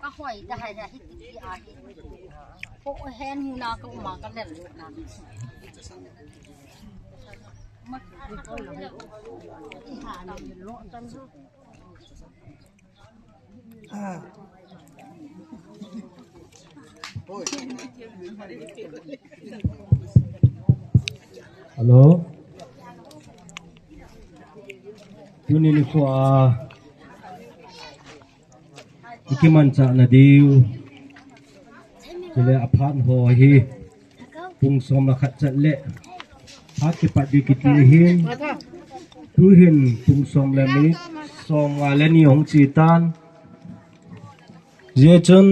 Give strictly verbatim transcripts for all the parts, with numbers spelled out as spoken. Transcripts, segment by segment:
Ka hoi da hai da hi ti a hi. Ko hen mu na ka uma ka lel na. Hello. Tuni nikho a ikimanchah nadiu, chule aphat ho hi pung som le khat chat le phat kipat diu kiti hin, tuhin pung som le minute som nga le ni hung chi tan. Hijeh chun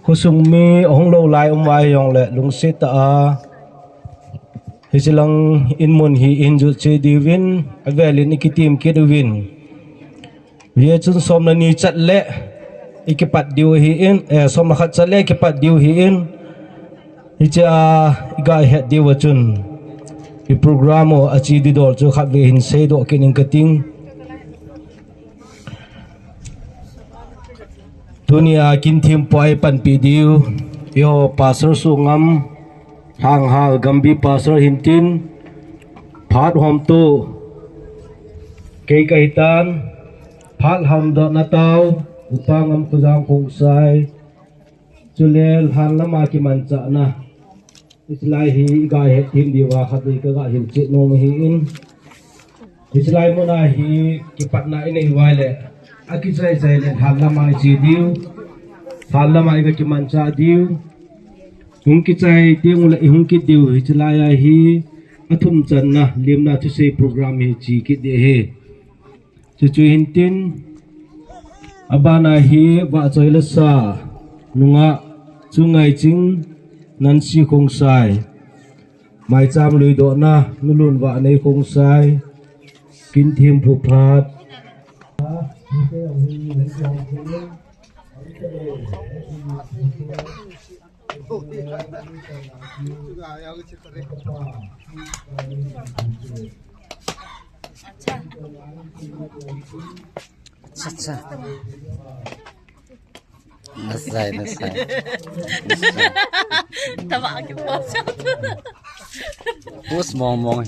khosung mi hung lou lai um a hijongle lungset tah a hiche lang in mun hi in jot cheh diuvin, avel in ikitim kit uvin. Hijeh chun som le ni chat le ikipat diu ahin, eh, som le khat chat le ikipat diu ahin. Hiche a iga het diu a chun i program u ache ding dol chu khatvei hin seidoh kit ing kating. Tuni a kin thempu a eipanpi diu, eiho Pastor Songam, Lhanghal Gambi Pastor hintin, phat homtu kei kahitan, phat lhandohna tao, Upa Ngamkhojang Khongsai, chule lhan lama kimanchahna. Hichelai hi iga het them diuva khatvei kaga hilchet nom ahin. Hichelai muna hi kipatna inei uva le, akichai chai le lhan lama iche diu, lhan lama iga kimanchah diu. Hung kichai teng ule ihung kit diu, hichelai a hi athum channa lemna thusei program hi che kit ding ahi. Chuchu hintin, abana hi Vahchoilasa nungah Chungaiching Nancy Khongsai, Maicham Luidohna Nulun Vahnei Khongsai, kin thempu phat. Acha, acha. Nasai, nasai. Nasai. Tama ki post. Post mong mong.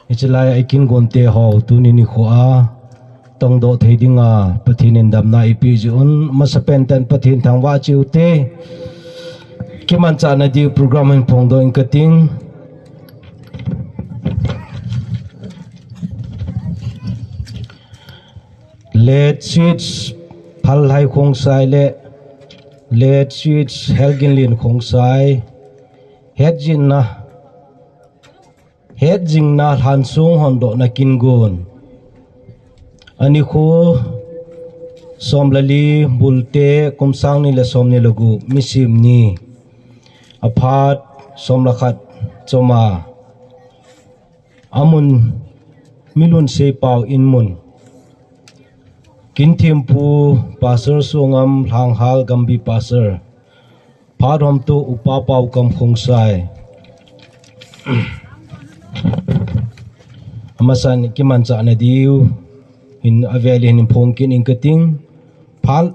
Hichelai a ikin gonte ho tuni nikho a tongdoh thei dinga Pathen in damna eipeh jeh un, masapen tan Pathen thangvah cheh ute. Kimanchahna diu program hin phongdoh ing kating. Late Switch Phalhai Khongsai le Late Switch Helginlin Khongsai, hetjinna, hetjingna lhansong hondohna kin gon. Anikho som le li, Bulte, kum sang ni le som ni le gup, Misim ni. Aphat som le khat choma. Amun, Milun Seipao in mun. Kin thempu Pastor Songam, Lhanghal Gambi Pastor. Phat homtu Upa Paokam Khongsai. Amasan kimanchahna diu hin avel in hin phong kit ing kating. Phat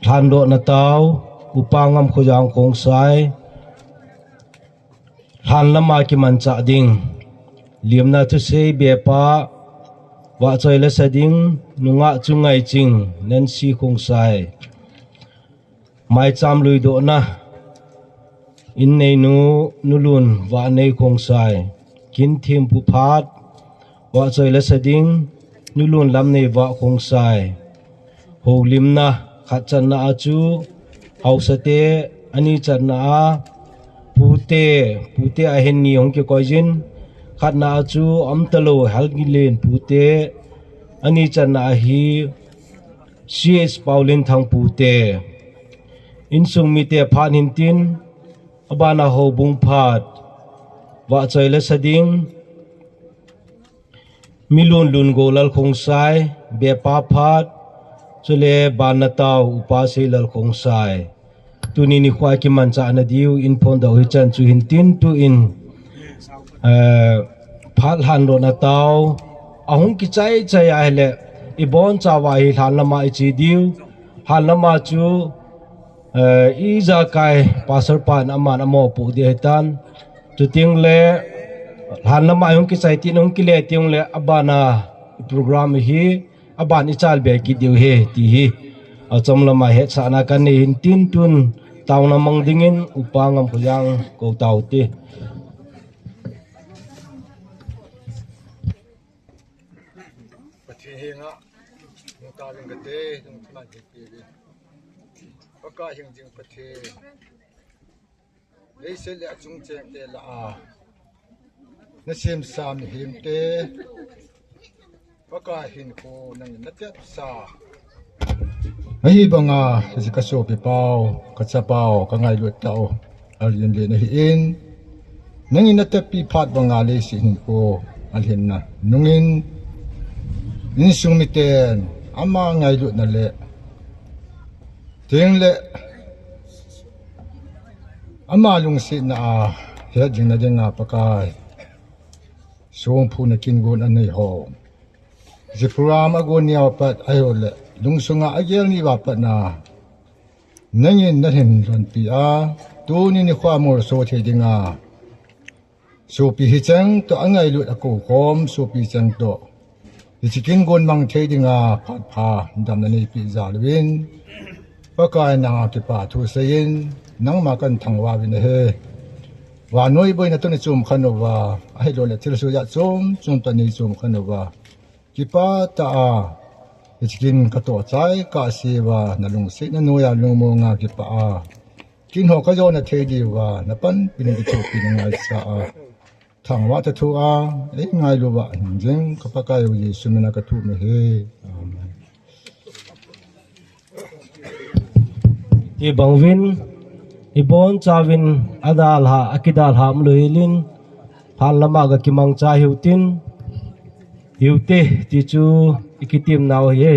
lhandohna tao, Upa Ngamkhojang Khongsai. Lhan lama kimanchah ding. Lemna thusei bepa, vahchoi lasa ding, nungah Chungaiching, Nancy Khongsai. Maicham luidohna, inneinu, Nulun Vahnei Khongsai. Kin thempu phat, vahchoi lasa ding, Nulun Lamneivah Khongsai. Houlimna, khat channa a chu, haosate, ani channa a, pute, pute ahin ni hung kikoi jin, khatna a chu, umtalou, Helginlin pute, ani channa a hi, C H Paolinthang pute. Insung mite phat hintin, abana houbung phat, vahchoi lasa ding, Milun Lungol Lalkhongsai, Bepa Phat, chule Banatau Upa Seilal Khongsai. Tuni nikho a kimanchahna diu in phongdoh hichan chu hintin tuin, eh, phat lhandohna tao ahung kichai chai ahile, ibonchauva hi lhan lama iche diu, lhan lama chu, eh, ijakai pastor pan aman amopoh ding ahitan. Chuteng le lhan lama hung kichai tin hung kile teng le abana program hi aban ichalbe kit diu ahi ti hi achom lama hetsahna kanei in tin tun taona mang dingin Upa Ngamkholjang kou taute. Pathen henga nungta ving kate, nungta ving kate. Pakai hingjing Pathen. Leiset le achung cheng te lah a nasemsa mihemte, Pakai hinkho nangin natepsa. Ahivanga hiche kasopipau, kachapau, kangailut tau, alien le nahin. Nangin natepi phat banga leiset hinkho alhinna nungin, insung miten ama ngailutna le teng le ama lungsetna a het jingna dinga Pakai, songphuna kingon anei ho, hiche program agon ni uva pat ahile lungsunga agel ni uva patna nangin nahin lonpi a, tuni nikho a molso thei dinga sopi hicheng toh angailut akoukhom sopi cheng toh hiche kingon mang thei dinga phat pha damna neipeh jal uvin, Pakai nanga kipathu seiyin nangma kahin thangvah uvin ahi. Vannoi boina toh neichom khen uva, ahilouleh thilsoh jat chom chom toh neichom khen uva, kipah tah a hiche kin katoh chai kahse uva, nalungsetna noiya lungmonga kipah a kin ho kajona thei diuva napanpina kithopi nangaisah a, thangvah tah thu a eingailu uva hingjing ka Pakai u Jesu mina kathum ahi. Amen. Hibang uvin, ibonchauvin adalhah, akidalhah umlou helin, lhan lama gakimangcha hiutin, hiute ti chu ikitem nau ahi.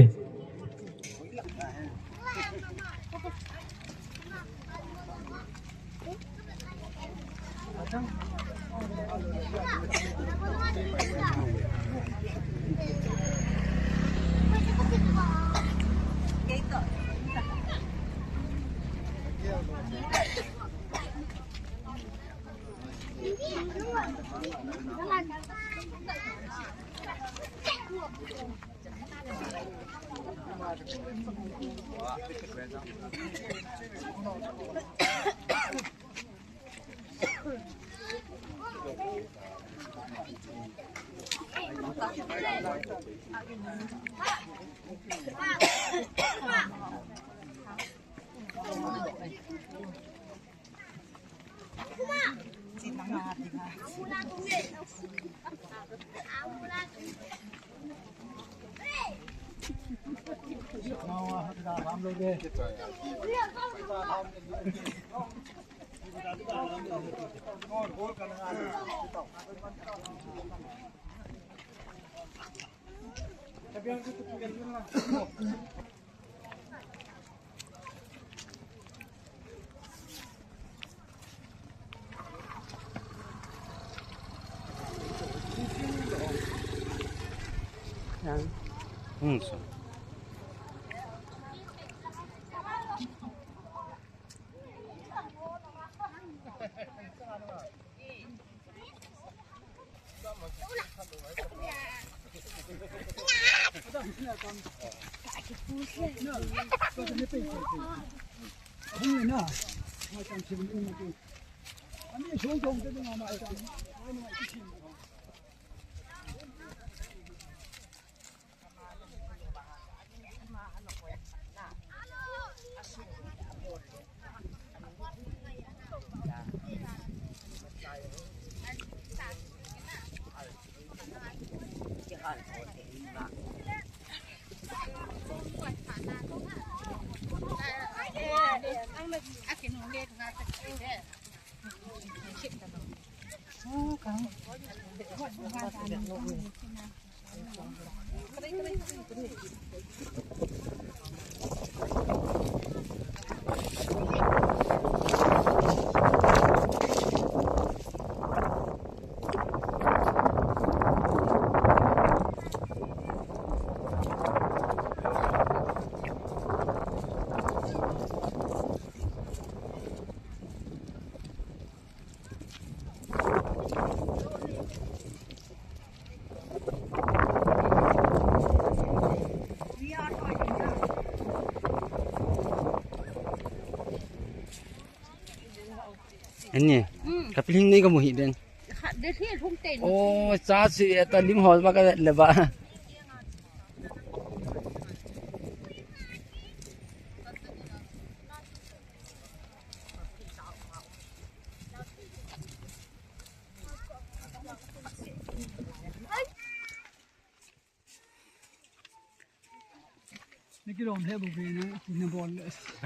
Ani, kapiling nei kamu hi den. Khat de thi thum ten. Oh, cha si eta lim hol ba ka le ba.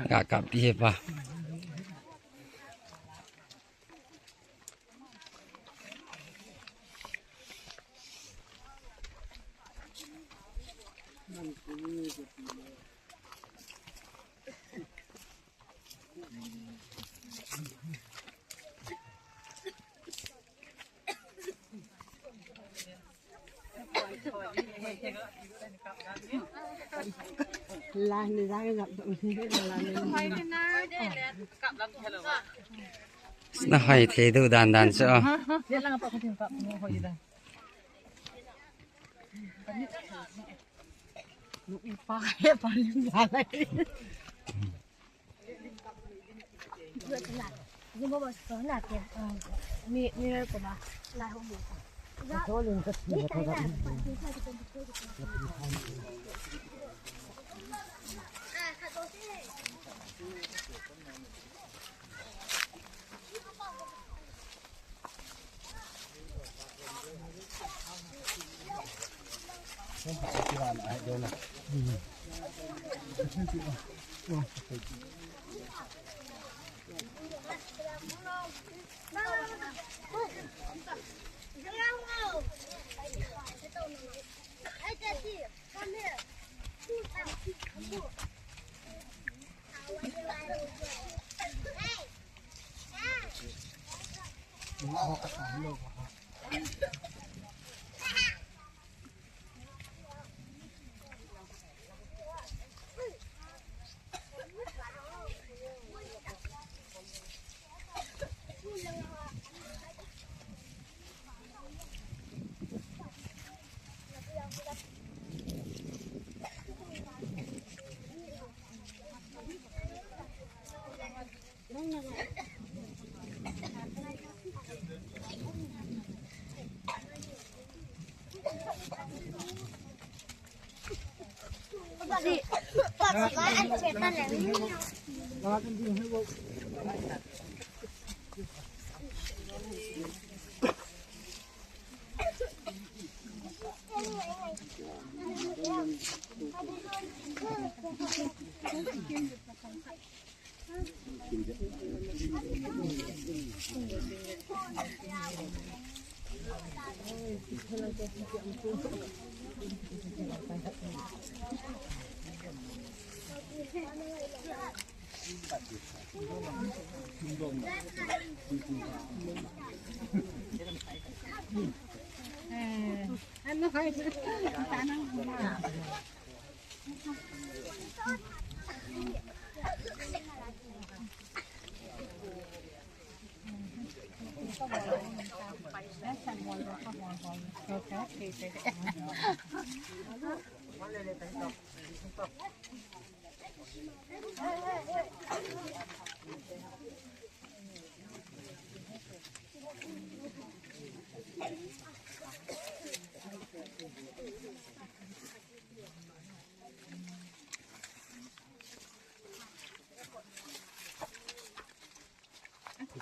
Ga kap ti he pa. Na hai thei du dan dan chu.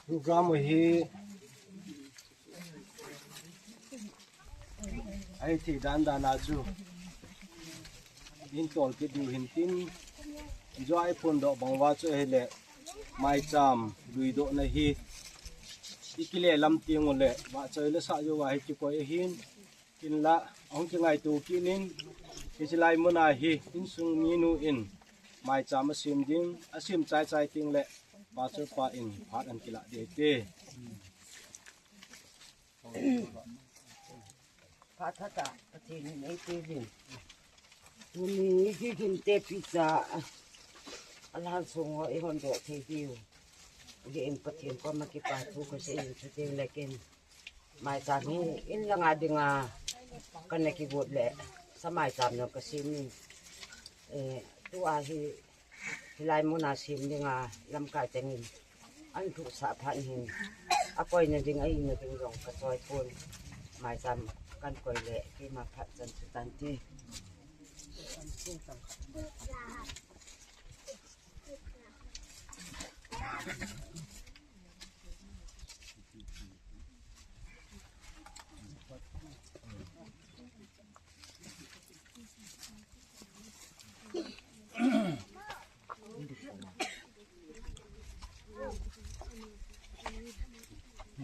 Program hi ahi thei dan dan a chu in tol kit diu hin tin, joi phondoh bang uva chu ahile maicham luidohna hi i kile lam teng ule vahchoi le sah jouva hi kikoi ahin. Kinlah, ahung kingaito kinin, hiche lai muna hi, insung minu in, maicham asem ding, asem chai chai teng le, pastor pa in, phat ahin kilah ding ahi. Phat tha tah, Pathen in eipeh uvin. Tuni hi ginte picha, alhan sung ho ihon doh thei diu. Gin Pathen koma kipa thu kasei in, chuteng le kin. Maicham hi in langa dinga kana kigot le, sa maicham jong kasem in. Eh, tua hi, hilai muna sem dinga lamkai tengin. Ahin thusah phat hin. Akoina ding, aina ding jong kachoi pon. Maicham kahin koi le, keima phat chan chu tante.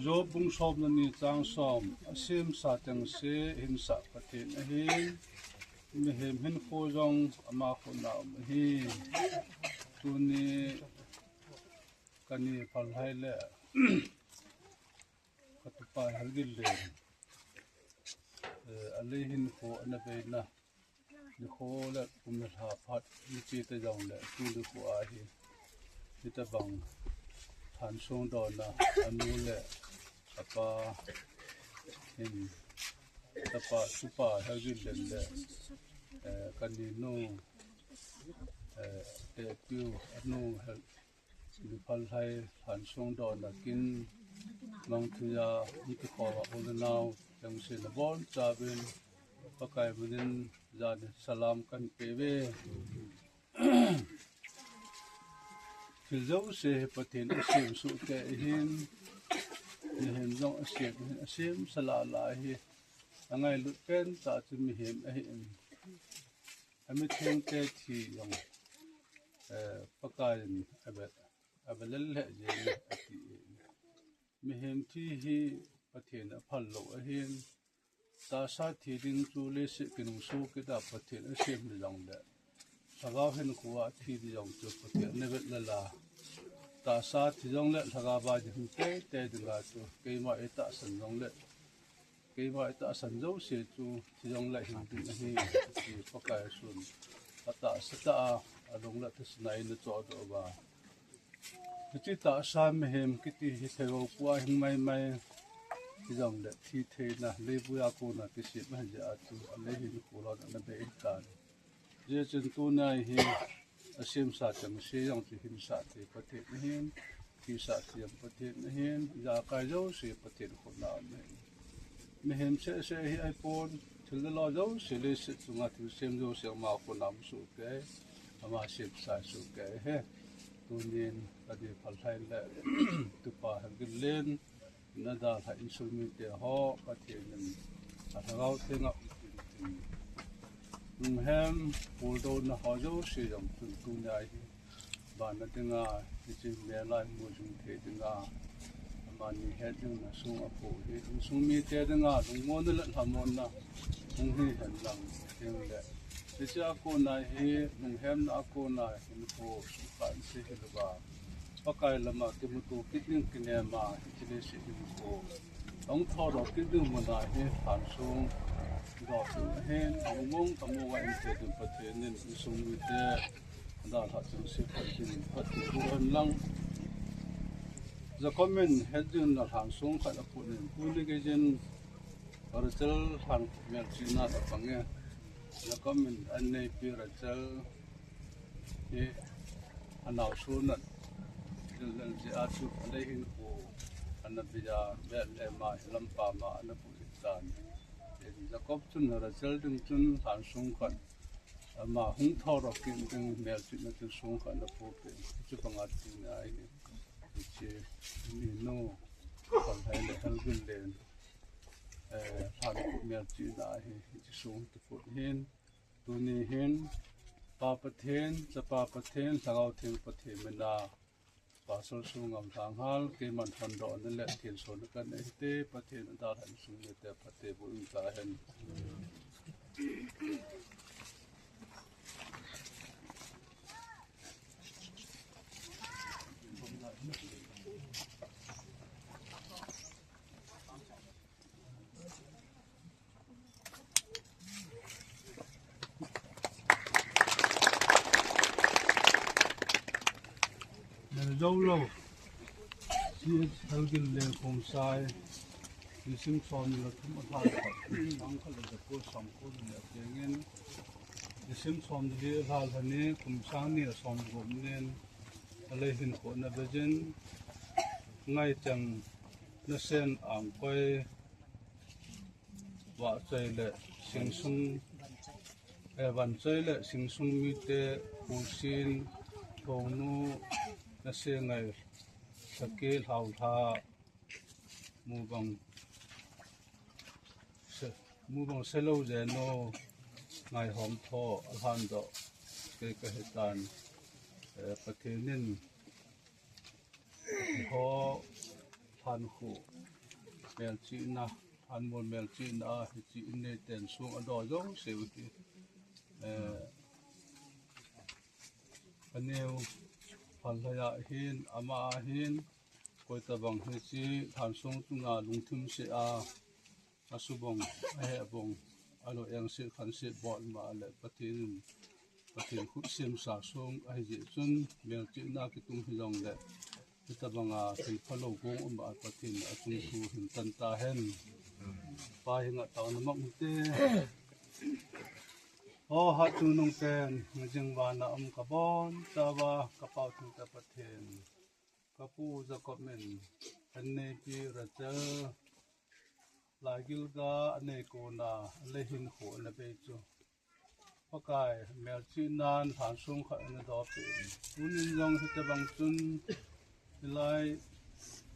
Job bung som le ni chang som, asemsa chengse hinsah Pathen ahin, mihem hinkho jong ama khut a um ahi. Tuni kani Phalhai le katupa Helginlen, eh, alei hinkho ana beina nikho le kum le lha phat, nipi te jong le tu nikho ahi. Hitabang lhansong dona anu le apa hin, tapa tupa Helginlen le, eh, kaninu, eh, Tepiu anu Hel- Ni Phalhai lhansong dona kin, mangthia, ni kikhova u le nao, chengse nabonchauvin, Pakai minin, jani salam kahin peuve. Thil jouse hi Pathen asem soh kei ahin, mihem jong asem ahin, asem sa lah lah hi, angailut pen tah chu mihem ahin. Amithengte thi jong, eh, Pakaiyin ave, ave lel lheh jenge ati. Mihem thi hi Pathen aphal lou ahin, tahsa thi ding chu leiset kinung soh kit a Pathen asem ding jongle, lhagao hinkhoa thi ding jong chu Pathen ana vet lel a. Tahsa thi jongle lhagaova ding hung teitei dinga chu keima eitahsan jongle, keima eitahsan jouse chu thi jongle hing ding ahi, ti Pakai sun atahsa tah a, alung le tahsa a eina chohdoh uva. Hiche tahsa mihem kiti hi thei lou pua hing mai mai, thi jongle thi theina, leivuia kona kisem ahi jeh a chu, alei hinkho lhon ana bei tan. Hijeh chun tunia hi, asemsa chengse jong chu hinsah thei Pathen ahin, thisah thei jong Pathen ahin, ijakai jouse Pathen khut a um ahi. Mihem seh seh hi ahipon, thil le lo jouse leiset chunga thilsem jouse ama khut a um soh kei, ama semsa soh kei ahi. Tunin kani Phalhai le tupa Helginlen, nadalhah insung mite ho, Pathen in alhagao thenga um tin tin. Lunghem puldouna ho jouse jong tun tunia hi, vana dinga, hiche melai mu jing thei dinga, amani het dingna song apo hi, insung mite dinga lungmonna le lhamonna hung hi hen lang, tengle hiche a kona hi, lunghemna a kona hinkho sukha in se hilouva, Pakai lama kimuto kit ding kinema, hiche leiset hinkho ahung thoudoh kit ding muna hi lhansong doh ding ahin, among among a inte ding Pathen in insung mite adalhah chengse phatthei, phatthei boh hen lang. Jacob in het dingin alhansong khat aput in, tuni geiyin Rachel lhan melchihna apange. Jacob in anneipi Rachel hi anaosen a dildel jeh a chu alei hinkho ana bei a, Bethlehem a, lampa ma ana pui tan. Jacob chun Rachel ding chun lhansong khat, ama hung thoudoh kit ding melchihna thilsong khat ana poh in, chubanga tunia hi, hiche minu Phalhai le Helginlen, eh, lhan melchihna hi, hiche song kiput hin, tuni hin, Pa Pathen, Chapa Pathen, Lhagao Theng Pathen mina, Pastor Songam Lhanghal, keiman hondohna le thilsohna kanei hite, Pathen adalhah insung mite phatthei boh in tahen. Lolo. Si Halgin Leng Khongsai. Nisim som ni le thum a lhan khat. Sang khat le jako som ko ni le tengin. Nisim som ni le lhan lhani kum sang ni le som gup nin. Alei hin ko na bejin. Ngaichang Nasen Angkoi. Vahchoi le Singsung, eh, Vanchoi le Singsung mite, Pusin, Thongnu, Nasengai, Saki, Lhaulha, Mubang, Se-, Mubang Selo Jeno, Ngaihom Tho, Alhan Doh, kei ka hitan, eh, Pathen in, Ho, Lhankhu, Melchihna, Lhanmol Melchihna, hiche in neiten sung a do jouse u hi. Eh, ka neo, Phalhai a hin, ama a hin, koitabang hiche, Lhansong chunga lungthim se a, asubong, ahebong, alo engse, khanse, bol ma le, Pathen in, Pathen khut semsa sung, ahi jeh chun, Melchihna kitung hi jong le, Hitabanga thil phalou gong um a Pathen a chung thu hin tan ta hen. Pa hi ngah tau na mang te. O ha chungnung pen, ngajing vana um ka bonchauva, ka pau thengte Pathen. Ka pu Jacob in, anneipi Rachel, laigil ga anei kona, alei hinkho ana bei chu. Pakai, Melchihnan Lhansong khat ana dohpeh in. Tunin jong hitabang chun, hilai,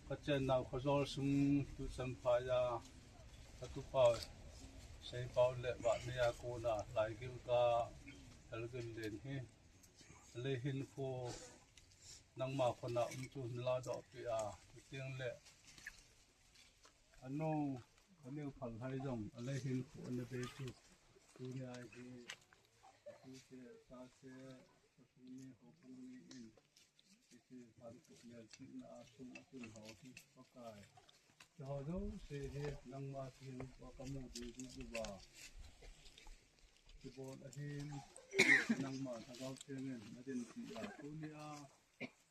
ka chennau Khajol sung tu Champhai a, ka tupau, Seipau le Vahmei a kona, laigil ga, Halgin Leng hi. Alei hinkho, nangma khut a um chu nala dohpeh a, chuteng le, Anu, ka neo Phalhai jong, alei hinkho ana bei chu. Tunia hi, atute, tate, atuni, houbung ni in, iti han kut Melchihna a sung a tun ho hi, Pakai. Keiho jouse hi, nangma theng uva ka mu ding ding uva. Kibol ahin, nangma Lhagao Theng in, nadinpi a, tunia,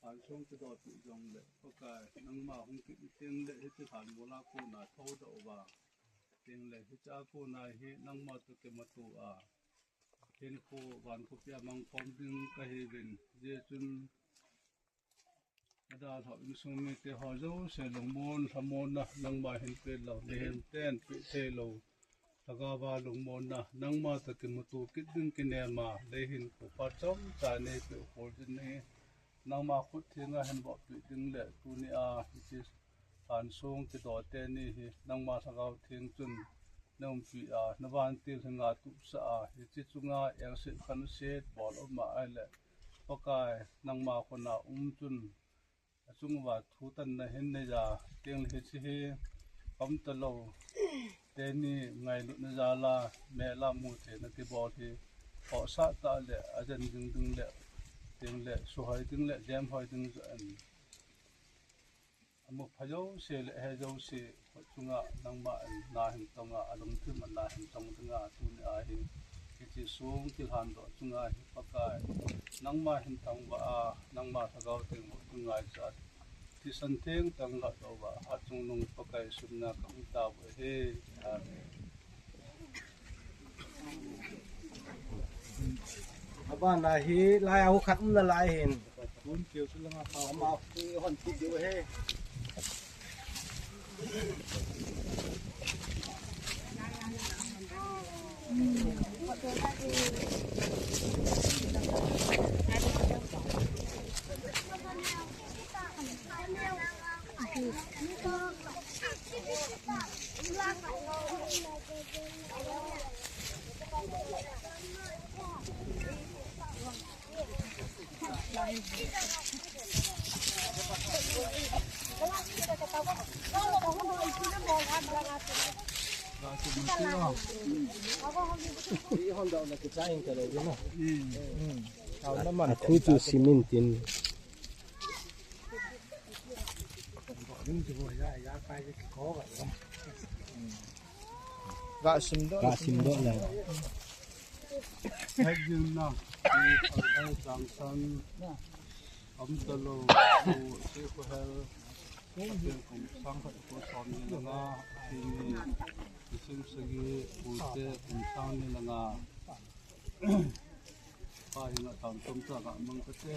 Lhansong kidohpeh jongle, Pakai, nangma hung kit teng le, hiche Lhanmol a kona thoudoh uva. Teng le, hiche a kona hi, nangma toh kimuto a. Hinkho, van khopi a mangkhom ding kahiuvin, hijeh chun, adalhah insung mite ho jouse lungmon, lhamonna, nangma hin pelou, mihem ten peh theilou. Lhagao va lungmonna, nangma toh kimuto kit ding kinem a, lei hinkho phat chomcha neipeh u khol ding ahi, nangma khut thenga hin bohpeh ding le, tunia, hiche Lhansong kidoh teni hi, nangma Lhagao Theng chun, na umpi a, na vantil henga tupsah a, hiche chunga engset khanset bol um a ahile, Pakai, nangma khut a um chun, achung uva thutanna hin nei a, teng le hiche hi, um talou, teni ngailutna jal a, mel a mutheina kibol hi, khohsah tah le, ajen ding ding le, teng le, suhoi ding le, jemhoi ding joh in. Amu pha jouse le, ahe jouse, Chunga nangma in na hin tong a, alungthim a na hin tong dinga, tunia hi, hiche sung kilhan doh chunga hi Pakai, nangma hin thangvah a, nangma Lhagao Theng bou chunga hi cha, thisan theng tang lah doh uva, ha chungnung Pakai sumna ka hung tao uve. Amen. Abana hi lai a hu khat um nalai hin. Kun keu chu langa pa. Ama hu hon ti diu he. Athu chu cement tin. Ga sim doh. Ga sim doh le. Hai jin na. Hai jang san. Amtalou, Pu Seikhouhel, Pathen kum sang khat kum som ni le nga, Athini, Nisim Sagi, Pute kum sang ni le nga. Pa hinga tang tum ta ka mang kate.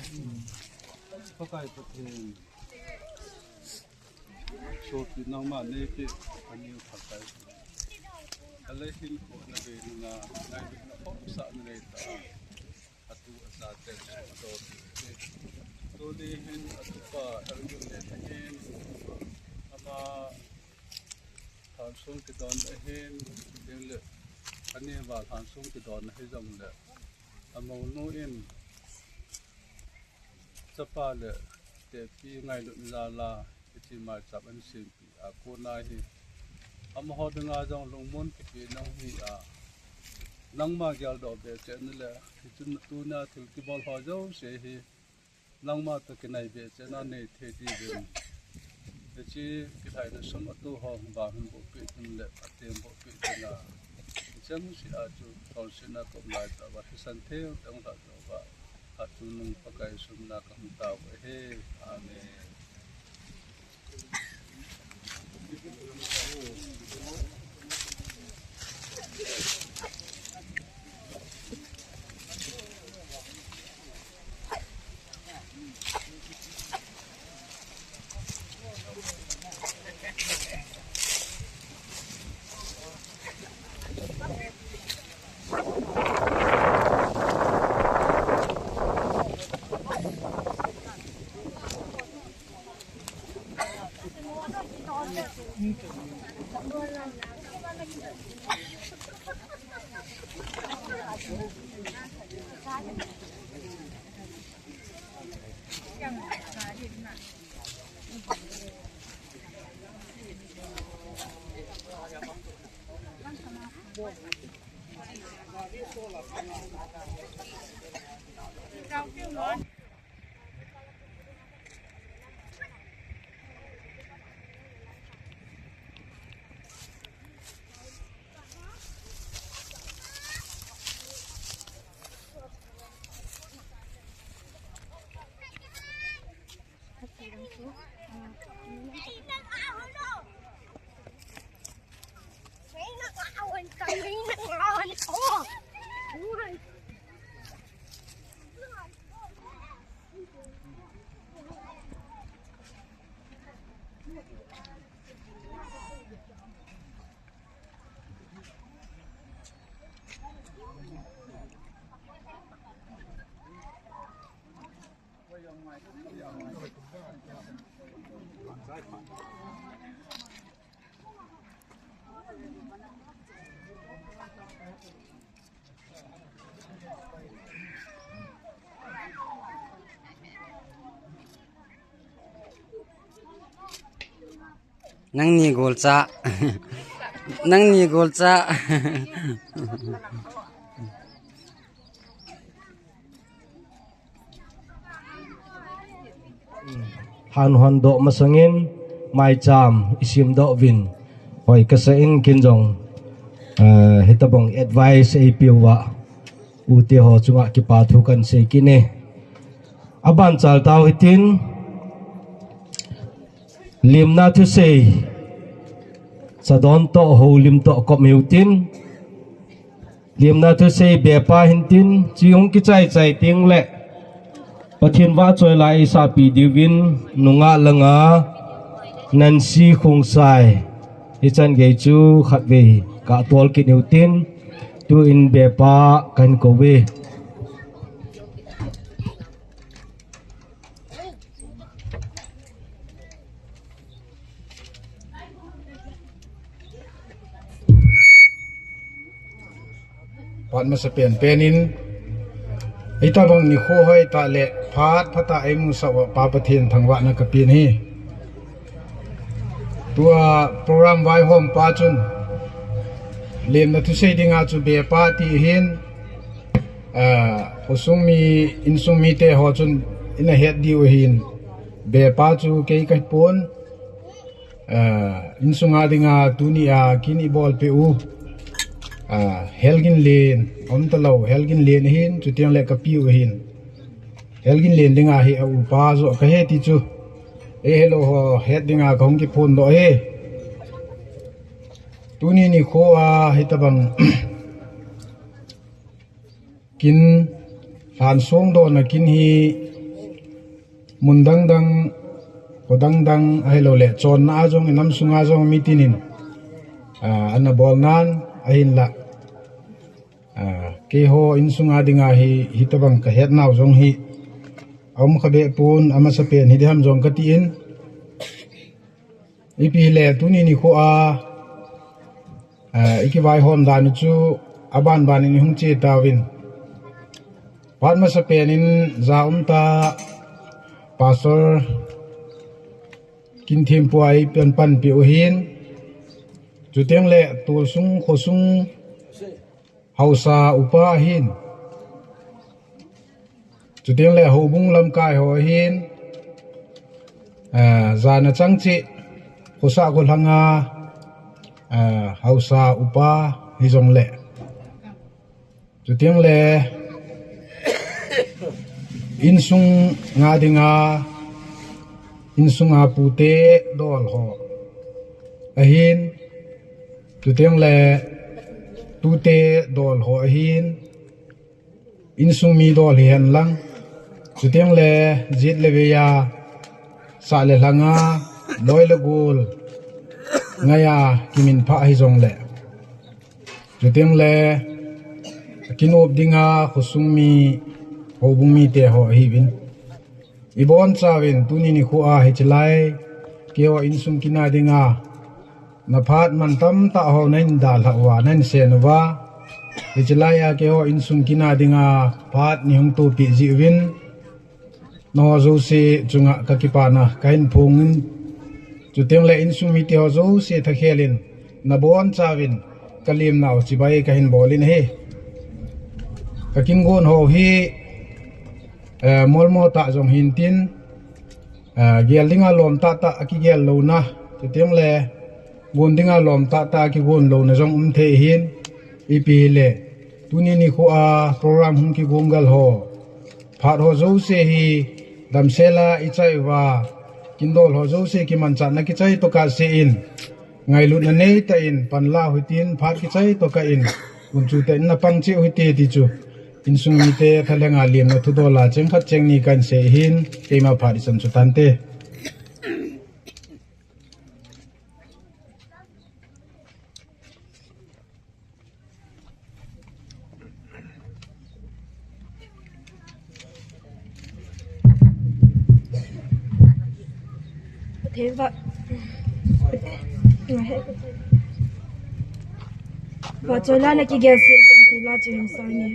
Pakai Pathen. Sopi nangma neipe, kaniu phakai. Alei hinkho nabei nunga, ngailutna khopsa nanei ta. Atu asa te, so to. Tuni hin atupa, Elgin le hin. Ama, lhansong kidon ahin, tin le. Aneva lhansong kidon ahi jongle. Amounu in. Chapa le tepi ngailut jal a, hiche maicham ahin sempeh a kona hi. Amaho dinga jong lungmon kipeh nahung hi a. Nangma geldoh be cheh na le, hichun tuna thil kibol ho jouse hi. Nangma toh kinai be cheh na nei thei diuvin. Hiche kilhaina sum atoh ho vang hin bohpeh ding le, ateng bohpeh ding a. Hicheng seh a chu, thon seh na kom lai tah uva, thisan theng theng lhah tah uva. Athu nung Pakai sumna kahung tao ahi. Amen. Nangni golcha. Nangni golcha. Lhan hondoh masangin maicham isemdoh uvin. Hoi kasa in ken jong, eh, hitobang advice eipeuva. Ute ho chunga kipa thu kahin sei kit e. Aban chal tau hitin. Lemna thusei. Chadon toh, houlim toh, kop hiu tin. Lemna thusei bepa hintin, chi hung kichai chai teng le. Pathen vahchoi la eisahpi diuvin, nungah langa, Nancy Khongsai. Hichan gei chu khatvei, katol kit hiu tin, tuin bepa kahin kou e. Phat masa pen pen in, itobang nikho hoi tah le, phat phatah eimusah uva Pa Pathen thangvahna kapen ahi. Tua program vaihom pa chun, lemna thusei dinga chu bepa ti ahin, ah, khosung mi, insung mite ho chun ina het diu ahin, bepa chu kei kahipon, ah, insunga dinga tunia kin ibolpeh u, ah, Helginlen, umtalou, Helginlen ahin, chuteng le kapiu ahin. Helginlen dinga hi a upa joh kahi ti chu, eiho het dinga kahung kiphondoh ahi. Tuni nikho a hitabang kin lhansong dohna kin hi mun dang dang, kho dang dang ahilouleh chonna a jong, inam sunga jong mitinin, ah, ana bolnan ahinlah, ah, keiho insunga dinga hi, hitabang kahetnau jong hi aum khabeh pon, amasapen hi diham jong katin. Ipi hile tuni nikho a, ah, ikivaihom dan chu aban ban in ihung che tauvin. Phat masapen in ja umtah Pastor Kinthempu a ipan panpeh u ahin. Chuteng le tolsung khosung haosa upa ahin. Chuteng le houbung lamkai ho ahin. Ah, jana chang cheh khosah kholhanga, ah, haosa upa hijongle. Chuteng le insunga dinga, insunga pute dol ho ahin. Chuteng le tute dol ho ahin. Insung mi dol hihen lang. Chuteng le jet le veiya, sah le lhanga, loi le gol ngaiya kiminphah hijongle. Chuteng le kinop dinga khosung mi, houbung mite ho ahiuvin. Ibonchauvin tuni nikho a hiche lai keiho insung kin a dinga na phat man tamtah ho nahin dalhah uva, nahin sen uva. Hiche lai a keiho insung kin a dinga phat neihung tohpeh jiuvin. Nangho jouse chunga kakipana kahin phongin. Chuteng le insung mite ho jouse thakhel in nabonchauvin kalemnau chibai kahin bolin ahi. Kakin gon ho hi, eh, molmo tah jong hintin, eh, gel dinga lom tahtah akigel louna, chuteng le gon dinga lom tahtah akigon louna jong um thei ahin. Ipi hile tuni nikho a program hung kigong gal ho, phat ho jouse hi damsela ichai uva, kindol ho jouse kimanchahna kichai tokah seh in, ngailutna neitah in panla u hitin, phat kichai tokah in gunchu tah in napang cheh u hite ti chu insung mite thalhenga lemna thudola cheng khat cheng ni kahin sei ahin. Keima phat ichan chu tante. Pathen vahchoi la, nakigel sel pen tila chu hin soi nge.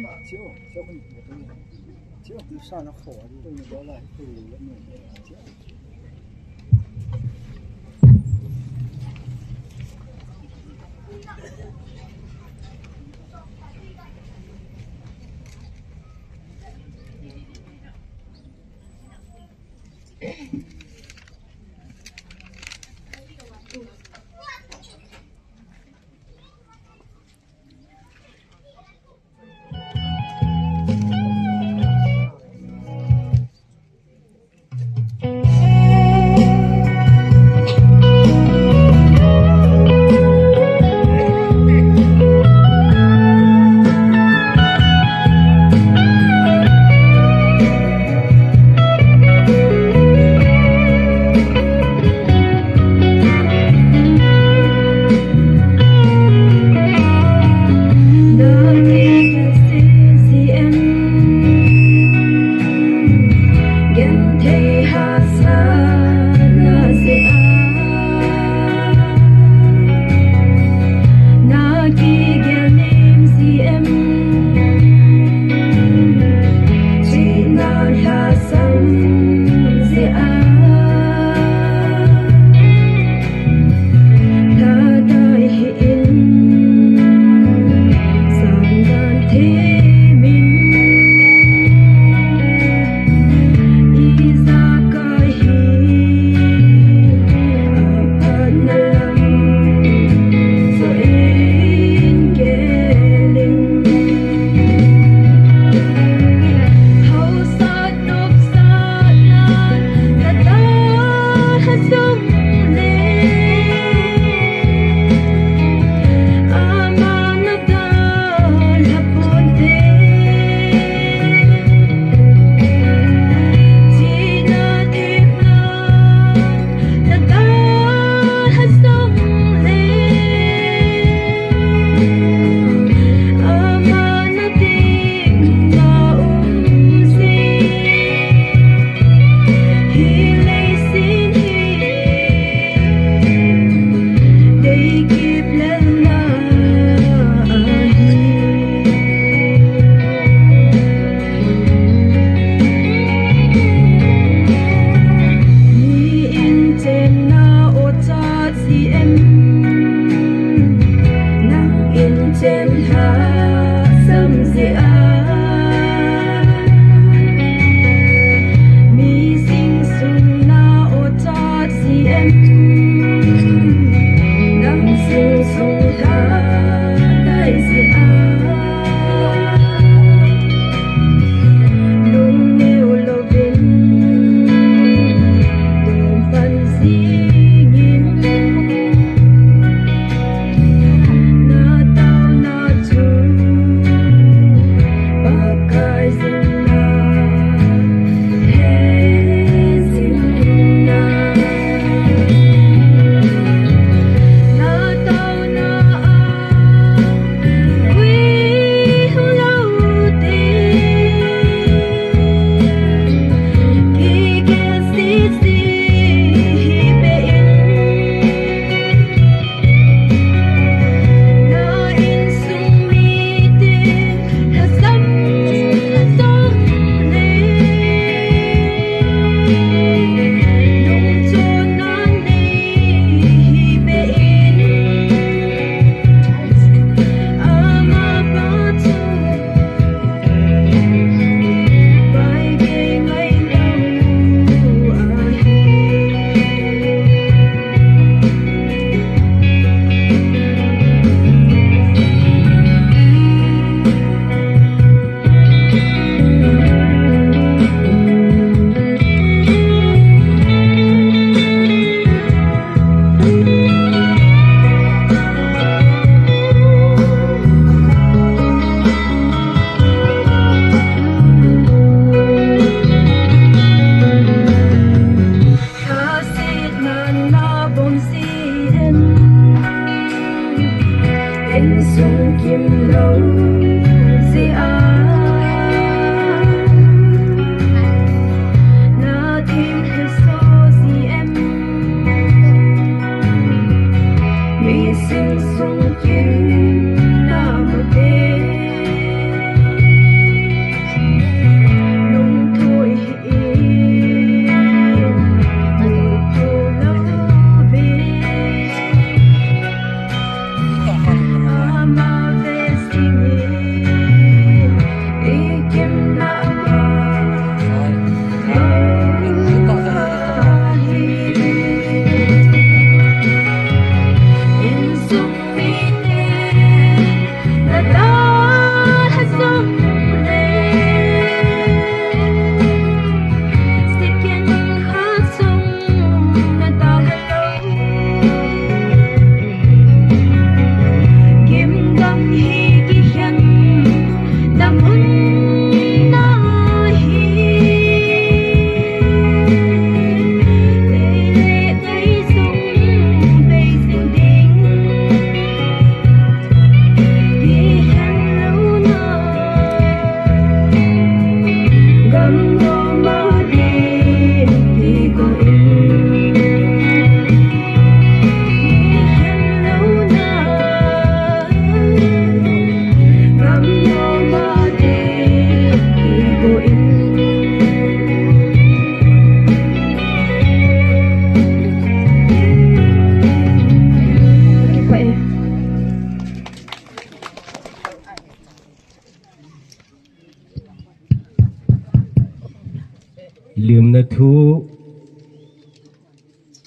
Limna thu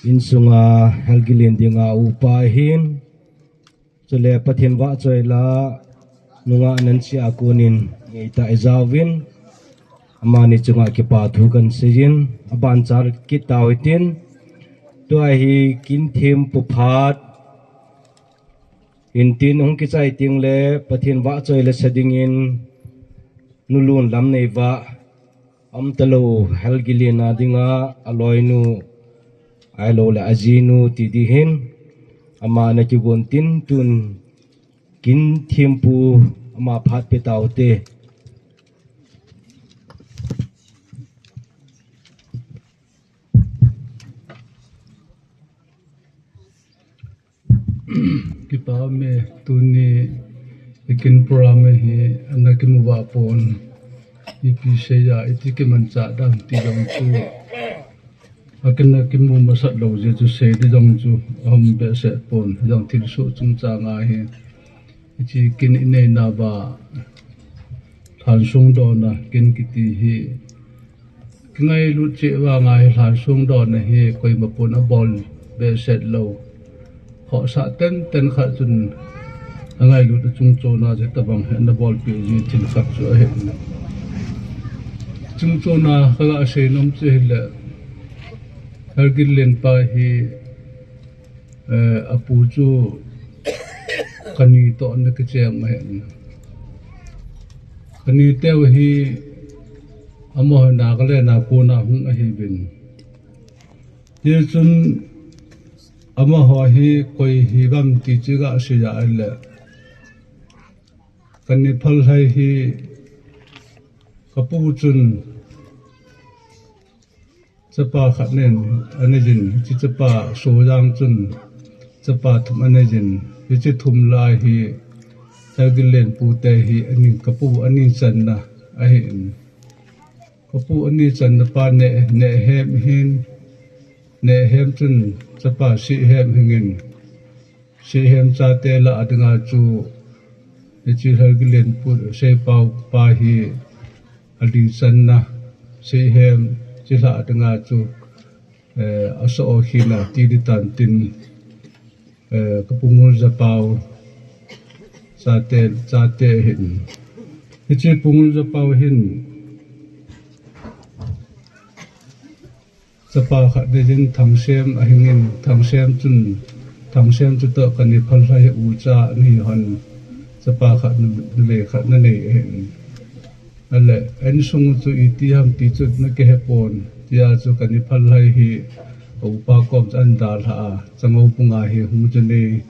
insunga helgilin dinga upa hin, chule Pathen vahchoi la nungah nansia konin ngeitah ijauvin, amani chunga kipa thu kahin seiyin, abanchan kit tau hitin, tua hi kin thempu phat, intin hung kichai tengle Pathen vahchoi la sa dingin, nulun lam nei vah, umtalou helgilin a dinga, aloinu, ahiloule ajinu ti ding hin, ama ana kigon tin tun, kin thempu ama phat pe taute. Kipa ume, tuni i kin program hi ana kimu vah pon, ipi seiya, iti kimanchah dam ti jong chu, akin ana kimu masat lou jeh chu sei ding jong chu ahung behseh pon, jong thilsoh chungchang ahi. Hiche kin inei nauva, lhansong dona kin kiti hi, kingailut cheh vanga hi lhansong dona hi koima pun abol behseh lou. Khohsah tenten khat chun angailut a chungchon a hitabang hi ana bolpeh ji thil khat chu ahi. Chungchon a kaga seinom chu hile, Lalginlen pa hi, eh, apu chu kani toh ana kicheng ahin. Kani teu hi amaho Nagaland a kona hung ahiuvin. Hichun amaho hi koi hiuvem ti chu ga sei ahile, kani Phalhai hi kapu chun chapa khat nei, anei jin, hiche chapa Sojang chun chapa thum anei jin, hiche thum lah a hi Lalginlen pu te hi ani, kapu ani channa ahin. Kapu ani channa pa Neh, Nehhem hin, Nehhem chun chapa Sihhem hingin, Sihhem chate lah a dinga chu, hiche Lalginlen pu, Seipao pa hi ali channa, Sihhem, hiche lah a dinga chu, eh, asoh o khina ti di tan tin, eh, kapu Ngulzapao chate, chate ahin. Hiche pu Ngulzapao hin chapa khat nei jin Thangsem ahingin, Thangsem chun, Thangsem chutoh kani Phalhai hi ucha ana hi hon, chapa khat, numei khat ana nei ahin. Ahile, insung chu iti ham ti chu ana kihe pon, tia chu kani Phalhai hi aupa kom chu ana dalha a, Changoubung a hi hung chu nei,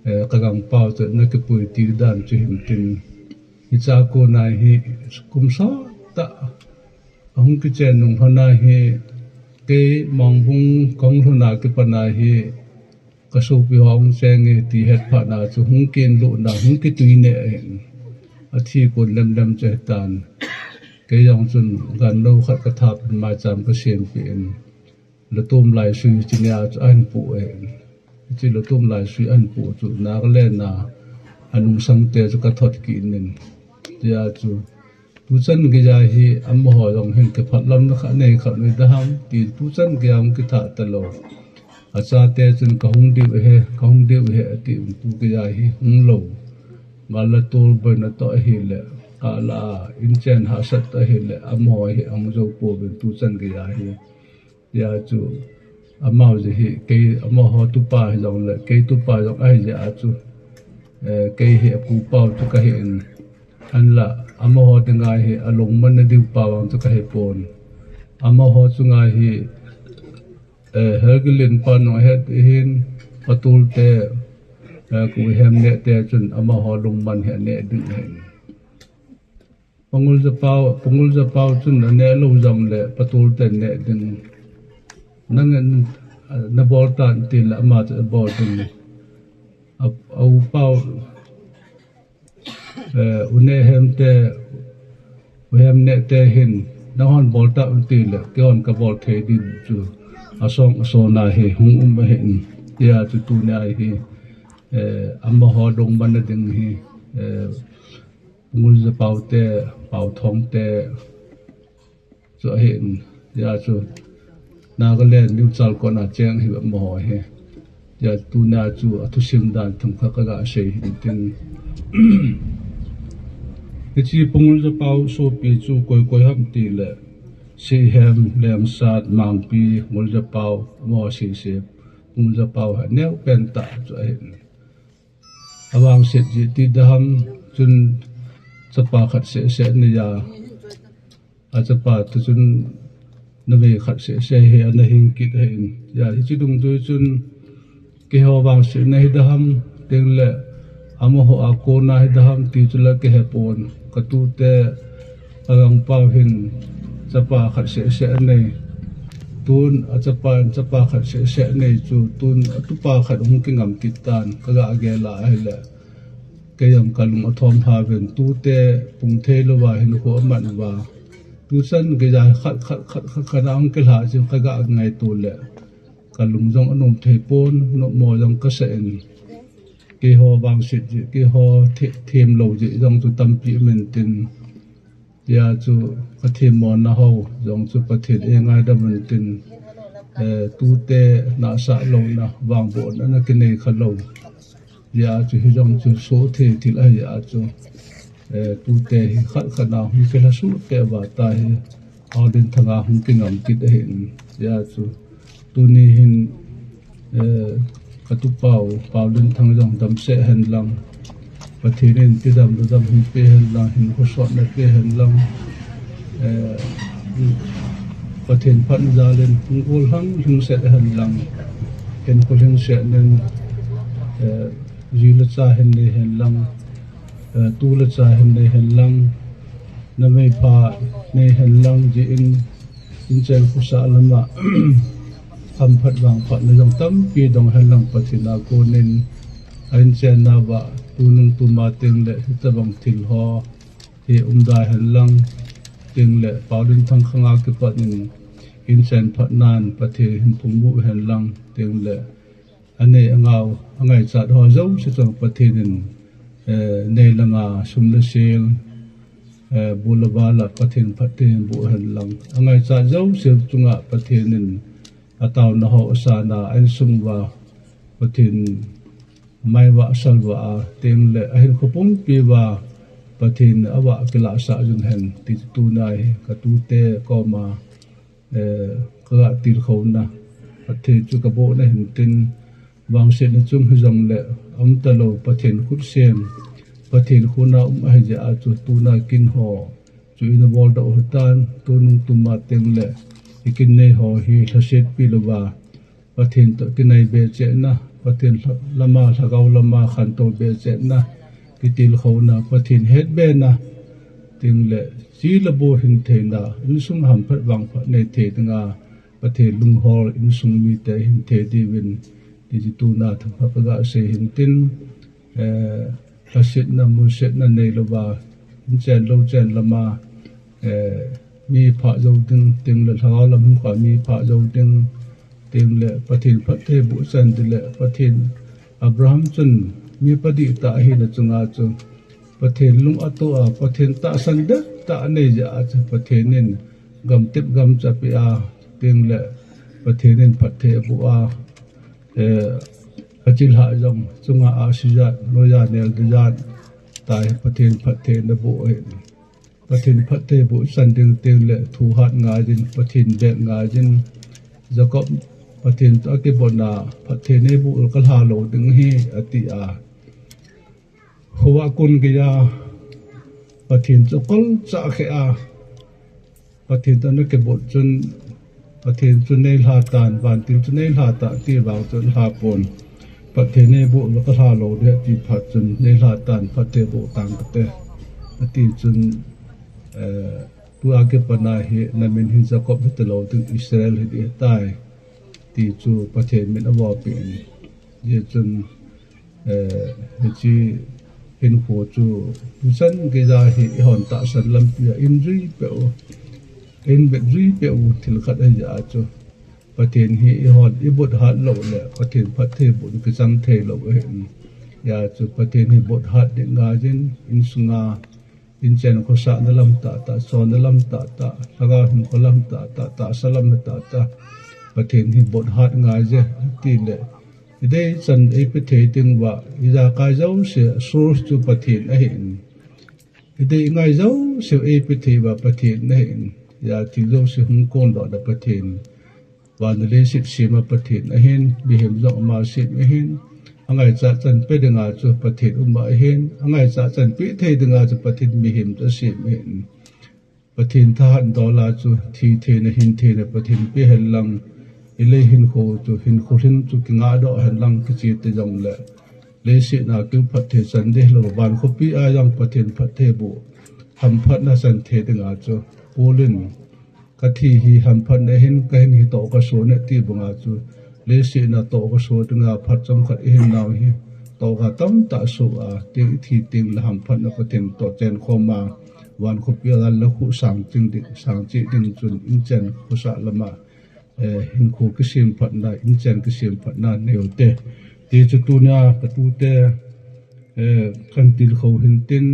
eh, kagangpao chu ana kipui ti dan chu hin tin. Hichea kona hi kum sottah ahung kichen nung lhona hi, kei Mongbung kahung lhuna kipana hi, kasopi ho ahung cheng e ti het phatna chu hung kinlutna, hung kitui neh ahin. Athi kon lemlem chu ahitan. Kei jong chun ganlou khat kathapin maicham kasempeh in, Latum Laisui hiche nia chu ahin poh ahin. Hiche Latum Laisui ahin poh chu Nagaland a anungsangte chu kathot kit in. Tia chu tuchan geija hi amaho jong hin kiphatlamna khat nei khat nei daham ti tuchan geija hung kithah talou. Achate chun kahung diu ahi, kahung diu ahi atin tu geija hi hunglou. Gal la tolboina toh ahile, kah la a inchen hahsat toh ahile, amaho hi ahung jou pouvin tuchan geija hi. Tia chu, amaho jeh hi, kei, amaho tupa hijongle, kei tupa jong ahi jeh a chu, eh, kei hi apupau chu kahin, hinla, amaho dinga hi alungmanna diu pa vang chu kahipon. Amaho chunga hi, eh, Lalginlen pa nung ahet ahin, Patol te, eh, Kuhemneh te chun amaho lungman hi aneh ding ahin. Pu Ngulzapao, Pu Ngulzapao chun aneh lou jongle Patol ten neh ding. Nangin, nabol tan tile ama chu abol ding. A, aupau, eh, U Nehhem te, U Hemneh te hin, nanghon bol tan tile, keihon kabol thei ding chu, asong, asong a hi hung um ahin, tia chu tunia hi, eh, amaho lungmanna ding hi, eh, Ngulzapao te, Paothong te, chu ahin, tia chu Nagaland New Chalcon a cheng ahi amaho hi. Tia tunia chu athusim dan themkhat kaga sei hin tin. Hiche Pu Ngulzapao sopi chu koi koi ham tile, Seihem, Lengsat, Mangpi, Ngulzapao, amaho sese, Pu Ngulzapao hi aneo pen tah chu ahin. Avangset jeh ti daham chun chapa khat seh seh anei a, achapa toh chun numei khat seh seh hi ana hing kit ahin. Tia hiche dungjui chun keiho vangsetna hi daham tengle amaho a kona hi daham ti chu la kihepon. Katute agangpau hin chapa khat seh seh anei. Tun achapa in chapa khat seh seh anei chu tun atupa khat hung kingam kit tan kaga gel a ahile, kei jong kalung athom hauvin tute pung thei louva hinkho aman uva. Tuchan geija khat, khat, khat, khat, khat a hung kilha chu kaga ngaito le kalung jong anom thei pon, nopmo jong kasa in. keiho vangset jeh, keiho the-, themlou jeh jong chu tampi um intin. Hijeh a chu ka themmona ho jong chu Pathen in eingaidam intin, eh, tute nahsah louna, vangbohna ana kinei khalou. Hijeh a chu hijong chu sohthei thil ahi a chu, eh, tute hi khat khat na hung kilhasuh teh uva tua hi Paolenthang a hung kingam kit ahin. Hijeh a chu tuni hin, eh, ka tupau, Paolenthang jong damsel hen lang, Pathen in tidam ludam hin pe hen lang, hinkho sotna pe hen lang, eh, Pathen phatna jal in hung gollhang lhingset hen lang, hinkho lhingset nin, eh, ji le cha hin nei hen lang, eh, tu le cha hin nei hen lang, numei pha nei hen lang, jeh in inchen khosah lama hamphat vangphatna jong tampi dong hen lang Pathen a konin, a inchen nauva tunung tuma teng le hitabang thil ho hi umda hen lang, teng le Paolenthang khang a kipat in inchen phatnan Pathen hin phungvuh hen lang, teng le anei angao, angaichat ho jouse chunga Pathen in, eh, nei le gou, sum le sel, eh, bu le bal a Pathen phatthei boh hen lang. Angaichat jouse chunga Pathen in ataona ho asan a, a insung uva Pathen maivah salvah a, teng le ahinkho pumpi uva Pathen in avah kilahsah jing hen ti chu tuna hi ka tute koma, eh, ka ga tilkhouna, phatthei chu ka bohna hintin, vangsetna chung hijong le, aumtalou Pathen khutsem, Pathen khut a um ahi jeh a chu tuna kin ho chu ina boldoh u hitan, tunung tuma teng le, i kin nei ho hi lhasetpi louva, Pathen toh kinai be chehna, Pathen lha-, lama, lhagao lama khantou be chehna, kitilkhouna, Pathen hetbena, teng le, chi le bu hin theina, insung hamphat vangphat nei thei dinga, Pathen lunghol insung mite hin thei diuvin, ti chu tuna thangpha ka ga sei hintin, eh, lhasetna, mulsetna nei louva, inchen lou chen lama, eh, mi phah jou ding, teng le lhagao lam hin kho a mi phah jou ding, teng le Pathen phatthei boh chan ding le Pathen Abraham chun mi padihtah ahina chunga chu Pathen lung atoh a, Pathen tahsan dettah anei jeh a chu Pathen in gamtep gamcha apeh a, teng le Pathen in phatthei aboh a, eh, achilhah jong chunga ahsi jat, noiya nel ding jat, tua hi Pathen phatthei in aboh ahi. Pathen phatthei boh chan ding teng le thuhat ngai jin, Pathen beh ngai jin, Jacob Pathen toh akibotna phatthei neiboh u ka lha lou ding ahi, ati a. Khovah kon geiya Pathen chu akolchah kheh a, Pathen toh ana kibot chun, Pathen chu neilha tan, vantil chu neilha tan, ti vang chun alha pon. Phatthei neiboh u ka lha lou ding ahi, ati phat chun neilha tan, phatthei boh tang kate, ati chun, eh, tua kipat a hi namin hi Jacob hita lou ding, Israel hi ding ahitai, ti chu Pathen min avopeh in. Hijeh chun, eh, hiche hinkho chu tuchan geiya hi eihon tahsan lampi a injui peh u, invet jui peh u thil khat ahi jeh a chu Pathen hi eihon ibot hat lou le Pathen phatthei boh kichang thei lou ahin. Hijeh a chu Pathen hi bot hat ding ngai jin, insunga inchen khosahna lam tahtah, chonna lam tahtah, lhagao hinkho lam tahtah, tahsa lam tahtah, Pathen hi bot hat ngai je, tile, idei chan eipe thei ding uva, ijakai jouse source chu Pathen ahin. Idei ngai jouse eipe thei uva Pathen ahin. Ija thil jouse hung kondohna Pathen. Van le leiset sema Pathen ahin, mihem jong ama sem ahin, angaichat chan pe dinga chu Pathen um ahin, angaichat chan pe thei dinga chu Pathen mihem chu asem ahin. Pathen thahat dola chu thi theina, hin theina Pathen pe hen lang, ilei hinkho chu, hinkho lhing chu kingahdoh hen lang kiche te jongle, leiset a keu phatthei chan ding hilou, van khopi a jong Pathen phatthei boh, hamphatna chan thei dinga chu, Paul in, Ka thi hi hamphatna ahin, ka hin hi toh kaso ne ti banga chu, leiset a toh kaso dinga phat chomkhat ihin nau hi, toh ka tamtah so a, teng ithi teng le hamphatna Pathen toh chen khom a, van khopi a gal le khu sang ching ding, sang cheh ding chun inchen khosah lama, eh, hinkho kisem phatna, inchen kisem phatna nei u te. Ti chu tunia ka tute, Eh, kan tilkhou hin tin,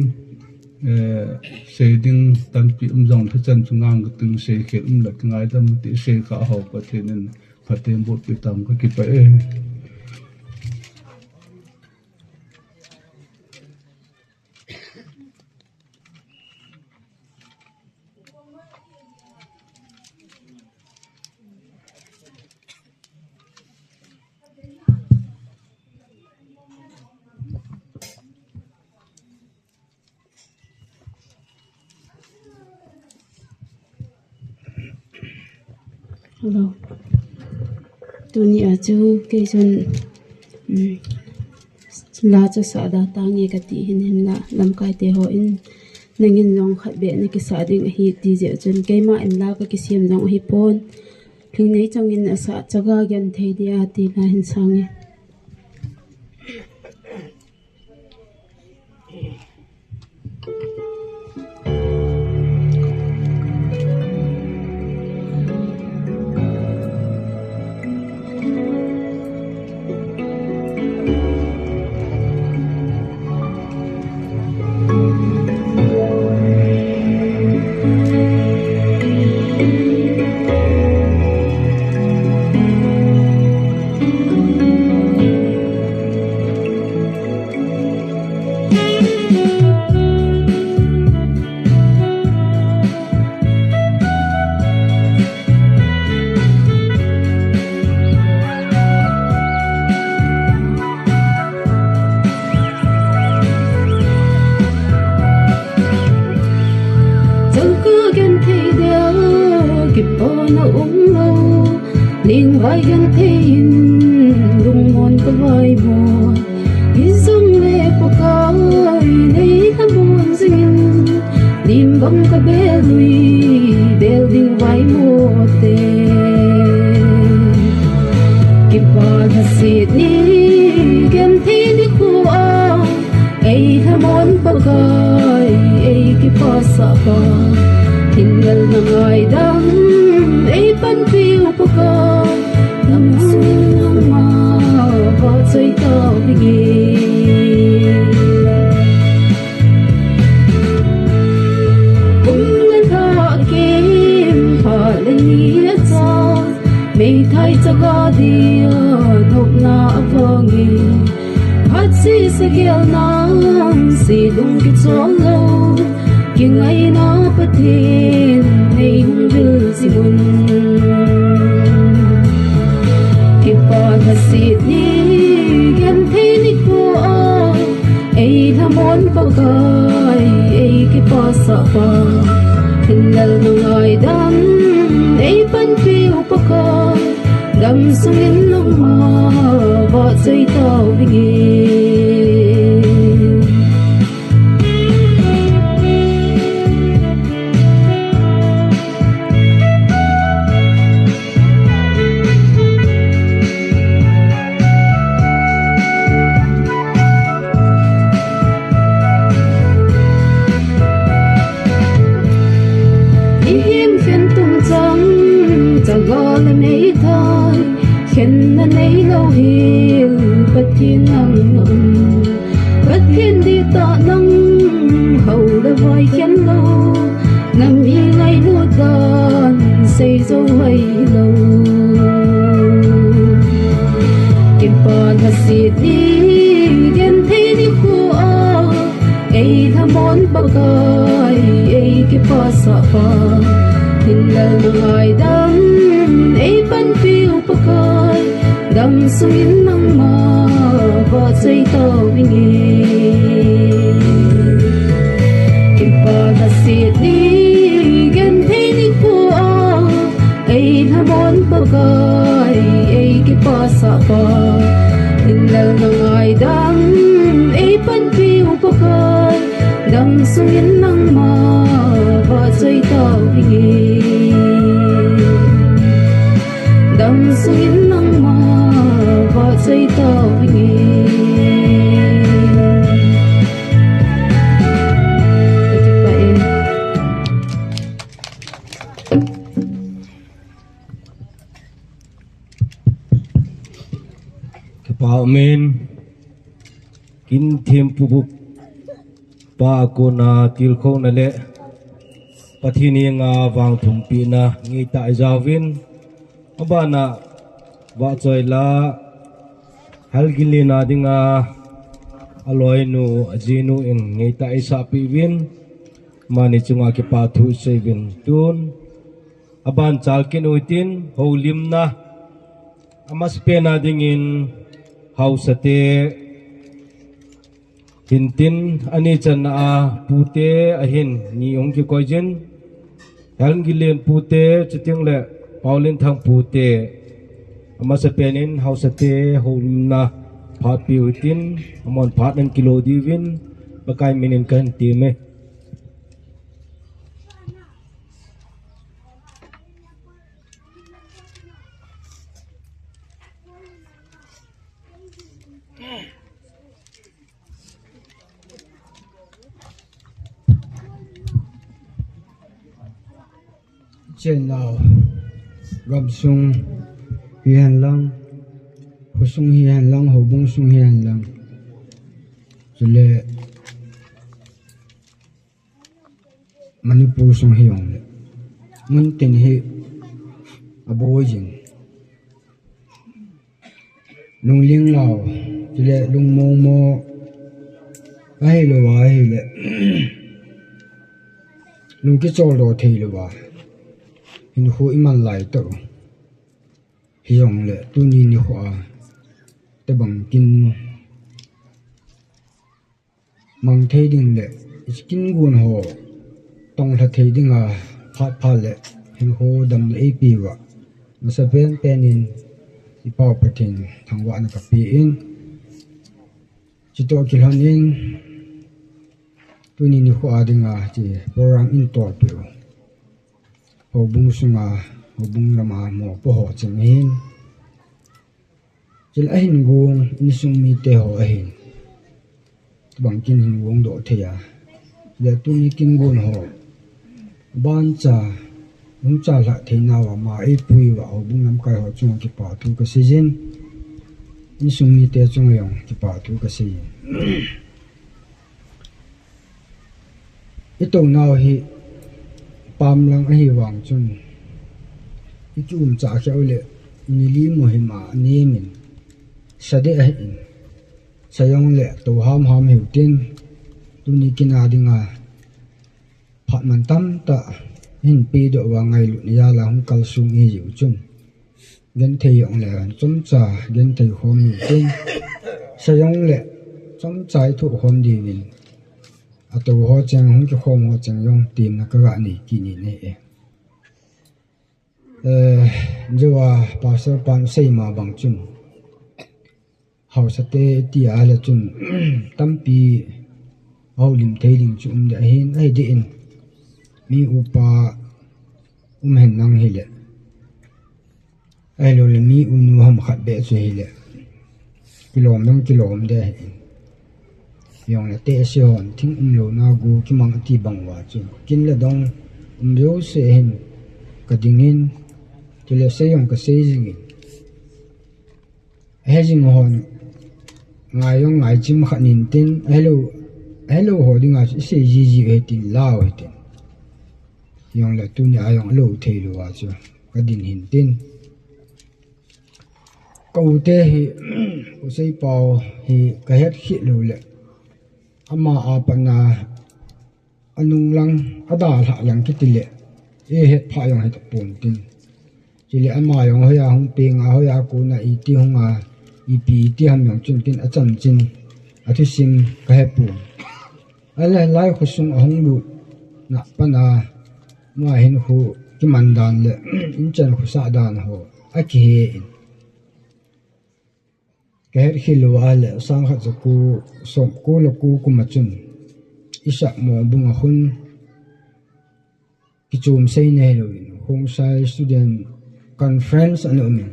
eh, sei ding tampi um jong le hichan chu ngang ka ting, sei khel um le kingaidam ti, sei kha ho Pathen in phatthei boh pi tam, ka kipah e. Hello. Tuni a chu kei chun, um, la chu sah da tange kati hin, hinla lamkai te hon nangin jong khat beh nakisah ding ahi ti jeh chun, keima in la ka kisem jong ahi pon. Lhingnei Chang in asah Chaga Genthei dia ti la hin sang e. Chaga genthei dia kipana um lou, lingvai genthei in lungmon ka vaimo. Hijongle Pakai nei lhamon jingin, lim bang ka bel ui, bel ding vaimo te. Kipa lhaset ni, genthei nikho a, ei lhamon Pakai, ei kipasah pa. Hinlel na ngaidam, ei panpiu Pakai, damsung in nangma vahchoi tauvinge. Kum le lha akem, phat le ni acha, meithai chaga dia nopna avangin, phat sese gel nan, se lung kichol lou, kingaina Pathen nei hung vil jing un. Kipa lhaset ni, genthei nikho a, ei lhamon Pakai, ei kipasah pa. Hinlel na ngaidam, ei panpiu Pakai, damsung in nangma vahchoi tauvinge. Ihim khen tum chang, chaga le meithai, khenna neilou hel, Pathen nang na um. Pathen dihtah nang, hao le vai khen lou, na mi ngailut dan, sei jou hai lou. Kipa lhaset ni, genthei nikho a, ei lhamon Pakai, ei kipasah pa. Hinlel na ngaidam, ei panpiu Pakai, damsung in nangma vahchoi tauvinge. Kipa lhaset ni, genthei nikho a, ei lhamon Pakai, ei kipasah pa. Hinlel na ngaidam, ei panpiu Pakai, damsung in nangma vahchoi tauvinge. Damsung in nangma vahchoi tauvinge. Kipa um in. Kin thempu bup pa a kona tilkhouna le Pathen henga vangthumpina ngeitah ijauvin, abana vahchoila Halginlen a dinga aloinu ajinu in ngeitah eisahpeh uvin, amani chunga kipa thu isei uvin tun. Aban chalkit u hitin, houlimna amasapen a dingin haosate hintin, ani channa a pute ahin ni hung kikoiyin, Halginlen pute, chuteng le Paulinthang pute, amasapen in haosate houlimna phatpeh u hitin, amahon phat ahin kilo diuvin, Pakai minin kahin temme. Chennau, gamsung hihen lang, khosung hihen lang, houbung sung hihen lang, chule Manipur sung hijongle, muntin hi aboiyin, lungling lau, chule lungmongmo, ahilouva ahile lungkicholdo theilouva hinkho iman laitah u hijongle, tuni nikho a tobang kin mang thei ding le kin gon ho tonglha thei dinga phat phat le hinkho damna eipeuva, masapen pen in ipau Pathen thangvahna kapen, chutoh kilhonin tuni nikho a dinga hiche program eintolpeh u, houbung sunga, houbung lama mopo ho cheng ahin, chule ahin gong insung mite ho ahin, tobang kin hin gongdoh thei a, le tuni kin gon ho abancha hung chalhah theinauva ma eipuiuva, houbung lamkai ho chunga kipa thu kaseiyin, insung mite chunga jong kipa thu kaseiyin. Itounau hi pamlang ahivang chun, ikiumchah kheh uleh nili muhima anemin, sa deh ahin, sa jongle tou hamham hiutin, tuni kin a dinga phat man tamtah hin pedoh uva, ngailutna jala hung kalsong ihiu chun, genthei jongle chomcha genthei khom hiutin, sa jongle chomcha ithoh khom diuvin, atou ho cheng, hung kikhom ho cheng jong temna kaga nei kit in ahi e. Eh, jouva Pastor pan asei ma bang chun, haosate tia le chun, tampi ahoulim thei ding chu um deh ahin, ahi deh in, mi upa um hen lang hile, ahiloule mi unu ham khat beh chu hile, kilom dang kilom deh ahin, hijongle tehse hon thing umlouna go kimang ati bang uva chu, kin le dong um jouse hin kadingin, chule sei jong kasei jingin, ahe jing hon ngai jong ngaichim khat intin, ahilou, ahilou ho dinga chu isei jiji u hitin, lau hitin, hijongle tunia jong alou theilouva chu kadin hintin, ka ute hi, U Seipao hi kahet kheh loule, ama a patna anung lang, adalhah lang kitile, eihet phah jong hita pontin, chule ama jong hoiya hung penga, hoiya kona iti hunga, ipi iti ham jong chun tin achanchin, athusim kahepon. Ahile lai khosung ahung lutna pana, ama hinkho kiman dan le inchan khosah dan ho akihe in, kahet khel uva le sangkhat jako somko le ko kuma chun Isakmo bunga khun kichom sei nahilouvin Khongsai Student Conference ana umin,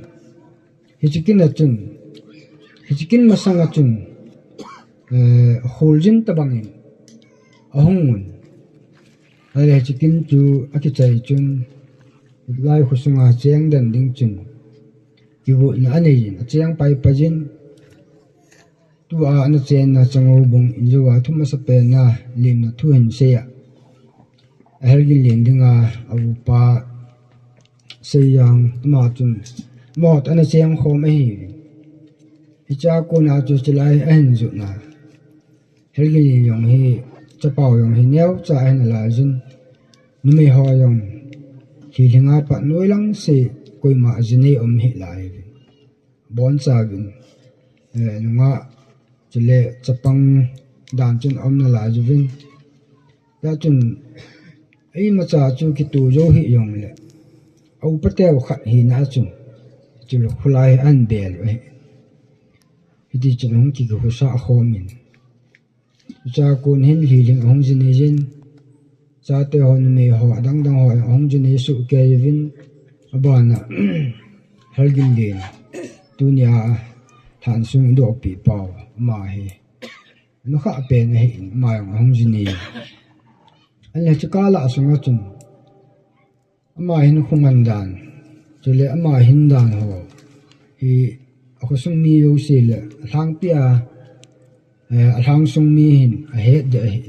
hiche kin a chun, hiche kin masanga chun, eh, kholjin tobangin ahungun, ahile hiche kin chu akichai chun, lai khosunga cheng den ding chun kigotna aneiyin, acheng paipaiyin, Tua ana chenna Changou bung in jou a thum asa penna limna thu hin sei a. Ahelgin len dinga a upa Seijang ama chun mot ana cheng khom ahi. Hicha kona chu chilai ahin jutna. Helgin len jong hi chapau jong hi neocha ahin laijin. Numei ho jong hi lhinga pat noilang se koima jinei um hi lai. Boncha vin, eh, nunga chule chapang dan chun aum nalai juvin. Tua chun, eimacha chu kitu jou hi jongle, a upa teu khat hina chu, chule khulai an bel u ahi. Hiti chun hung kikhusa khomin. Cha kun hin hi lhing ahung jinei jin. Chate ho numei ho adang dang ho ahung jinei suh kei uvin. Abana Helgin len. Tunia thansung dohpi pau ama hi. Nukha pen ahi in ama jong ahung jinei. Anle chukala sunga chun. Ama hin khuman dan. Chule ama hin dan ho. Hi akhosung mi jouse le alhangpi a, eh, alhangsung mi hin ahet de ahi.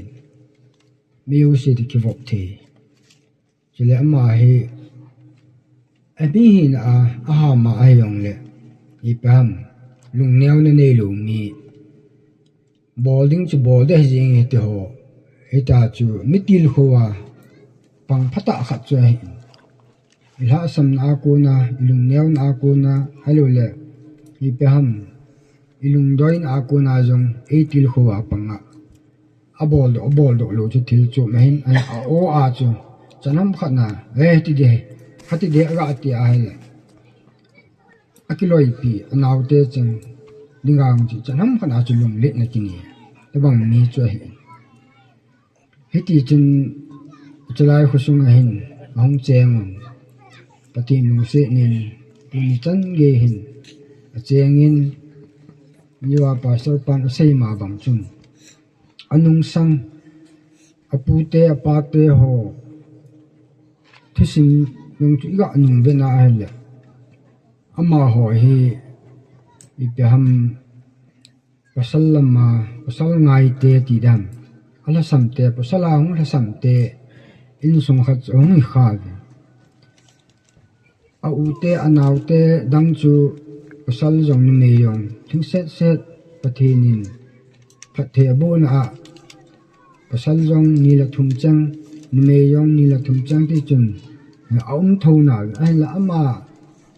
Mi jouse ti kivop thei. Chule ama hi, a mi hina a, ahama ahi jongle, ipi ham, lungneona neilou mi, bol ding chu bol de jing hiti ho, hita chu mi tilkhou a, pang phatah khat chu ahi. Ilhahsamna a kona, ilungneona a kona, ahiloule, ipi ham, ilungdoina a kona jong, ei tilkhou a panga. Abol doh, abol doh lou chu thil chu mahin, a, a o a chu, chanam khat na, eh, ti de, khati de, aga ti ahile. Akiloipi, anaote chun, dinga hung chu, chanam khat na chu lungletna kinei. Tabang mi chu ahi. Hiti chun, chulai khosung ahin, ahung cheng un. Pathen lungset nin, tuni chan gei hin, achengin, Niwa pastor pan asei ma bang chun. Anungsang, apute, apate ho, thusim jong chu iga nung vena ahile. Amaho hi, ipi ham, pasal lama, pasal ngaite ti dan. Alhasamte, pasal a hung lhasamte, insung khat chu hung hi kha ve. A ute, anaote dang chu pasal jong numei jong, thing set set Pathen in phatthei abohna a, pasal jong ni le thum cheng, numei jong ni le thum cheng ti chun, aum thou na, ahinla ama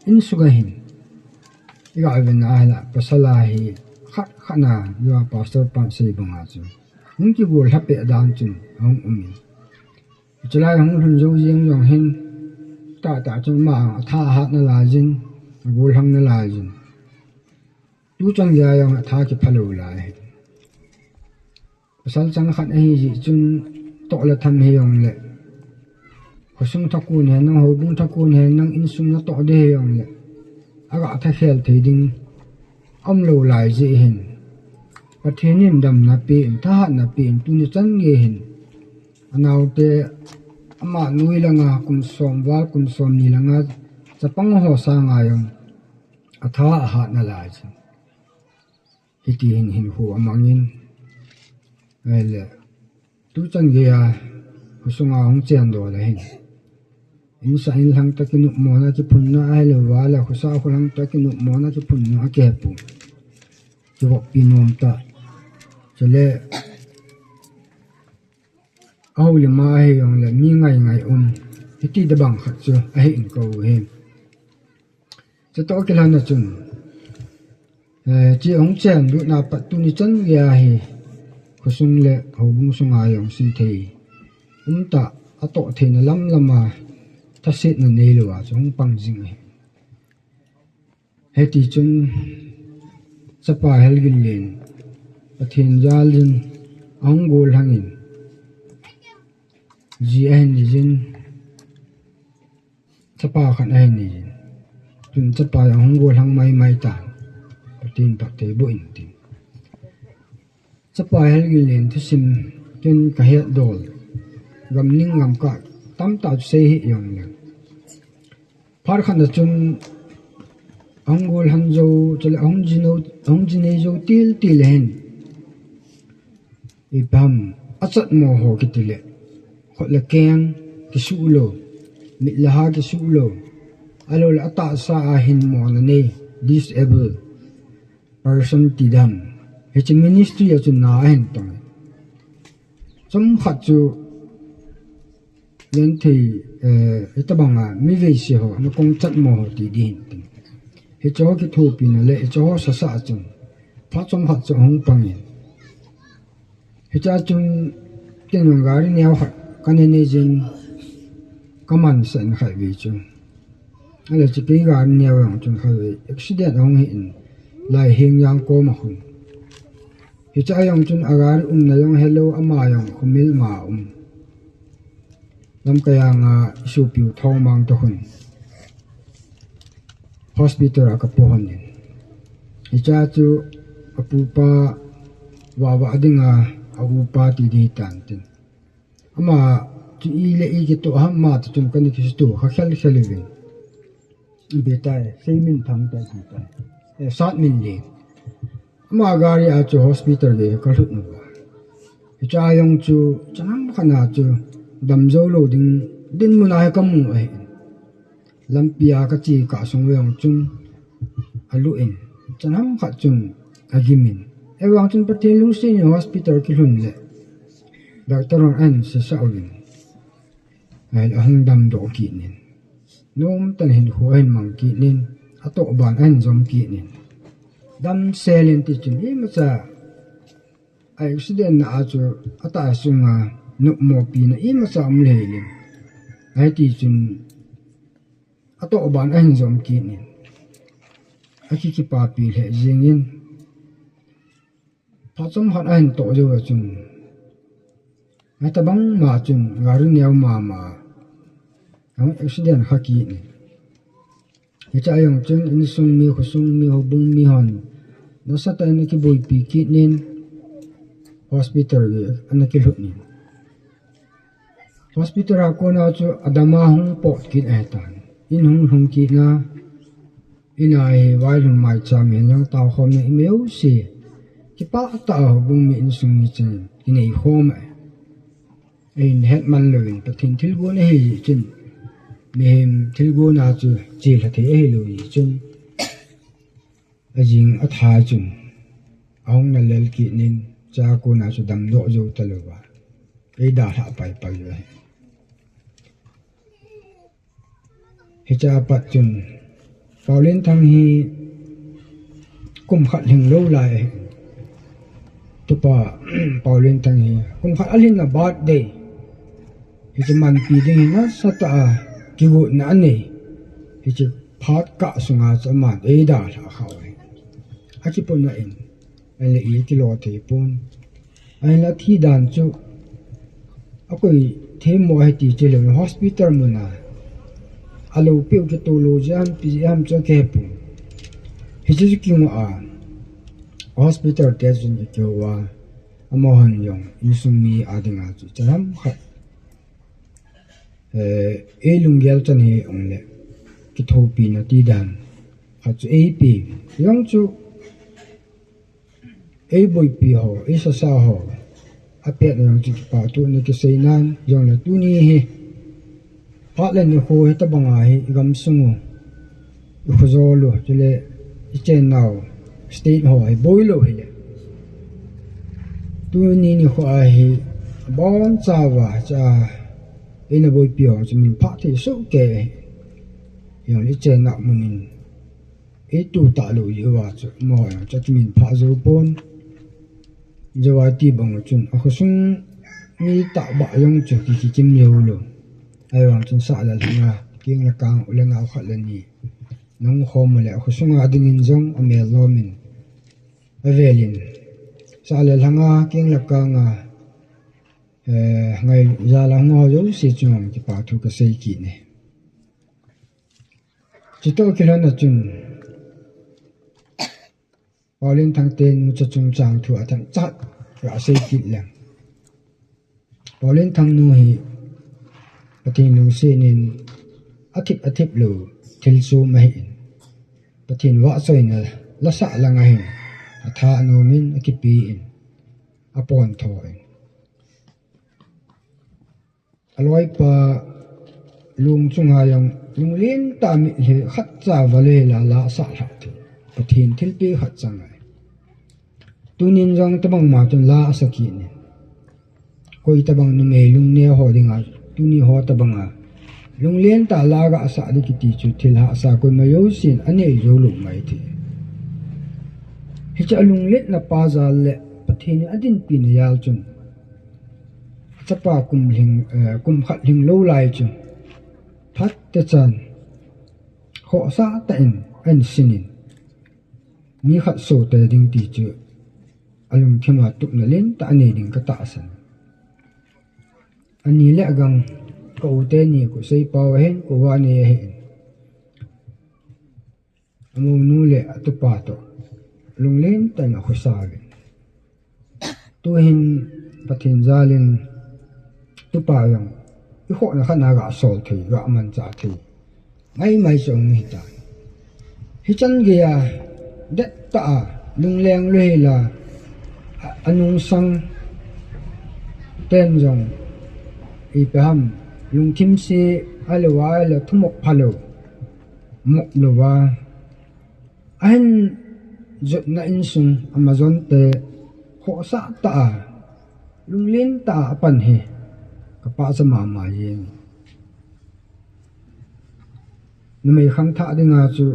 insunga hin, iga vena ahila, pasal a hi khat khat na, Niwa pastor pan sei banga chu. Hung kigol lha peh dan chun, ahung um in. Chulai hung lhun jou jeng jong hin, tahtah chun ama atha ahat nalai jin, agol lhang nalai jin. Tuchan geiya jong atha kipha lou lai. Pasal chang khat ahi jeh chun, toh le tham hijongle. Khosung thakon hen lang, houbung thakon hen lang, insung natoh ding hijongle. Aga thakhel thei ding, aum lou lai jeh hin. Pathen in damna pe in, thahatna pe in, tuni chan gei hin. Anaote, ama noi langa kum som val, kum somni langa, chapang ho sanga jong, atha ahat nalai jin. Hiti hin hinkho amangin, ahile, tuchan geiya, khosunga hung chen doh le hin. Insa inlhang tah kinopmona kiphunna ahilou vale, khosa kholhang tah kinopmona kiphunna akihepu. Kivoppi nom tah. Chule, ahoulim a hijongle, mi ngai ngai um. Hiti tobang khat chu, ahin kou hi. Chutoh kilhon a chun, eh, hiche hung chen lutna pat tuni chan geiya hi, khosung le houbung sunga jong sithei umtah, atoh theina lam lama, thasetna neilou a chu hung pang jing ahi. Hiti chun, chapa Helgin len, Pathen jal in, ahung gollhang in, ji ahin nei jin, chapa khat ahin nei jin. Tun chapa ahung gollhang mai mai tan. Pathen phatthei boh in tin. Chapa Helgin len thusim tin kahet dol. Gamling gamkai tamtah sei hi jongle. Phat khat na chun Ahung gol han jou, chule ahung jinei jou til til ahin. Ipi ham, achatmo ho kiti le, khut le keng kisuh lou, mit le ha kisuh lou, ahilou le atahsa a hinmona nei, disable person ti dam. Hiche ministry a chu na ahin tong. Chomkhat chu, Genthei, eh, hitabanga mi veise ho, na kong chatmo ho ti ding hin tin. Hiche ho kithopina le, hiche ho sasa a chun, phat chomkhat chu ahung pangin. Hiche a chun, ken jong gari neo khat, kana nei jin, kaman sah in khatvei chu. Ahile chu kei gari neo jong chun khatvei, accident ahung hi in, Laiheng Jangkom a khun. Hiche a jong chun agari umna jong helou, ama jong khomil ma um. Lamkai a nga isopiu Thongmang toh khun hospital a kapoh hon in. Hiche a chu apupa vava dinga aupa ti ding tan tin. Ama chu i le i kitoh ham, ama toh chun kana kisutoh kha khel khel uvin. Ipi tai, Seiminthang tai ti tai. Eh, Satminlen. Ama gari a chu hospital gei kalhut uva. Hiche a jong chu, chanam khat na chu, damjou lou ding, dinmun a hi kamu ahi. Lampi a kache kah sung uva jong chun, aluh in, chanam khat chun, agimin. Ahivang chun Pathen lungset in hospital kilhun le, doctor hon ahin sesah uvin. Ahile ahung damdoh kit in. Nomtah in hinkho ahin mang kit in, atoh ban ahin jom kit in. Damsel in ti chun imacha, a accident na a chu atah sunga nopmopina imacha um lheh in. Ahiti chun atoh ban ahin jom kit in. Aki kipapi lheh jeng in. Phat chomkhat ahin toh jou a chun, hitabang ma chun gari neo mama, ahung accident kha kit in. Hiche a jong chun insung mi, khosung mi, houbung mi hon nasatah in akiboipi kit in, hospital gei ana kilhut in. Hospital a kona chu adama hung pot kit ahitan. In hung lhung kit na, in a hi vailhun maicham, mihem lang taokhomna, imajouse kipah tah a houbung mi, insung mi chun kinei khom e. Ahin hetman louvin Pathen thilgon ahi jeh chun, mihem thilgon a chu chelha thei ahilou jeh chun, ajing atha chun ahung nalel kit in, hiche a kona chu damdoh jou talouva, eidalhah paipai u ahi. Hiche a pat chun Paolenthang hi kum khat lhinglou lai ahi. Tupa Paolenthang hi kum khat alhinna birthday hiche manpi ding hi nasatah a kigotna anei. Hiche phat kah sunga chu aman eidalhah khah u ahi. Akipuna in, ahile ikilo thei pon. Ahinla athi dan chu akoi themmo ahi ti chule hospital muna aloupeh u kitoh lou jeh ham, ipi jeh ham chu akihepon. Hiche chu kingoh a, hospital te chun akihou a, amahon jong insung mi a dinga chu chanam khat, eh, eilunggel chan hi ahung le, kithopina ti dan khat chu eipe. Jong chu eiboipi ho, eisasa ho, apet jong chu kipathu ana kisei nan, jongle tuni hi phat le nikho hitabanga hi igamsung u, ikhojol u, chule ichennau state ho hi boilou hile, tuni nikho a hi abonchauva cha eina boipi ho chu minphah thei sohkei ahi. Jongle ichennau mun in eituh talou jeh uva chu amaho jong chu akiminphah jou pon. Jou a ti bang u chun akhosung mi tahbeh jong chu ki, kikim joulou. Ahivang chun sah le lhanga, keng le kang, u le nao khat le ni nahung khom u le akhosunga dingin jong amel lomin, avelin, sah le lhanga, keng le kanga, eh, ngailut jal a hung ho jouse chunga kipathu kasei kit e. Chutoh kilhon a chun Paolenthang tenu cha chungchang thu athemcha khat kasei kit leng, Paolenthang nu hi Pathen lungset in athip athip lou thilsom ahin, Pathen vahchoina la sah langa hin atha anom in, akipe in, apon tho in. Aloipa lung chunga jong lunglen tah a mitlhi khat cha vale la la sah lhah thei. Pathen thilpeh khat chang ahi. Tunin jong tabang ma chun la asa kit in. Koi tabang numei lungneo ho dinga, tuni ho tabanga lunglen tah la ga sah ding kiti chu thil hahsa koima jousen anei jou lou mai thei. Hiche alungletna pa jal le Pathen in adinpina jal chun, achapa kum lhing, eh, kum khat lhing lou lai chu, phat techan, khohsah tah in ahin sin in, mi khat soh tei ding ti chu alungthima tupna lentah anei ding katahsan. Ani le agang, ka u teni, ka u Seipao ahin, ka u Vannei ahin, amonu le atupa toh lunglen tah in akhosa uvin. Tuhin Pathen jalin tupa jong ikhohna khat na ga sol thei, ga manchah thei maimai chu ahung hitan. Hichan geiya, dettah a, lungleng lou hela, a, anungsang ten jong, ipi ham, lungthim se, ahilouva, ahile thumop phalou, mop louva, ahin jotna insung, amajonte, khohsah tah a, lunglen tah a apan hi, kapahcha mama jeng. Numei khangthah dinga chu,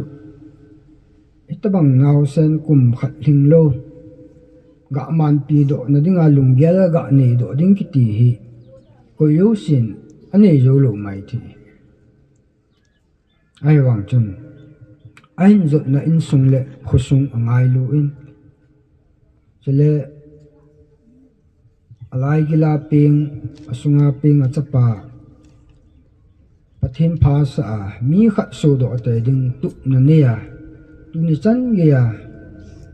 hitabang naosen kum khat lhing lou, ga manpi dohna dinga lunggel ga nei doh ding kiti hi, koi jousen anei jou lou mai thei. Ahivang chun, ahin jotna insung le khosung angailu in, chule alaigila peng, asunga peng achapa, Pathen phasah a, mi khat sohdoh tei ding tupna nei a, tuni chan geiya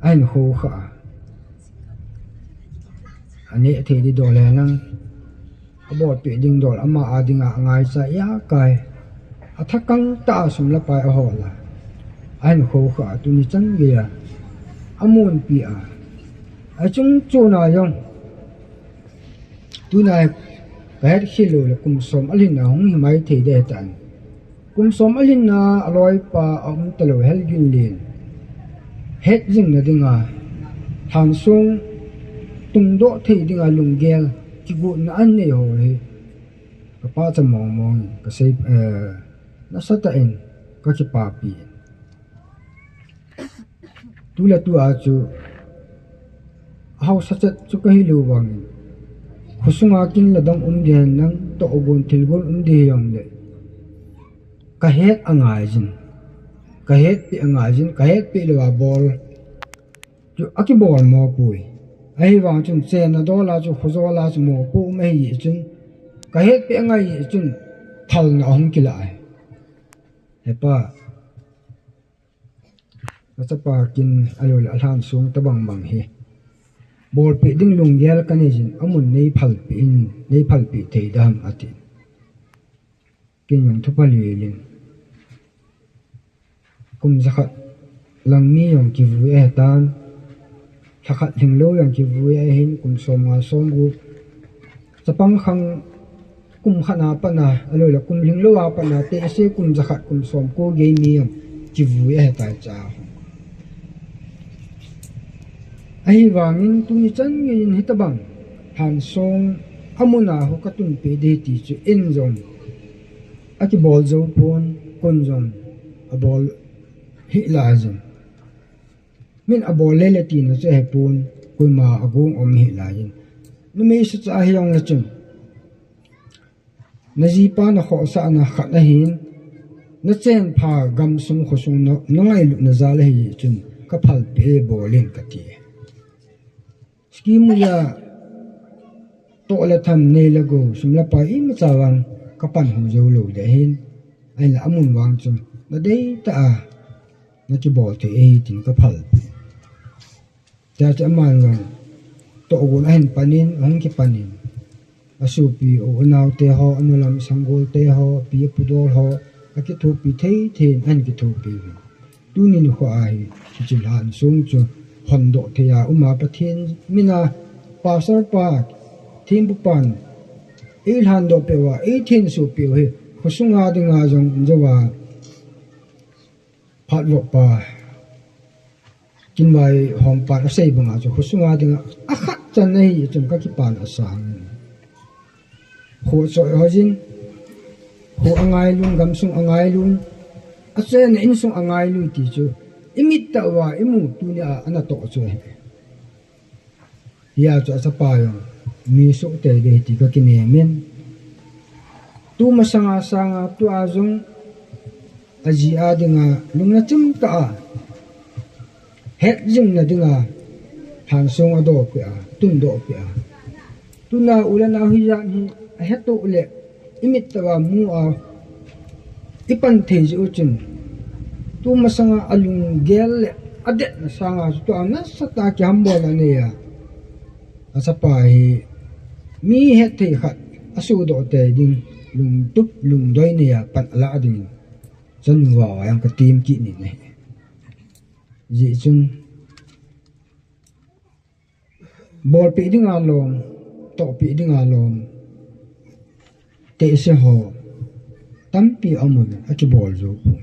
ahin khoukhah a, aneh thei ding dol henlang, abolpeh ding dol, ama a dinga angaicha ijakai, athakang tah a sum le pai ahol a, ahin khoukhah a, tuni chan geiya amunpi a, achung chuna jong, tuna hi kahet khel lou le kum som alhin a hung himai thei ding ahitan. Kum som alhin a aloipa aum talou helgil len, het jingna dinga, lhansong tungdoh thei dinga lunggel, kigotna anei ho hi, kapahcha mongmong in, kasei, eh, nasatah in, kakipapi in. Tule tua chu, ahaosa chet chu kahilou vangin, khosunga kin ladang um ding henlang, tohgon thilgon um ding hijongle, kahet angaijin, kahetpeh angaijin, kahetpeh louva bol chu akibol mopoi. Ahivang chun chenna dola chu, khojola chu mopo um ahi chun, kahetpeh angai chun, phalna ahung kilah ahi. Hepa, nachapa kin ahilou le alhansong tabang bang hi, bolpeh ding lunggel kanei jin, amun neiphalpeh in, neiphalpeh thei dam ati. Kin jong thupha lelin, kum jakhat lang mi jong kivui ahitan, lhakhat lhinglou jong kivui ahin, kum somnga somgup, chapang khang kum khat a pat a, ahilou le kum lhinglou a pat a, tehse kum jakhat, kum somko gei mi jong kivui ahitai cha. Ahivangin tuni chan geiyin hitabang lhansong amun a ho katunpeh ding ti chu in jong akibol jou pon, kon jong abol hih laijin, min abol lele tina chu ahepon, koima agong um hih laijin, numei sacha hijongle chun, najipa nakhohsahna khat ahin, nachenpha gamsung khosung na, nangailutna jal ahi chun, kaphalpeh e, bol in kati. Scheme uva toh le tham, nei le gou, sum le pai imacha vang kapan hou jou lou ding ahin, ahinla amun vang chun nadeitah a nakibol thei ahi tin kaphalpeh. Tia chu aman jong tohgon ahin panin, ahung kipanin, asopi u anaote ho, anu lam sanggol te ho, api apu dol ho, akithopi thei thei in ahin kithopi uvin. Tuni nikho a hi, hiche lhansong chu hondoh thei a um a, Pathen mina pastor pa, thempu pan eilhandoh peh uva, eithensoh peh u hi, khosunga dinga jong injouva phat vop pa, kinvai hom pan asei banga chu khosunga dinga akhat chan ahi chun kakipa asang. Kho choi hojin, kho angailun, gamsung angailun, achenna insung angailun ti chu imit tah uva imu tunia anatoh chu ahi. Hia chu achapa jong mi soh tei ding ahi ti kakinem in. Tumasanga sanga tua jong aji a dinga lungna chimtah a hetjingna dinga lhansong adoh peh a, tundoh peh a. Tuna u le nau hijat hi ahetoh le imit tah uva mu a ipan thei jeh u chun, tumasanga alunggel le adetna sanga chu tua nasatah a kihambolna anei a, achapa hi mi hetthei khat asohdoh tei ding lungtup lungdoi nei a pan alah dingin chanu vava jong katem kit nin ahi. Hijeh chun bolpeh dinga lom, tohpeh dinga lom, tehse ho tampi aum uvin akibol jou pon.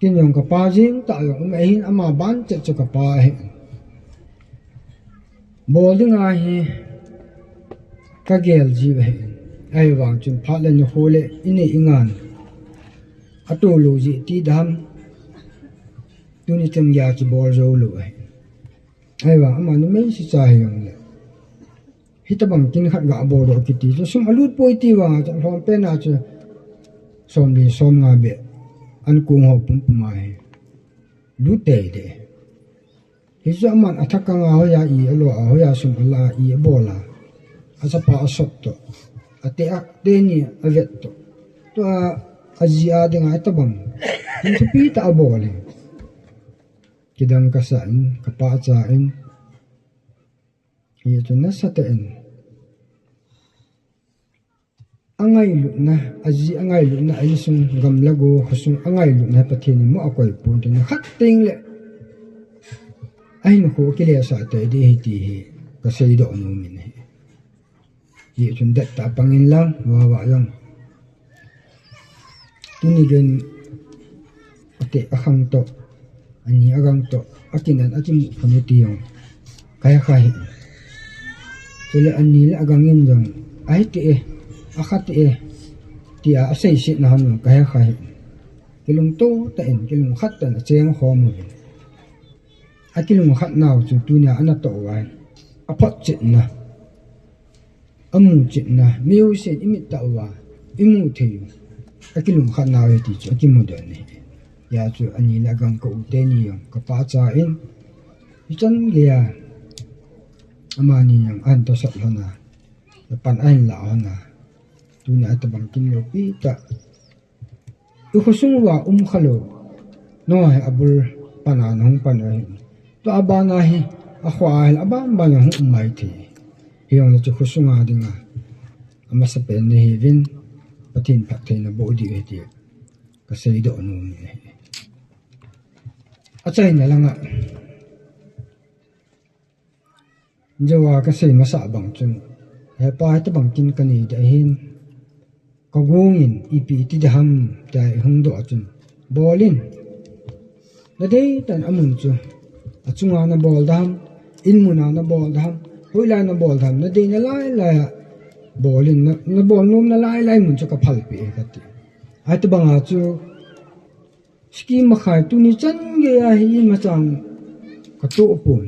Ken jong kapa jeng tah jong um ahin, ama ban chet chu kapa ahi. Bol dinga hi kagel jiu ahi. Ahivang chun phat le nikho le inei ingan atolou jeh ti dam, tuni chan geiya kibol joulou ahi. Ahivang ama numei sicha hijongle, hitobang kin khat gaboldoh kiti chu sum alut poi ti vanga chu alhom pena chu somli somnga beh ankong ho pumpuma hi lut tei deh. Hichu aman athakanga hoiya i alo a, hoiya sum ala a, i abol a, achapa asot toh, ate a, teni avet toh, tua aji a dinga hitobang hin thupi tah abol hi kidang kasah in, kapachat in. Hichu nasatah in angailutna, aji angailutna, a insung gamla go khosung angailutna Pathen in mo akoi ponte, nikhat tengle ahinkho akilesah tei ding ahi ti hi kaseidoh nom in ahi. Hichun dettah pangin lang, vava jong. Tuni geiyin ateh akhang toh, ani agang toh, akinan akimu kham u ti jong kahekha hih in. Chule ani le agang in jong, ahiti e, akhati e, tia aseisetna hon jong kahekha hih in. Kilungto tah in, kilungkhat tah in acheng khom uvin. Akilungkhat nau chu tunia anatoh uva hin, aphotchetna, amuchetna, miusen imit tah uva imu thei u, akilungkhat nau ahi ti chu akimudoh in ahi. Hia chu ani le agang ka u teni jong kapachat in, hichan geiya amani jong ahin tosot lhon a, pan ahin lah lhon a, tunia hitobang kin loupi tah ikhosung uva um khalou, nangho hi abul pana nahung pan u ahi. Tua bana hi, akhoa hi aban ban a hung um mai thei. Hijongle chu khosunga dinga amasapen nahiuvin, Pathen phattheina boh diu ahi ti kaseidoh nom in ahi. Achaina langa jouva kasei masah bang chun, hepa, hitobang kin kanei ding ahin, kagong in ipi iti ding ham tia ihung doh a chun, bol in, nadei tah in amun chu, achunga nabol ding ham, inmuna nabol ding ham, hoilai nabol ding ham, nadei nalai lai a bol in, na, nabol nom nalai lai mun chu kaphalpeh e kati. Hitobanga chu scheme makhai tuni chan geiya hi imacha katoh pon.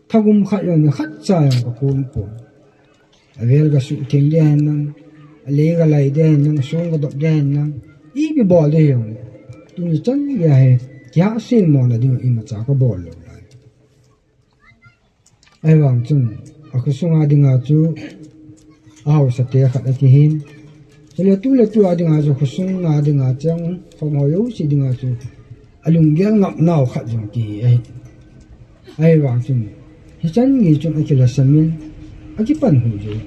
Thagum khat jong nikhat cha jong kakon pon. Avel gasuhtheng ding ahin lang, alei galai ding ahin lang, song gadop ding ahin lang, ipi bol ding hijongle, tuni chan geiya hi kihahsel mona ding imacha kabol lou lai. Ahivang chun, akhosunga dinga chu ahaosate khat akihin. Chule tu le tua dinga chu, khosunga dinga cheng khom ho jouse dinga chu alunggel ngapnau khat jong kihi ahi. Ahivang chun, hichan gei chun akilhasam in, akipanhu jou.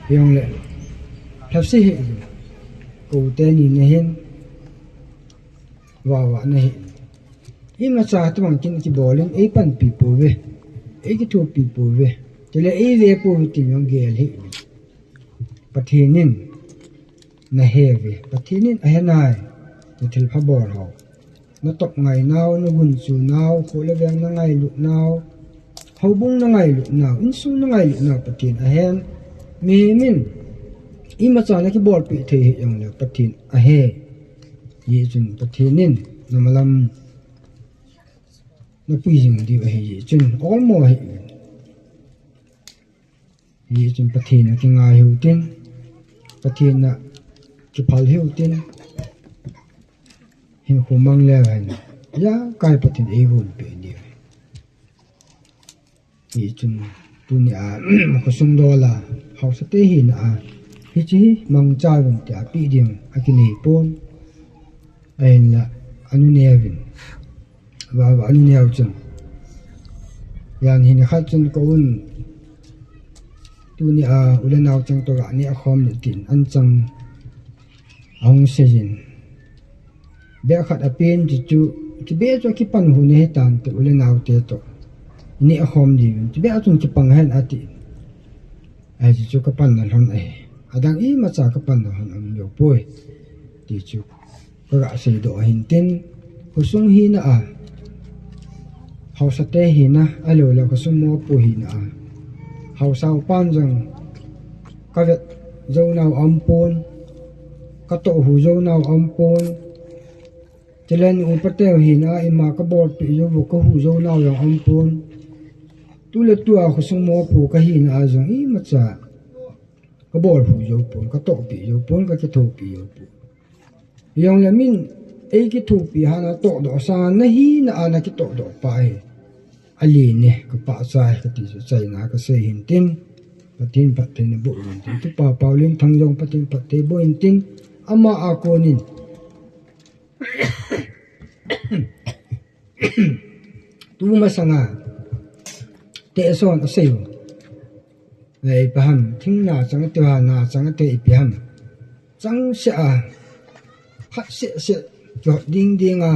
Hijongle, lhase hih in, ka u teni nahin, Vava nahi. Imacha tabang kin kibolin eipanpi pouve. Eikithopi pouve. Chule eive pouve tin jong gel hih. Pathen in naheuve. Pathen in ahenai. Nathilpha bol ho. Natop ngai nau, nagunchu nau, kho le veng nangailut nau. Houbung nangailut nau, insung nangailut nau Pathen ahen. Mihem in imacha nakibolpeh thei hih jongle Pathen ahe. Hijeh chun Pathen in namalam napui jing diu ahi jeh chun olmo hih. Hijeh chun Pathen a kingai hiu tin, Pathen a kiphal hiu tin, hinkho mang leu hen, ijakai Pathen in eigonpeh diu. Hijeh chun tunia khosung dol a, haosate hina a, hiche hi mangcha uvin tia peh ding akinei pon. Ahinla, anu neuvin. Vava anu neu chun. Jan hin khat chun kouvin. Tunia u le nao cheng toh ga neh khom le tin anchang ahung seijin. Beh khat apen chu chu, chu beh chu akipan hu nahi tante u le naote toh. Neh khom diuvin, chu beh chun kipang hen ati. Ahi chu chu kapanna lhon ahi. Adang imacha kapanna lhon aum lou poi. Ti chu. Kaga seidoh ahin tin, khosung hina a, haosate hina, ahilouleh khosung mopo hina a, haosa upan jong kavet jounau aumpon, katoh hu jounau aumpon, chule upateu hina a ima kabolpeh jou u kahu jounau jong aumpon, tuletua khosung mopo kahina a jong imacha kabol hu joupon, katohpeh joupon, kakithopi joupon. Hijongle min eikithopi hana tohdoh sanga nahina a nakitohdoh pa hi alen e, kapahcha e kati chu achaina kasei hin tin, Pathen phatthei naboh uvin tin, tupa Paolenthang jong Pathen phatthei boh in tin, ama a konin tumasanga tehson asei u. Ipi ham, thing nachang ati uva, nachang ati ipi ham. Changseh a, khat seh seh, kihot ding dinga,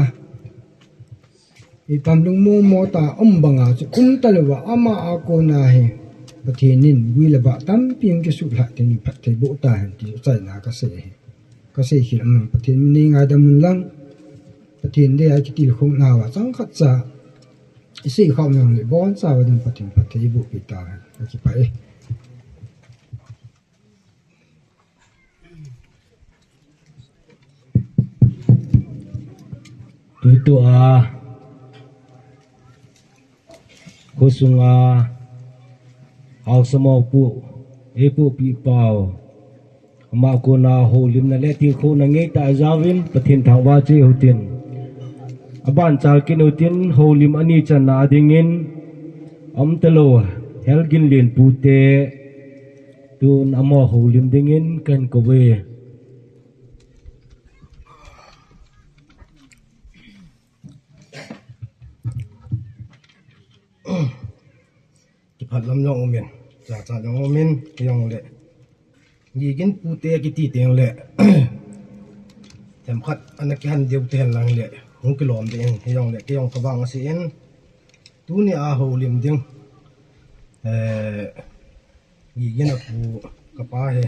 ipi ham lungmong mo tah a um banga chu um talouva, ama a kona hi Pathen in gui le bah tampi hung kisutlhah teng in phatthei boh tahen ti achaina kasei ahi. Kasei khel aman Pathen min neingaidam un lang, Pathen dia ikitilkhouna uva chang khatcha isei khah u jongle ibonchauva ding Pathen phatthei eibohpeh tahen, kakipah e. Tutua khosunga haosa mopo eipohpeh pau, ama kona houlimna le tilkhouna ngeitah a jaovin Pathen thangvah cheh uhitin, abanchal kit uhitin, houlim ani channa a dingin aumtalou Helginlen pute tun amaho houlim dingin kahin kouve. Kiphatlam jong umin, jachat jong umin, hijongle Gigin pute kiti tengle themkhat ana kihan diu tahen lang le hung kilom ding in, hijongle kei jong kavang asei in, tunia houlim ding, eh, Gigin apu kapa hi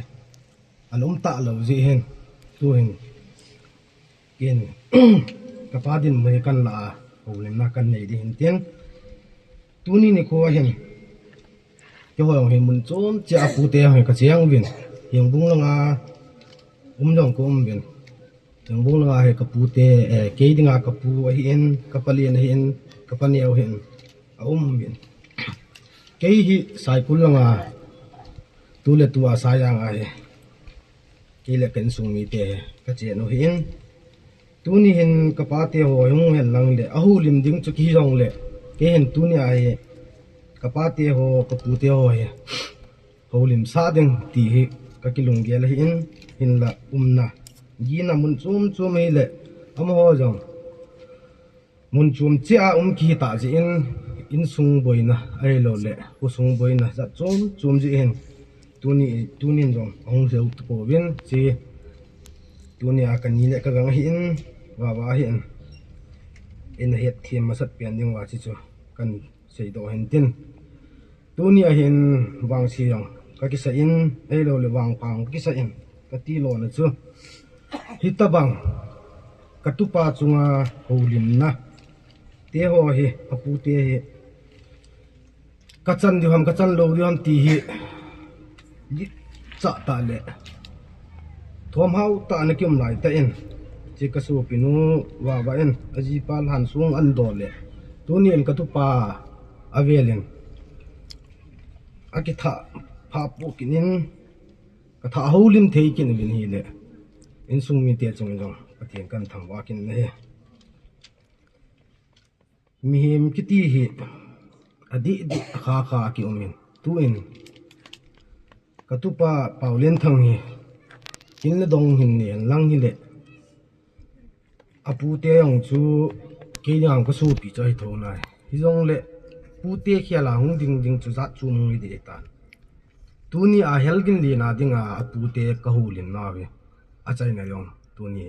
ana um talou jeh hin, tuhin ken kapa dinmun hi kanla a houlimna kanei ding hin tin, tuni nikho hin keiho jong hi mun chom cheh a pute jong hi kacheng uvin, Hengbung langa um jong kaum uvin, Hengbung langa hi kapute, eh, kei dinga kapu ahin, kapalen ahin, kapaneo ahin, aum uvin. Kei hi Saikul langa tuletua Saijang a hi kei le ka insung mite hi kachen u ahin, tuni hin kapateho hung hen lang le ahoulim ding chu kihi jongle, kei hin tunia hi kapateho, kapute ho hi houlimsah ding ti hi kakilunggel ahin, hinla umna, gina mun chom chom ahile, amaho jong mun chom cheh a um kihi tah jeh in, insung boina ahiloule khosung boina jat chom chom jeh hin, tuni, tunin jong ahung lheu tapouvin, che, tunia kani le kagang ahin, vava ahin. in het them masat pen ding uva chu chu kan seidoh hin tin. Tuni ahin vangse jong ka kisa in, ahilou le vangpha ka kisa in, ka ti lona chu. Hitabang ka tupa chunga houlimna te ho hi, apu te hi, ka chan diu ham, ka chan lou diu ham ti hi, di cha ta le. Thom hau ta na kium lai ta in, chi ka sopi nu Vava in, ajipa lhan sung an do le. Tuni in ka tupa avel in, akitha pha pu kin in, ka tha houlim thei kin vin hi le. Insung mite chung jong, Pathen kan thangvah kin na hi. Mihem kiti hi, adih dih, akha kha kium in. Tu in, ka tupa Paolienthang hi, kin le dong hin ne lang hi le. Apu te jong chu, kei dinga ka sopi chu ahi tho nai. Hijong le, pu te khel a hung ding ding chu jat chu hung hi ding tan. Tuni a hel gin lina dinga, apu te ka houlimna ve. Achaina jong, tuni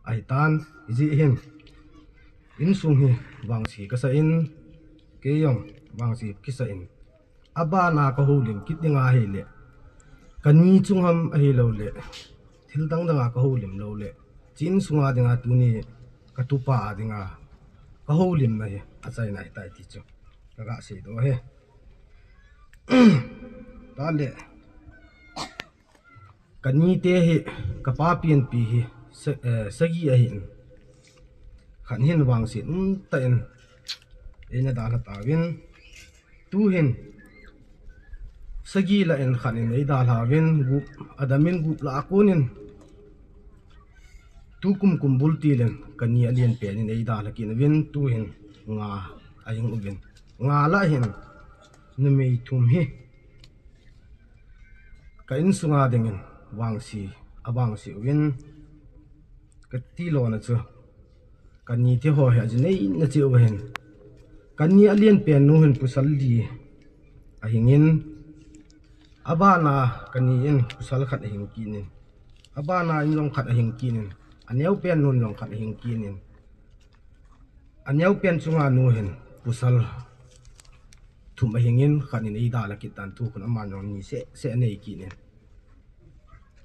ahi tan, ijeh hin. Insung hi vangse ka sa in, kei jong vangse kisa in. Abana ka houlim kit dinga hi le. Ka ni chung ham ahilou le. Thil dang danga ka houlim lou le. Chi insung a dinga tuni ka tupa a dinga ka houlimna hi achaina ahi tai ti chu. Ka ga seidoh hi. Ta le. Ka ni te hi, ka pa pianpi hi, sa-, eh, sagi ahin. Khat hin vangset um tah in, eina dalha tauvin. Tu hin, sagi lah in khat in eidalha uvin, gup, adam in gup lah a kon in. Tu kum kum bul til in, ka ni alen pen in eidalha kit uvin, tu hin, nga ahing uvin. Nga lah hin, numei thum hi. Ka insunga dingin vangse, avangse uvin, ka ti lona chu. Ka ni te ho hi aji neina cheh uva hin. Ka ni alen pen nu hin pasal li ahing in. Abana ka ni in pasal khat ahing kit in. Abana in jong khat ahing kit in. Aneo pen nun jong khat ahing kit in. Aneo pen chunga nu hin pasal thum ahing in, khat in eidalha kit tan, tu khun aman jong ni seh seh anei kit in.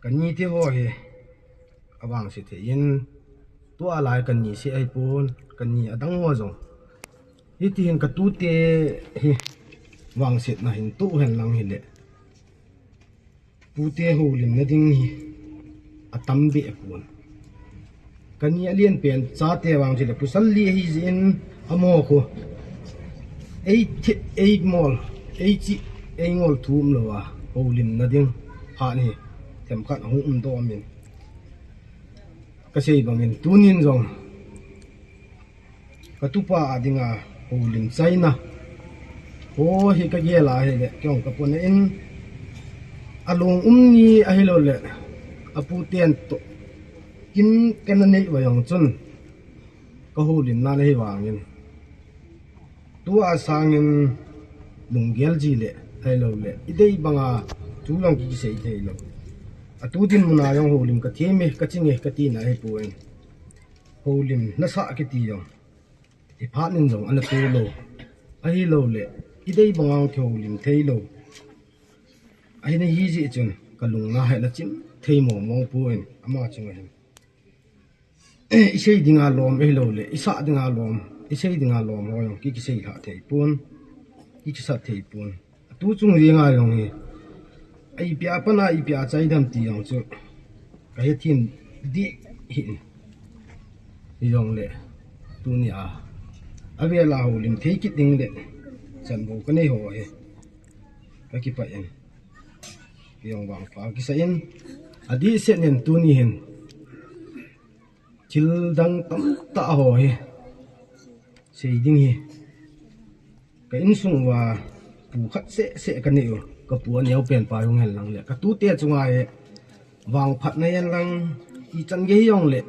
Ka ni te ho hi avangse thei in, tua lai ka ni seh ahipon, ka ni adang ho jong. Hiti hin ka tute hi vangsetna hin tu hen lang hi le. Pute houlimna ding hi atam be pon. Ka ni alen pen chate vang chu le pasal li ahi jeh in amaho khu. Ei thit, ei mol, ei chi, ei ngol thum lou a. Houlimna ding. Phat hi. Themkhat hung um doh amin. Ka sei bangin tunin jong. Ka tupa a dinga houlim chaina. Ho hi ka gel a hi le, kei jong ka pona in. Alung um ni ahilou le, apu ten toh. Kin kana nei uva jong chun. Ka houlimna le hi vangin. Tua sangin lunggel ji le, ahilou le. I dei banga, chu jong ki kisei thei lou. Atu dinmun a jong houlim ka thei me, ka ching e, ka tina hi pon. Houlim nasah kiti jong. I phat in jong ana to lou. Ahilou le, i dei banga hung kihoulim thei lou. Ahina hi jeh chun, ka lungna hi ana chim thei mong mong pon, ama chunga hin. I sei dinga lom, ahilou le, i sah dinga lom, i sei dinga lom ho jong, ki kisei lha thei pon, ki kisat thei pon. Tu chung jenga jong hi. Ai pia pana i pia chai dam ti jong chu. Ka he thim di hi. Hi jong le. Tuni a. Avela houlim thei kit ding le. Chan bou ka nei ho hi. Ka kipah in. Hi jong vangpha kisa in. Adih seh nen tuni hin. Thil dang tamtah ho hi. Sei ding hi. Ka insung uva pu khat seh seh ka nei u. Ka pu aneo pen pa hung hen lang le. Ka tute chunga hi. Vangphatna hen lang. I chan gei hi jong le.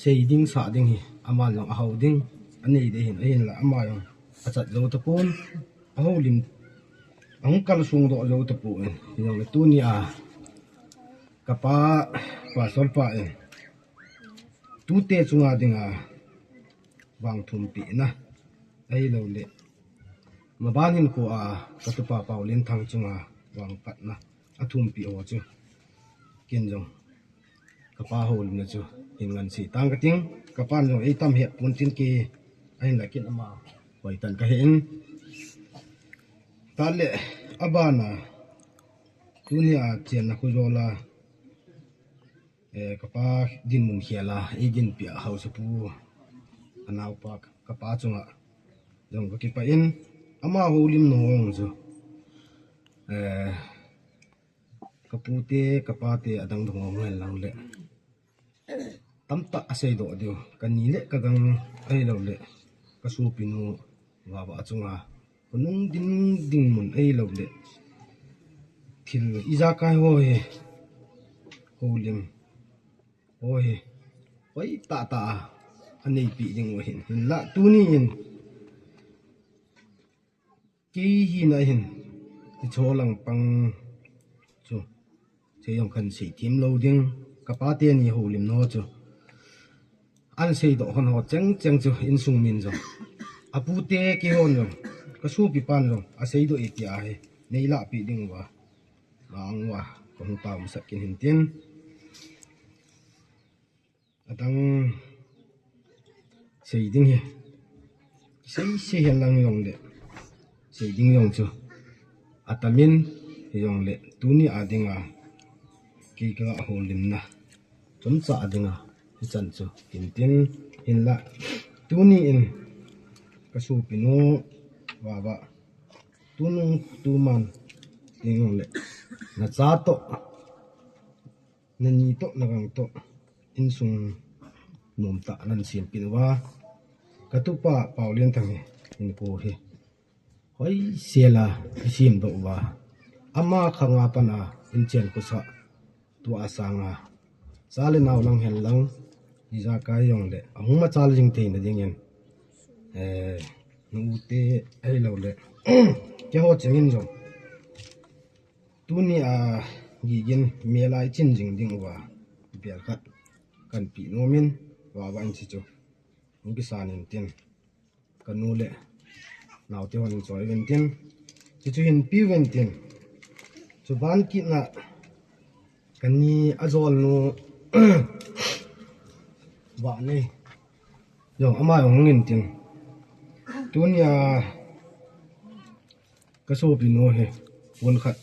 Sei ding sah ding hi. Ama jong ahao ding. Anei dei hin. Ahin la ama jong. Achat jou tapon. Ahoulim. Ahung kalsung doh jou tapon. Hi jong le tuni a. Ka pa, pastor pa in. Tute chunga dinga. vang thumpina, ahilouleh maban hinkho a katupa Paolenthang chunga vang patna, athumpi ho chu ken jong kapa houlimna chu hin ngansei tang kating. Kapan jong eitam hepon tin, kei ahinlah ken ama hoitah kahin. Tale, abana, tunia chenna khu jola, eh, kapa dinmun khela eidinpia haosapu, anaopa kapa chunga jong kakipah in, ama houlimna ho chu, eh, kapute kapate adang dong ho ngai lang le tamtah aseidoh diu, kani le kadang ahilouleh kasopinu vava chunga khonung ding dinmun ahilouleh thil ijakai ho hi, houlim ho hi hoitah tah a aneipi dingu ahin, hinlah tuni in kei hina hin hicho langpang chu seijong kahin sei thim lou ding. Kapa teni houlimna chu ahin seidoh hon ho chengcheng chu insung min jong, apute keihon jong, kasopipan jong aseidoh e tia hi neilahpeh dinguva, vang uva kahung taomasah kit in tin. Adang sei ding hi, sei sei henlang jongle, sei ding jong chu atamin, hijongle tuni a dinga kei kaga houlimna chomcha a dinga hichan chu tin tin, hinlah tuni in kasopinu vava, tunung tuman ding jongle nacha toh, nani toh, nagang toh, insung nomtah nahin sempeh uva, katupa Paolenthang hi hinkho hi hoisela isemdoh uva, ama khanga pana inchen khosah tua sanga cha le nao lang henlang, ijakai jongle ahung machal jing theina dingin, eh, nute ahilouleh keiho chengin jong tunia gigin mela ichin jing dinguva bel khat kahin peh nomin, vava in hichu hung kisan in tin, kanu le naote hon choi uvin tin, hichu hin pe uvin tin, chuban kitna kani ajolnu Vahnei jong ama jong hung in tin, tunia kasopinu hi pon khat,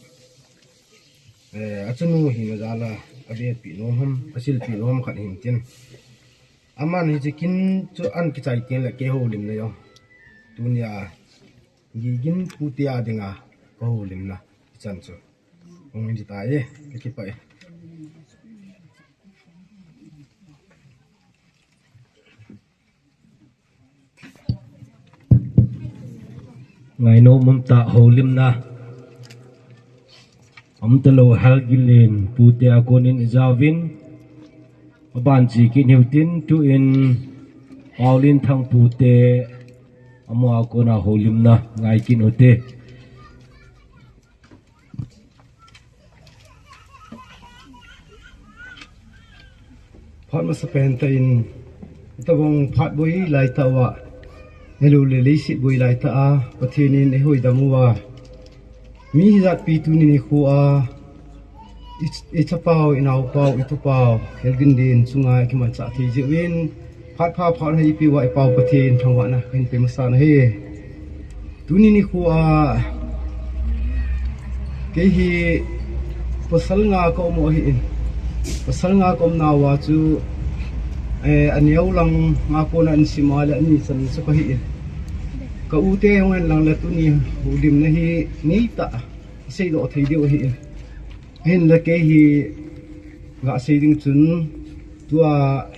eh, achanu hina jal a avetpeh nom ham, asilpeh nom ham khat hin tin, aman hiche kin chu ahin kichai tengle kei houlimna jong, tunia gigin pute a dinga kahoulimna hichan chu hung hin tai, kakipah e. Ngainom umtah houlimna umtalou, Helginlen pute a konin ijauvin, aban che kit hiu tin, tuin Paolenthang pute amaho a kona houlimna ngai kit ute. Phat masapen tah in, hitobang phat boi laitah uva, ahilouleh leiset boi laitah a Pathen in eihoidam uva, mi hijatpi tuni nikho a i, ichapau, inaopau, itupau Helginlen chunga ikimanchah thei jeh uvin, phat pha phat hoi ipeuva ipau Pathen thangvahna kahin pe masan ahi. Tuni nikho a kei hi pasal nga ka um u ahin, pasal nga ka umnauva chu, eh, aneo lang a kona insim a le ani chan chu kahin, ka ute hung hen lang le tuni houlimna hi neitah a seidoh thei diu ahin, ahinla kei hi gasei ding chun tua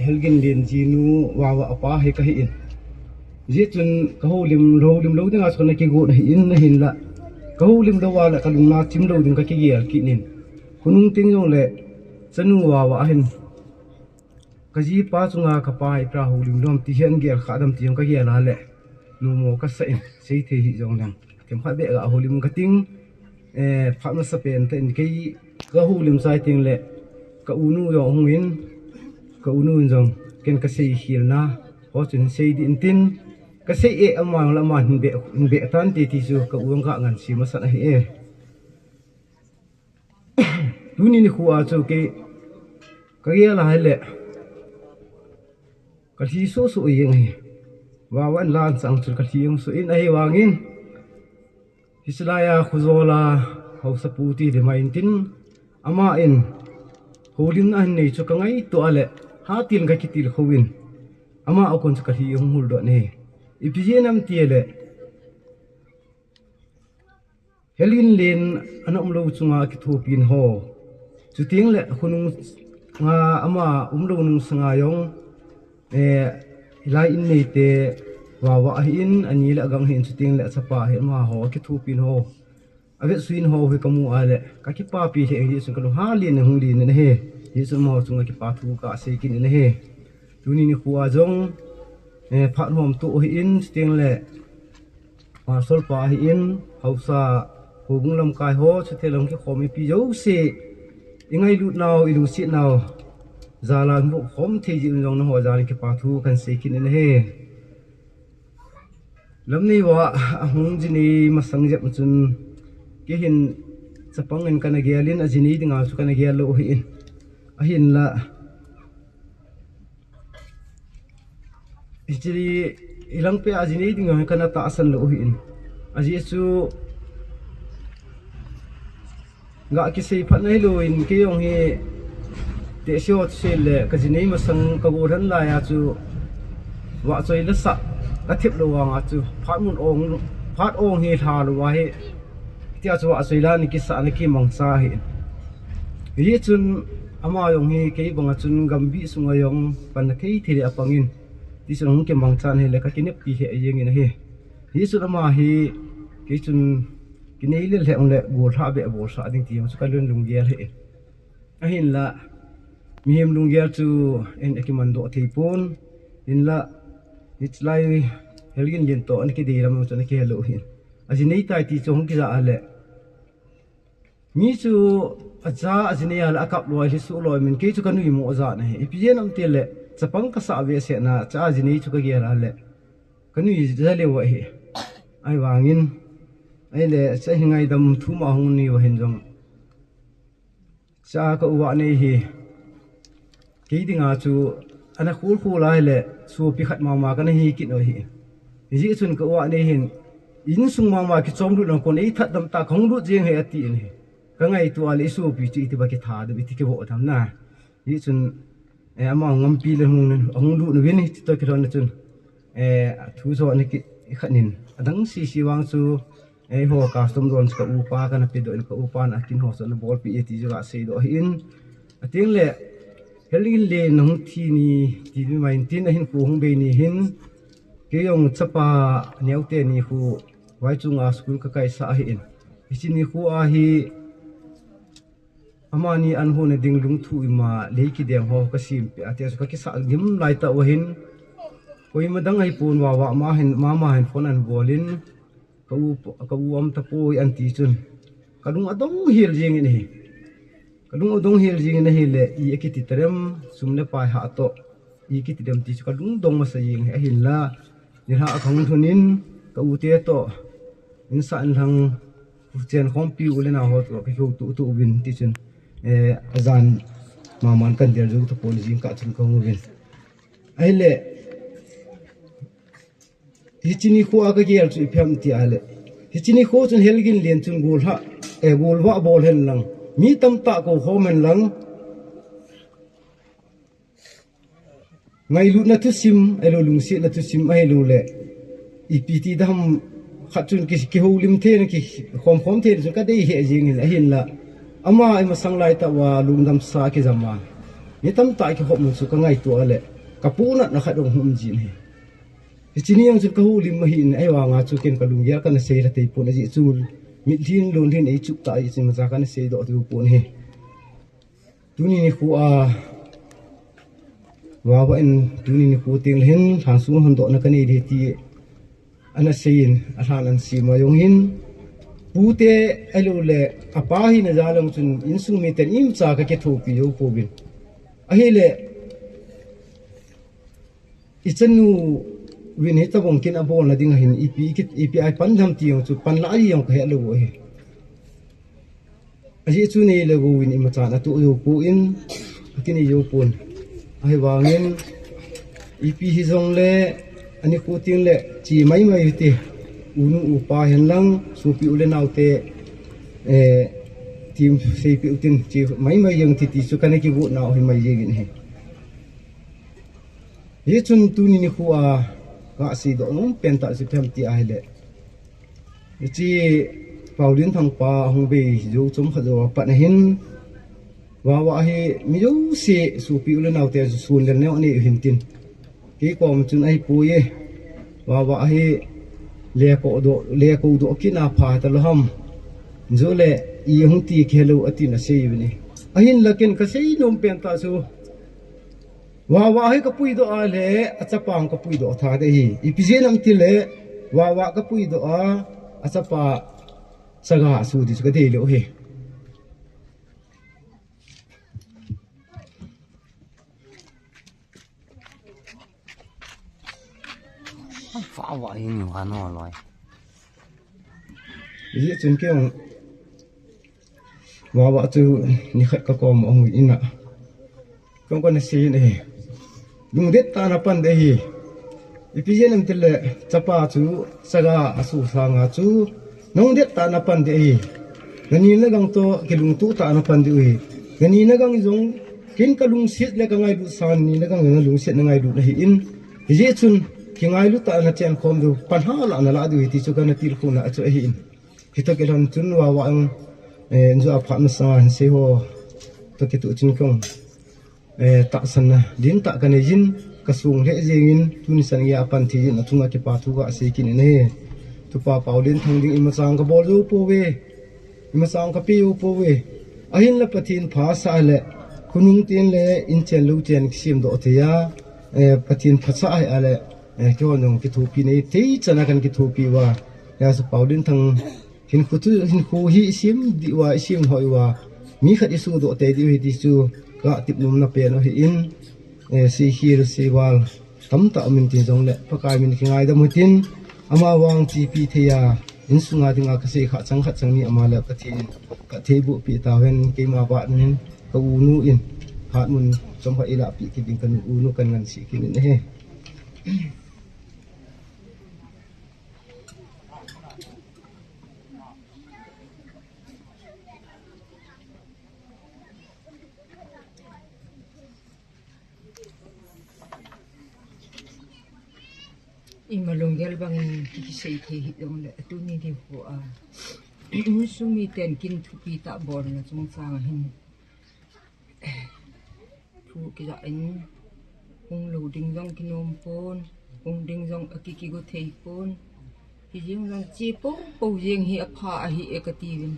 Helginlen jinu Vaova apa hi kahin, hijeh chun kahoulim, houlim lou dinga chu kana kigot ahin, ahinla kahoulim louva le kalungna chim lou ding kakigel kit in, khonung teng jongle chanu Vaova ahin, kajipa chunga kapa hi ipi a houlim lou ham ti hi ahin gel kha dem ti jong kagel a le, nomo kasah in, seithei hih jongleng themkhat beh ga houlim kating, eh, phat masapen tah in kei kahoulim chai tengle ka unu jong ahung in, ka unu in jong ken kasei khelna Ho chun sei ding tin, kasei e, ama jong le ama hin beh, hin beh tante ti chu ka u jong ka ngan sei masa ahi e. Tuni nikho a chu kei, kagel a hile, kalhi soh soh jeng ahi. Vava in lan chang chun kalhi jeng soh in ahivangin, hiche laiya Khojol a haosapu ti ding mai intin, aman houlimna ahin nei chu kangaito a le, hatin kakitilkhou in, ama a kon chu kalhi hung hul doh in ahi. Ipi jeh ham itile, Helginlen ana umlou chunga kithopin ho, chuteng le khonunga ama umlou nung sanga jong, eh, lai in neite Vava ahin, ani le agang ahin, chuteng le achapa ahin, amaho kithopin ho, avetsui in ho hi kamu a le, kakipapi lheh in, hijeh chun kalunghang len in hung len in ahi. Hijeh chun amaho chunga kipa thu kasei kit in ahi. Tuni nikho a jong, eh, phat hom toh ahin, chuteng le Marshal pa ahin, haosa, houbung lamkai ho, chuteng le hung kikhom mipi jouse, ingailutnau, ilungsetnau jal a hung khom thei jeh un jong nangho jal in kipa thu kahin sei kit in ahi. Lamnei uva ahung jinei masang jep chun, kei hin chapang in kana gel in, ajinei dinga chu kana gel lou ahin. Ahinla, hiche, ilang peh a jinei ding jong kana tahsan lou ahin. Ajeh chu, ga kisei phat nahilouvin, kei jong hi, tehse ho thusei le, kajinei masang kagol lhan laiya chu, vahchoi lasah kathep lou vanga chu, phat mun ong, phat ong hi lha louva hi, tia chu vahchoi la ana kisah ana kimangcha ahin. Hijeh chun, ama jong hi kei banga chun gambih sunga jong panna thei thei le apangin, tichun ahung kimangchan ahile kakineppi lheh jengin ahi. Hijeh chun ama hi kei chun kinei lel lheh jongle gollhah beh bolsah ding ti jong chu kalung lunggel ahin. Ahinla, mihem lunggel chu in akimandoh thei pon, hinla, hiche lai Helginlen toh ana kidei lam jong chu ana kihelou ahin. Ajinei tai ti chu hung kija a le, mi chu acha ajinei a le akap loi, lhisoh loi min, kei chu kanuimo jat ahi. Ipi jeh ham itile, chapang kasah behseh na, cha ajinei chu kagel a le, kanuija leu ahi. Ahivangin, ahile, cha hi ngaidam thum a hung nei uva hin jong, cha ka u Vahnei hi, kei dinga chu ana khol khol a hile, sopi khat mama kana hi kit u ahi. Hijeh chun ka u Vahnei hin, insung mama kichom lut lang kon eithat dam tah kahung lut jeng ahi atin ahi. Kangaito a le isopi chu iti ba kitha dam, iti kivoh dam na. Hijeh chun, eh, ama ngampi le hung, hung lut uvin, hiche toh kilhonna chun, eh, thu jo ana kit khat in, adang sese vang chu, eiho custom don chu ka upa kana pedoh in, ka upan akin ho chu ana bolpeh e ti chu kaseidoh ahin. Ateng le, Helginlen nahung thi ni ti ding mai intin, ahinkho hung bei ni hin, kei jong chapa neo teni khu, Vaichunga school kakaisah ahin. Hiche nikho a hi, amani an honna ding lungthu ima lei kideng ho kasempeh a, tia chu kakisah gim laitah uva hin, koima dang ahipon, Vava ma hin, mama hin phone ana bol in, ka u, ka u um tapoi anti chun, kalung adong hel jengin ahi. Kalung adong hel jengin ahile, i akiti tarem, sum le pai hah toh, i kiti dem ti chu kalung dong masa jeng ahi. Ahinla, nilhah a kahung lhun in, ka u te toh, insah inlhang, chen khompi u le nao ho toh kakihoutoh toh uvin tichun, eh, ajan maman kan del jou tapon, jingkah chun kahung uvin. Ahile, hiche nikho a kagel chu ipi ham tia le, hiche nikho chun Helginlen chun gollhah, eh, golvah bol hen lang, mi tamtah kou khom hen lang, ngailutna thusim ahilou, lungsetna thusim ahilou le, ipi ti dam khat chun ki, kihoulim theina, kikhom khom theina chun kadei lheh jengin ahinla, ama imasang laitah uva lungdamsa kijam a, mi tamtah kikhop u chu kangaito a le, kapohnatna khat jong hung um jin ahi. Hiche ni jong chun kahoulim ahin, ahivanga chu ken kalunggel kana seilha thei pon, ajeh chu mitlhin lonlhin eichup tah ajeh chun imacha kana seidoh thei pon ahi. Tuni nikho a, Vava in tuni nikho tengle hin lhansung hondohna kanei ding ti ana seiyin, alhan ana sem a jong hin, pute ahiloule apa hina jal jong chun insung miten imacha kakithopi jou pouvin. Ahile, Ichanu vin hitabang kin abolna ding ahin ipi, ipi ai pan ham ti jong chu pan la ahi jong kahe lou ahi. Ajeh chu neilou uvin imachan atoh jou pon, akinei jou pon. Ahivangin ipi hijongle anikho tengle che maimai ute, unu upa henlang sopi u le naote, eh, team seipeh utin che maimai jeng ti ti chu kana kigotnau hi mai jengin ahi. Hichun tuni nikho a kaseidoh nom pentah chu ipi ham ti ahile, hiche Paolenthang pa hung bei jou chomkhat jou apat ahin, Vava hi mi jouse sopi u le naote chu sun le neo anei u hintin, kei kom chun ahipoi e. Vava hi lekoudoh, lekoudoh kit na pha talou ham, jole i hung ti kihelou atin asei uvin ahi. Ahinla ken kasei nom pentah chu Vava hi kapuidoh a le achapa kapuidoh tha ding ahi. Ipi jeh ham itile Vava kapuidoh a achapa saga asu ding chu kadeilou ahi. Vava hi ni vano loi. Hijeh chun kei jong Vava chu nikhat kakom ahung in a, kong kana seiyin ahi. Lungdet tah a napan ding ahi. Ipi jeh ham itile chapa chu saga asu sanga chu lungdet tah a napan ding ahi. Nani nagang toh kilungtoh tah a napan ding ahi. Nani nagang jong ken kalungset le kangailut sanga nani nagang jong nalungset nangailut ahin. Hijeh chun kingailut tah a nachenkhom diu, pan hala nalah diu ahi ti chu kana tilkhouna chu ahin. Hitoh kilhon chun Vava jong, eh, injo a phat masanga hinsei ho toh kitoh chun kong, eh, tahsanna dintah kaneiyin, kasung lheh jengin, tuni chan geiya apan theiyin achunga kipa thu kasei kit in ahi. Tupa Paolenthang ding imacha kabol jou pouve, imacha kape jou pouve. Ahinla Pathen phasah le, khonung tengle inchen louchen kisemdoh thei a, eh, Pathen phasah ahi a le, eh, keihon jong kithopi nei thei chan a kan kithopi uva. Hijeh a chu Paolenthang hinkho chu, hinkho hi isem diu a, isem lhoi uva, mi khat isudoh tei diu ahi ti chu katip nomna pen ahin, eh, seikhel seival tamtah umin tin jongle Pakai min kingaidam utin, ama vang chepi thei a, insunga dinga kasei khat chang khat chang ni ama le Pathen in phatthei bohpeh tahen, keima vang in ka unu in phat mun chomkhat eilahpeh kit ding kanu unu kan ngansei kit in ahi. Ima lunggel bangin kisei thei hijongle, tuni nikho a insung miten kin thupi tah bolna chungchang a hin thu kijah in, hung lou ding jong kinom pon, hung ding jong aki kigo thei pon. Hijeng jong che poupou jeng hi apha ahi e katiuvin.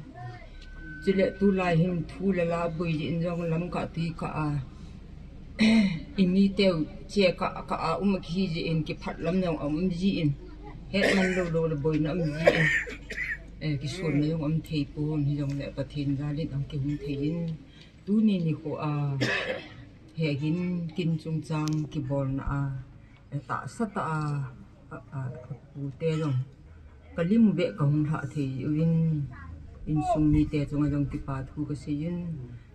Chule tulai hin thu le la boi jeh in jong lamkah tuikah a imite u che kah kah a um akihi jeh in kiphat lam jong aum jin, hetman lou lou le boina um jin, eh, kisonna jong um thei pon, hijongle Pathen jal in ahung kihung thei in. Tuni nikho a hegin kin chungchang kibolna a, eh, tahsa tah a, a, a, apute jong kalim u beh kahung lhah thei uvin, insung mite chunga jong kipa thu kaseiyin,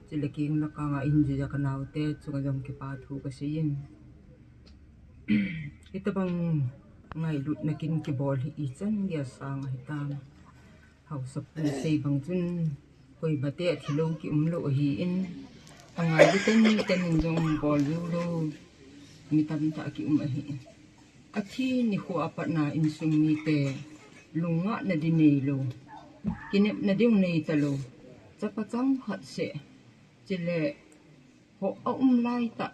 chule keng le kang a injuija kanaote chunga jong kipa thu kaseiyin. Hitabang ngailutna kin kibol hi ichan geiya sang ahitam. Haosapu sei bang chun koima te athilou kiumlou ahin, angailu tenten in jong bol joulou mi tamtah kium ahi. Athi nikho a patna insung mite lungngahna ding neilou, kinepna ding neitalou, chapa chang khat seh, chule ho aum laitah,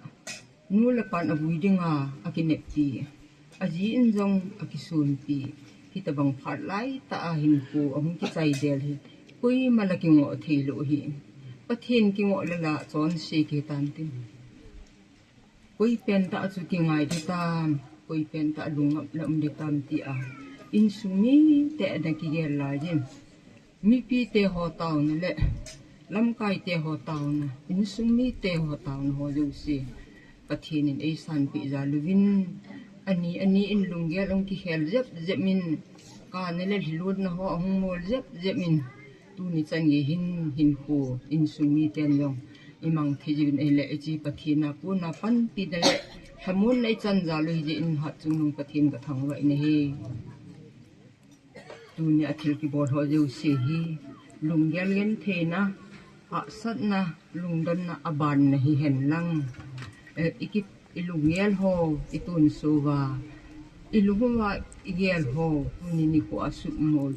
nu le pan avui dinga akineppi, aji in jong akisonpi, hitabang phat laitah a hinkho ahung kichai del hi koima la kingoh theilou ahi. Pathen kingoh le la chonse kihi tantin. Koi pentah chu kingai ding tam, koi pentah lungngapna um ding tam tia insung mite ana kigel laijin, mipite ho taona le lamkaite ho taona, insung mite ho taona ho jouse Pathen in eisanpeh jal uvin, Ani, ani in lunggel ahung kikhel jep jep in, kana le lhilutna ho ahung mol jep jep in, tuni chan gei hin, hinkho, insung miten jong imang thei jiuvin ahile, ichi Pathen a kona panpina le lhamonna ichan jal u hijeh in Hatchungnung Pathen kathangvah in ahi. Tunia thil kibol ho jouse hi lunggel gentheina, hahsatna, lungdonna abanna hihen lang, eh, iki, ilunggel ho itunso uva, ilung uva igel ho tuni nikho a sumol,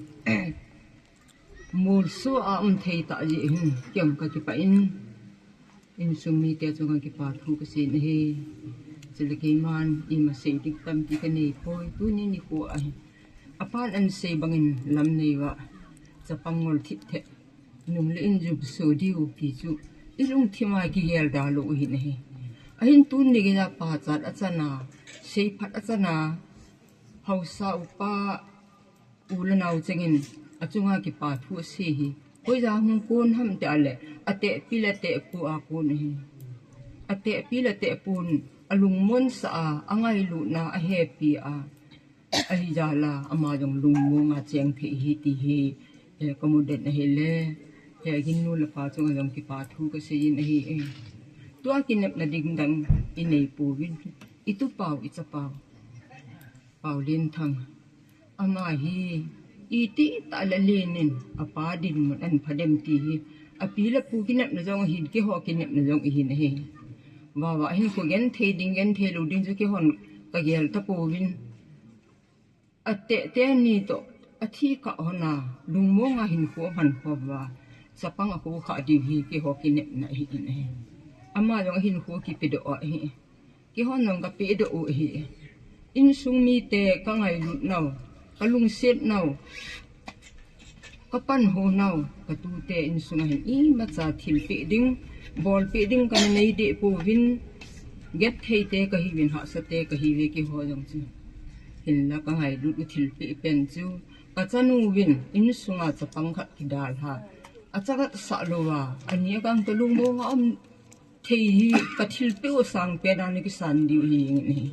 molso a um thei tah jeh hin kei jong kakipah in, insung mite chunga kipa thu kasei in ahi. Chule keiman ima sei ding tampi kanei poi, tuni nikho a hi. Apan asei bangin lam nei uva, chapang ngol thip thep, nung le in jumso diu ti chu ilungthim a kigel da lou u hin ahi. Ahin tuni geiya pachat achan a, seiphat achan a, haosa upa u le nao chengin achunga kipa thu asei hi, hoiya hung kon ham tia le, atehpi le atehpu a kon ahi. Atehpi le atehpun alungmonsah a, angailutna ahepi a, ahijal a ama jong lungmonga cheng thei ahi ti hi, eh, kamu den ahile, eh, ginnu le pa chunga jong kipa thu kasei in ahi, eh. Tua kinepna ding dang inei pouvin, itupau, ichapau, Pau Lenthang. Ama hi, itih tah le len in, apa dinmun ahin pha dem ti hi, api le pu kinepna jong ahin, keiho kinepna jong ahin ahi. Vava hinkho genthei ding, genthei lou ding chu keihon kagel tapouvin. Atehte ni toh, athi kah hon a, lungmonga hinkho aman khom uva, chapang akhokhah diu hi keiho kinepna ahin ahi. Ama jong ahinkho kipedoh ahi. Keihon jong kapehdoh u ahi. Insung mite kangailut nau, kalungset nau, kapanhu nau, katute insunga hin imacha thilpeh ding, bolpeh ding kana nei deh pouvin, gentheite kahiuvin, hahsate kahiuve keiho jong chu. Hinla kangailut u thilpeh pen chu, kachanuvin insunga chapang khat kidalha, achaga sah louva, ani akang toh lungmonga um thei hi, kathilpeh u sangpen a nakisan diu hi,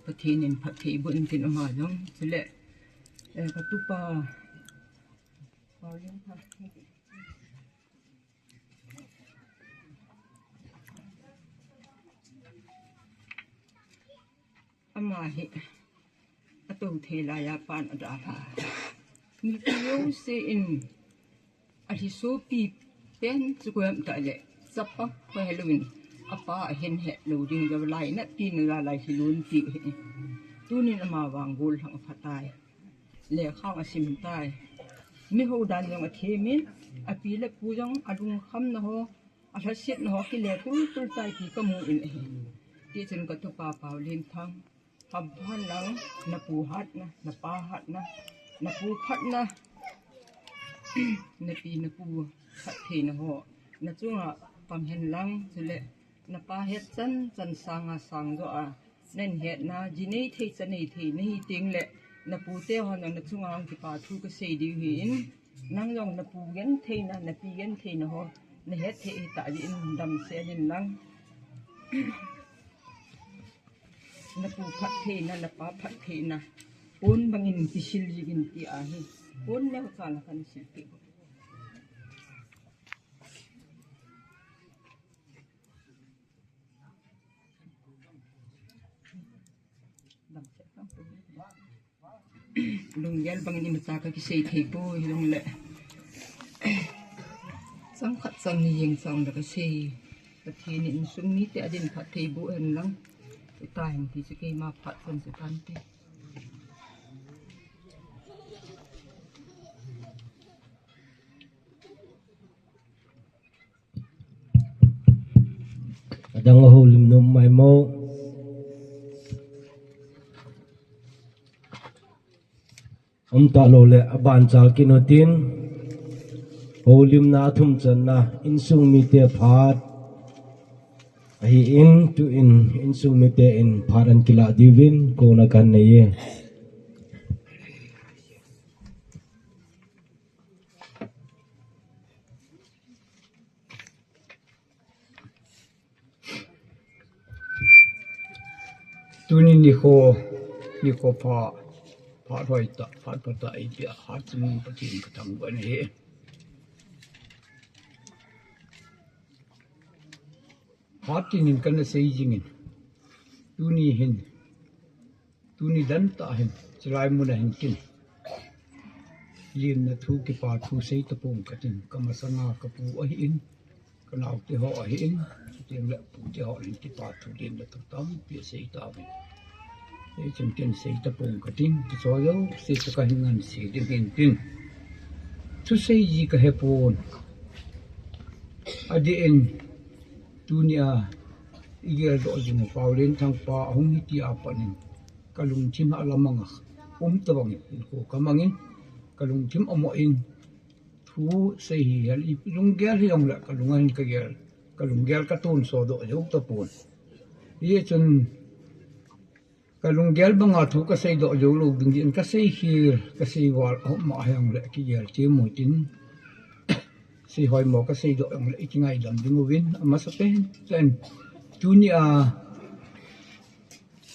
Pathen in phatthei boh in tin ama jong, chule, eh, katupa, ama hi, atou thei laiya pan adalha. Mipi jouse in alhi sopi pen chu koi ham tile, chapang koi helouvin, apa ahin helou ding jou lai, napi nala lai hilou tiu hi. Tunin ama vang gollhang aphatai. Lekha asim tai. Miho dan jong athem in, api le pu jong alungkhamna ho, alhasetna ho kile tultul tai ti kamu in ahi. Tichun katupa Pau Lenthang, hamphat lang, napu hatna, napa hatna, napu phatna, napi napu phattheina ho nachunga pang hen lang, chule napa hetchan chan sanga sangjo a, nahin hetna, ji nei thei cha nei thei nahi tengle, napute hon nachunga hung kipa thu kasei diu hin, nang jong napu gentheina, napi gentheina ho nahet thei hita jeh in damsel in lang. Napu phattheina, napa phattheina, pon bangin kisil jingin ti ahi. Pon neocha la kana silpeh. Lunggel bangin imacha kakisei thei poi, hijongle chang khat chang ni jeng chang le kasei. Pathen in insung mite adin phatthei boh hen lang, ita hen ti chu keima phat chan chu tante. Adang ahoulim nom mai mo. Umtah loule abanchal kit utin, houlimna athum channa, insung mite phat ahin, tuin insung mite in phat ahin kilah diuvin kouna kahin neiye. Tuni nikho, nikho pha, phat hoitah, phat phatah eipeh a, Hatchungnung Pathen kathangvah in ahi. Hatah in kana sei jingin, tuni hin, tuni dan tah hin, chulai mun a hin kin lemna thu, kipa thu sei tapong kating, kamasanga kapu ahin, kanaote ho ahin, chuteng le apute ho hin kipa thu lemna thu tampi asei tauvin. Hichun ken sei tapong kating, kicho jouse chu kahin nganse ding hintin. Thusei ji kahepon. Adeh in, tunia igeldoh jing u Paolenthang pa ahung hiti a pat in, kalungthim a lamang a um tobang in, hinkho kamangin, kalungthim amoh in, thu sei hi hel, ilunggel hijongle kalung a hin kagel, kalunggel katonsot doh jou tapon. Hichun kalunggel banga thu kaseidoh joulou ding in, kaseikhel, kaseival aum a hijongle kigel cheh mo tin, sei hoimo kaseidoh jongle ikingaidam ding uvin, amasapen chan, tunia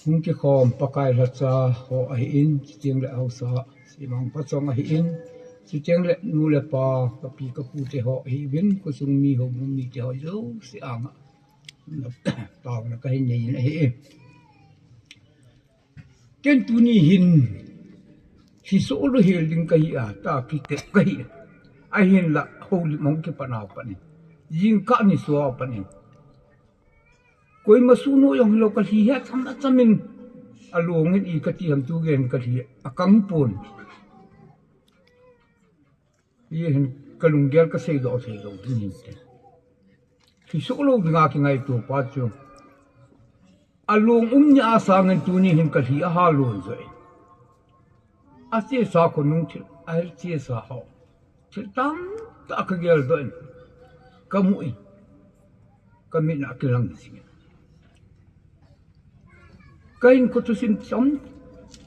hung kikhom Pakai lhacha ho ahin, chuteng le haosa, Semang Pachong ahin, chuteng le nu le pa, kapi kapute ho ahiuvin, khosung mi, houbung mite ho jouse anga taona kahin nei in ahi. Ken tuni hin, hisoh lou hel ding kahi a, tah kitep kahi. Ahinla, houlim hung kipat a pat in, jingkah nisoa pat in, koima suno jong hilou kalhi hi acham acham in, along in i kati ham tu gei in kalhi akang pon. Hihin kalunggel kaseidoh theilou ding hinte. Hisoh lou dinga kingaito pa chu, along um nia sangin tuni hin kalhi ahalon joh in, achesa khonung thil, achesa ho, thil tamtah kageldoh in, kamu in, kamit a kilang jingin, kahinkho thusim chom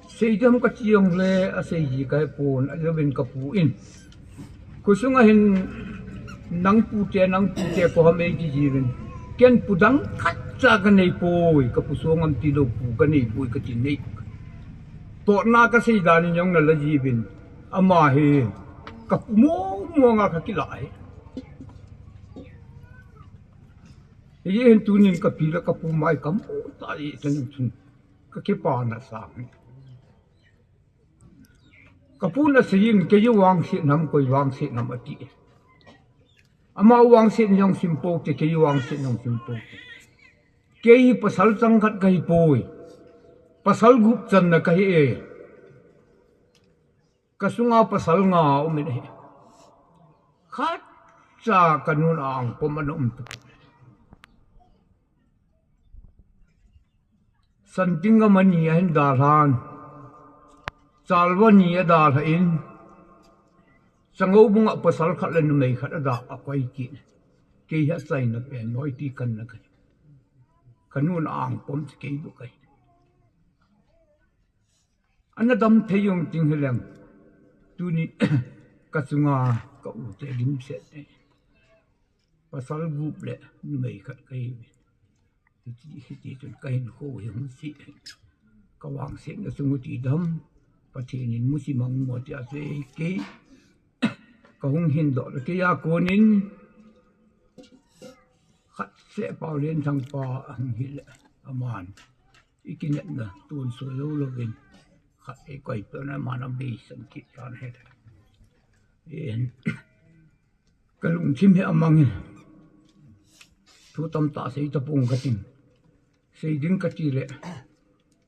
sei ding ham kati jongle asei ji kahepon, ajouvin kapu in, khosunga hin, nang pute, nang pute, kou ham eiti jiuvin, ken pu dang khatcha kaneipoi, kapu Songam tilou pu kaneipoi kati nei. Totna kasei dan in jong nala jiuvin, ama hi kapu mong monga kakilah ahi. Hihin tunin kapi le kapu mai kamu tai, chun chun kakipana sang hi. Kapun asei in, kei vangset nam, koi vangset nam ati. Ama vangset jong simpoute, kei vangset jong simpoute. Kei pasal chang khat kahipoi. Pasal gup channa kahi e. Kasunga pasal nga aumin ahi. Khatcha kanun a angpom ana um tapoi. Santinga mani ahin dalhan, Chalva ni adalhan, Changoubunga pasal khat le numei khat ada akoi kit. Kei hi achaina pen, noiti kanna kahi. Kanun a angpom chu kei bou kahi. Ana dam thei jong ting hileng, tuni kachunga kaute dimset e. Pasal gup le numei khat kahi. Hiti, hiti chun kahinkho hi hung si. Kavangsetna chung u ti dam, Pathen in musi mang mo tia chu eikei. Kahung hindoh le keija konin, khatseh Paolenthang pa ahung hile, aman ikinepna tonsot jou louvin, khat eikoipeh na, aman abeisan kit tan ahi. Kalungthim hi amangin, thu tamtah sei tapong kating. Sei ding katile,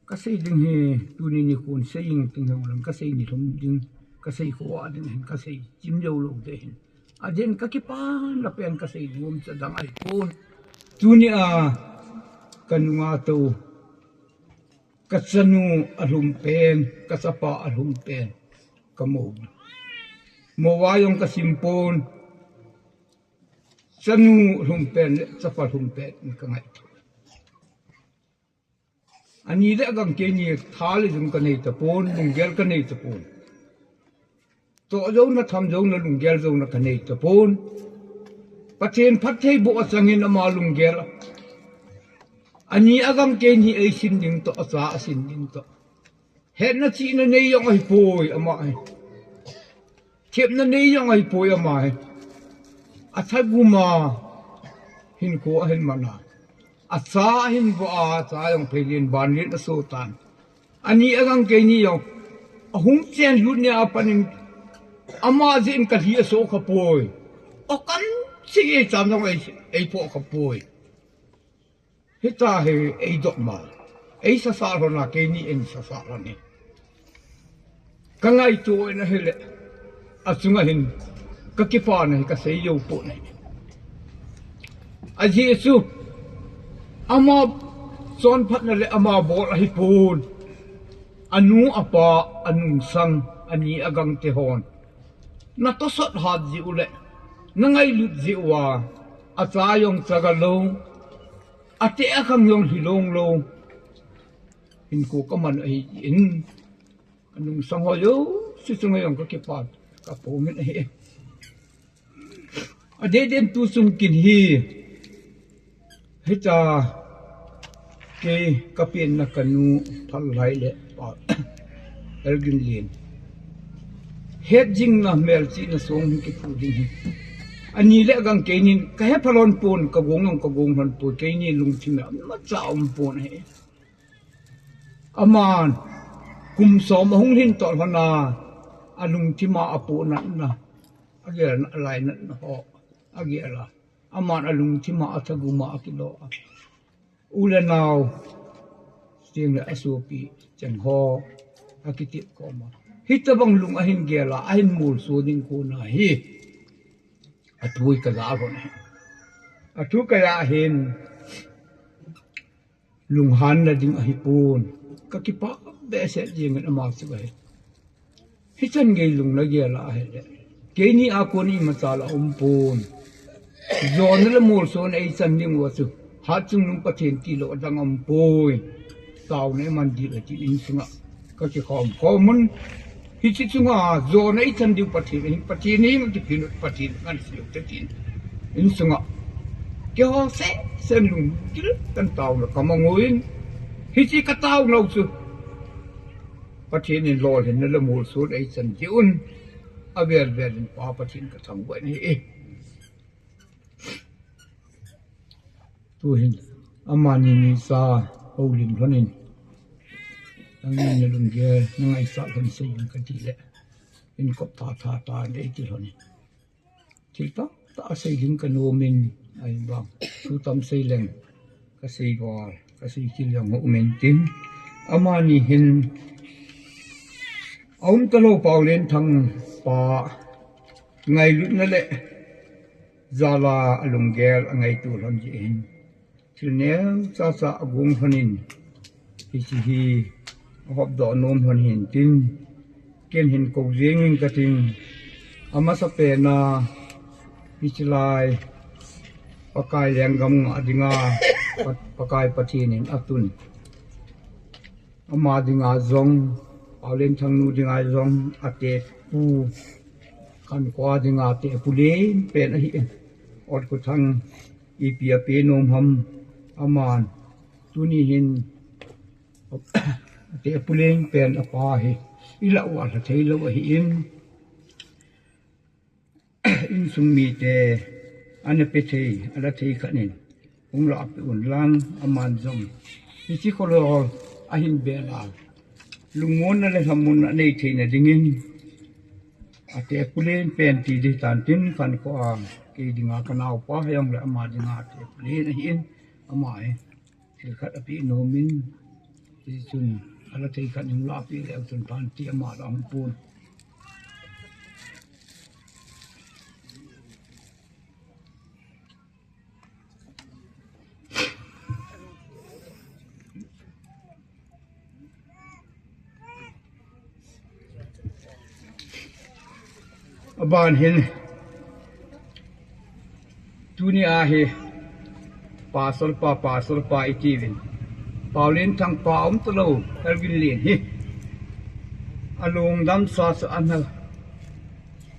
kasei ding hi tuni nikhon sei jing ting jong leng, kasei nilhum ding, kasei kho a ding hin, kasei chim jou lou ding ahin. Adeh in kakipana pen kasei nom chu adang ahipon. Tunia kanunga tou, kachanu alhum pen, kachapa alhum pen kamo. Mo a jong kasimpon, chanu lhum pen le chapa lhum pen kangaito. Ani le agangkei ni tha le jung kanei tapon, lunggel kanei tapon. Toh jouna, tham jouna, lunggel jouna kanei tapon. Pathen phattheiboh achangin ama lunggel a Ani agang keini eisin ding toh, acha asin ding toh. Hetna chihna nei jong ahipoi ama hi. Themna nei jong ahipoi ama hi. Athagum a hinkho ahin man a. Acha ahin vo a, acha jong pheilin banlin aso tan. Ani agang keini jong ahung chen lut ni a panin ama jeh in kalhi aso khapoi. O kam si e cham jong ei, eipo khapoi. Hita hi eidoh ma. Eisasa lhon a keini eisasa lhon hi. Kangaito in ahile. Achunga hin. Kakipana hi kasei jou pon ahi. Ajeh chu. Ama chonphatna le ama bol ahipon. Anu apa, anungsang, ani agang te hon. Natosot hat jeh u le. Nangailut jeh uva. Acha jong chaga lou. Ate akhang jong lhilong lou. Hinkho kaman ahi in. Anungsang ho jouse chunga jong kakipa. Kapomin ahi. Adeh den tu chung kin hi. Hicha kei kapenna kanu Thalhai le pa Elginlen. Hetjingna melchihna song hung kiphu ding hi. Ani le agang keinin kahepha lhon pon, kagong jong kagong lhon pon, keini lungthim a imacha um pon ahi. Aman kum som ahung lhin toh lhon a, alungthim a apohnatna, agelna, alainatna ho agel a. Aman alungthim a athagum a akilo a. U le nao, cheng le asopi, cheng ho, akitep khom a. Hitobang lung ahin gel a, ahin molso ding kona hi. Athu hi kaja lhon ahi. Athu kaja hin, lunghanna ding ahipon. Kakipa behseh jengin ama chu ahi. Hichan gei lung nagel a ahile. Keini a kon imacha la um pon. Jona le molsona eichan ding uva chu. Hatchungnung Pathen tilou adang aumpoi. Taona iman ding ahi tin insunga. Kakikhom khom un. Hiche chunga jona ichan diu Pathen ahin, Pathen hi kiphin, Pathen ngan seiu te tin. Insunga. Keiho seh seh lunggil kan taona kamang uvin. Hiche kataonau chu. Pathen in lolhinna le molsona eichan diu un. Avel vel in Pa Pathen kathangvah in ahi. Tuhin, amani nisa, houlim lhonin. Nangin nalunggel, nangaisah lhon seiyin kati le. Inkop tha tha tha in eiti lhonin. Thil tamtah seiding kanomin, ahivang. Thu tam seileng, kasei val, kasei kil jong houmin tin. Amani hin, aum talou Paolenthang pa, ngailutna le, jala alunggel angaito lhon jeh hin. Thil neocha cha agong lhonin. Hiche hi ahopdoh nom lhon hin tin. Ken hin kou jengin kating. Amasapen a hiche lai Pakai lenggam ngah dinga Pa-, Pakai Pathen in atun. Ama dinga jong, Paolenthang nu dinga jong, atepu, Khankhoa dinga tepu lenpen ahin. Otkuthang ipi ape nom ham aman. Tuni hin, tepu lenpen apa hi. Ilah uva lha theilou ahin. Insung mite, ana pe thei, ala thei khat in, hung lahpeh un lang, aman jong. Hiche kholol, ahin bel a. Lungmonna le lhamonna nei theina dingin. Atepu lenpen ti ding tan tin Khankhoa, kei dinga kanaopa jong le ama dinga tepu len ahin, ama hi. Thil khat apeh nomin, hichun, ala thei khat in lahpeh leu chun tan ti ama la hung pon. Aban hin, tuni a hi, Pastor pa, Pastor pa itiuvin. Paolenthang pa aum talou, Elginlen hi. Alungdam sa sa ana.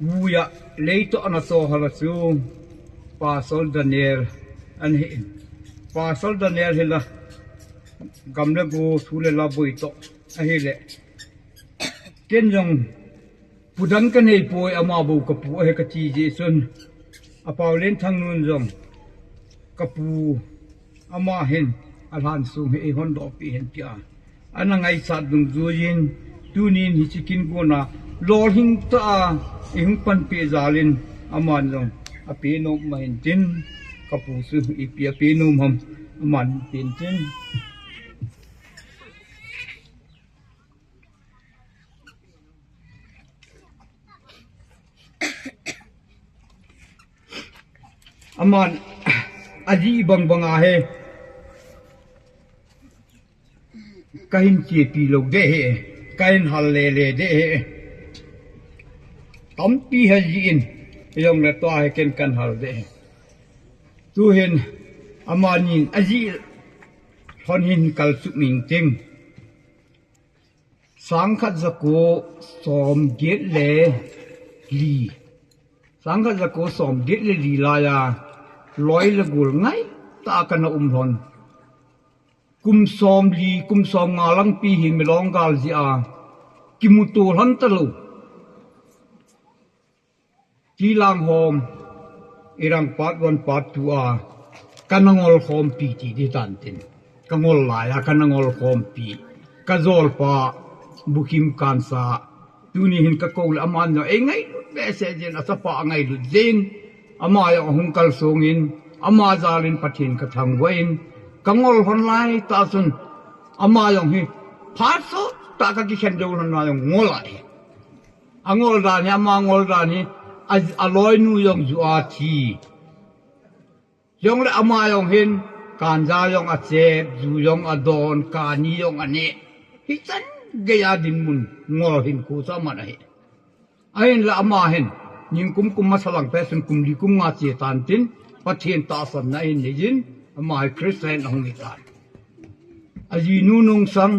Vuiya, leitoh ana tohhal a chu. Pastor Daniel, ana hi. Pastor Daniel hi la. Gam le go, thu le la boi toh ahile, ken jong pu dang kanei poi, ama bou kapu ahi kati jeh chun, a Paolenthang nun jong kapu, ama hin alhan sung hi eihon doh peh hen tia ana ngaichat dungjuiyin, tunin hiche kin gona lolhing tah a eihung panpeh jalin, aman jong apenom ma hintin, kapu chu ipi apenom ham, aman pen tin. Aman ajih bang bang ahi. Kahin chepi lou deh e, kahin hal lele deh e. Tampi hal jin, jongle tua hi ken kahin hal deh e. Tuhin amanin ajih lhon hin kalsuh ning ting. Sangkhat jako somget le li. Sangkhat jako somget le li laiya, loi le gol ngaitah a kana um lhon. Kum somli, kum somnga lang pi hi Milong gal jeh a kimuto lhon talou. Tilang hom, Irang part one, part two a, kana ngol khompi ti ding tan tin. Ka ngol laiya, kana ngol khompi. Ka jolpa, Bukim Kansa. Tuni hin kakou le aman jong eingailut behseh jin, achapa angailut jin. Ama jong ahung kalsongin, ama jalin Pathen kathangvah in. Ka ngol lhon laitah chun, ama jong hi, phat sottah kakikhen jou lhon lai jong ngol ahi. Angol dan hi, ama ngol dan hi, a, aloinu jong ju a thi. Jongle ama jong hin, ganja jong achep, ju jong adon, kani jong ane. Hichan geiya dinmun ngol hinkho chu aman ahi. Ahinla ama hin, ningkum kum masa lang pehchun kum li kum nga che tan tin, Pathen tahsanna ahin neijin, ama hi Christian ahung hitan. Ajinu nungsang,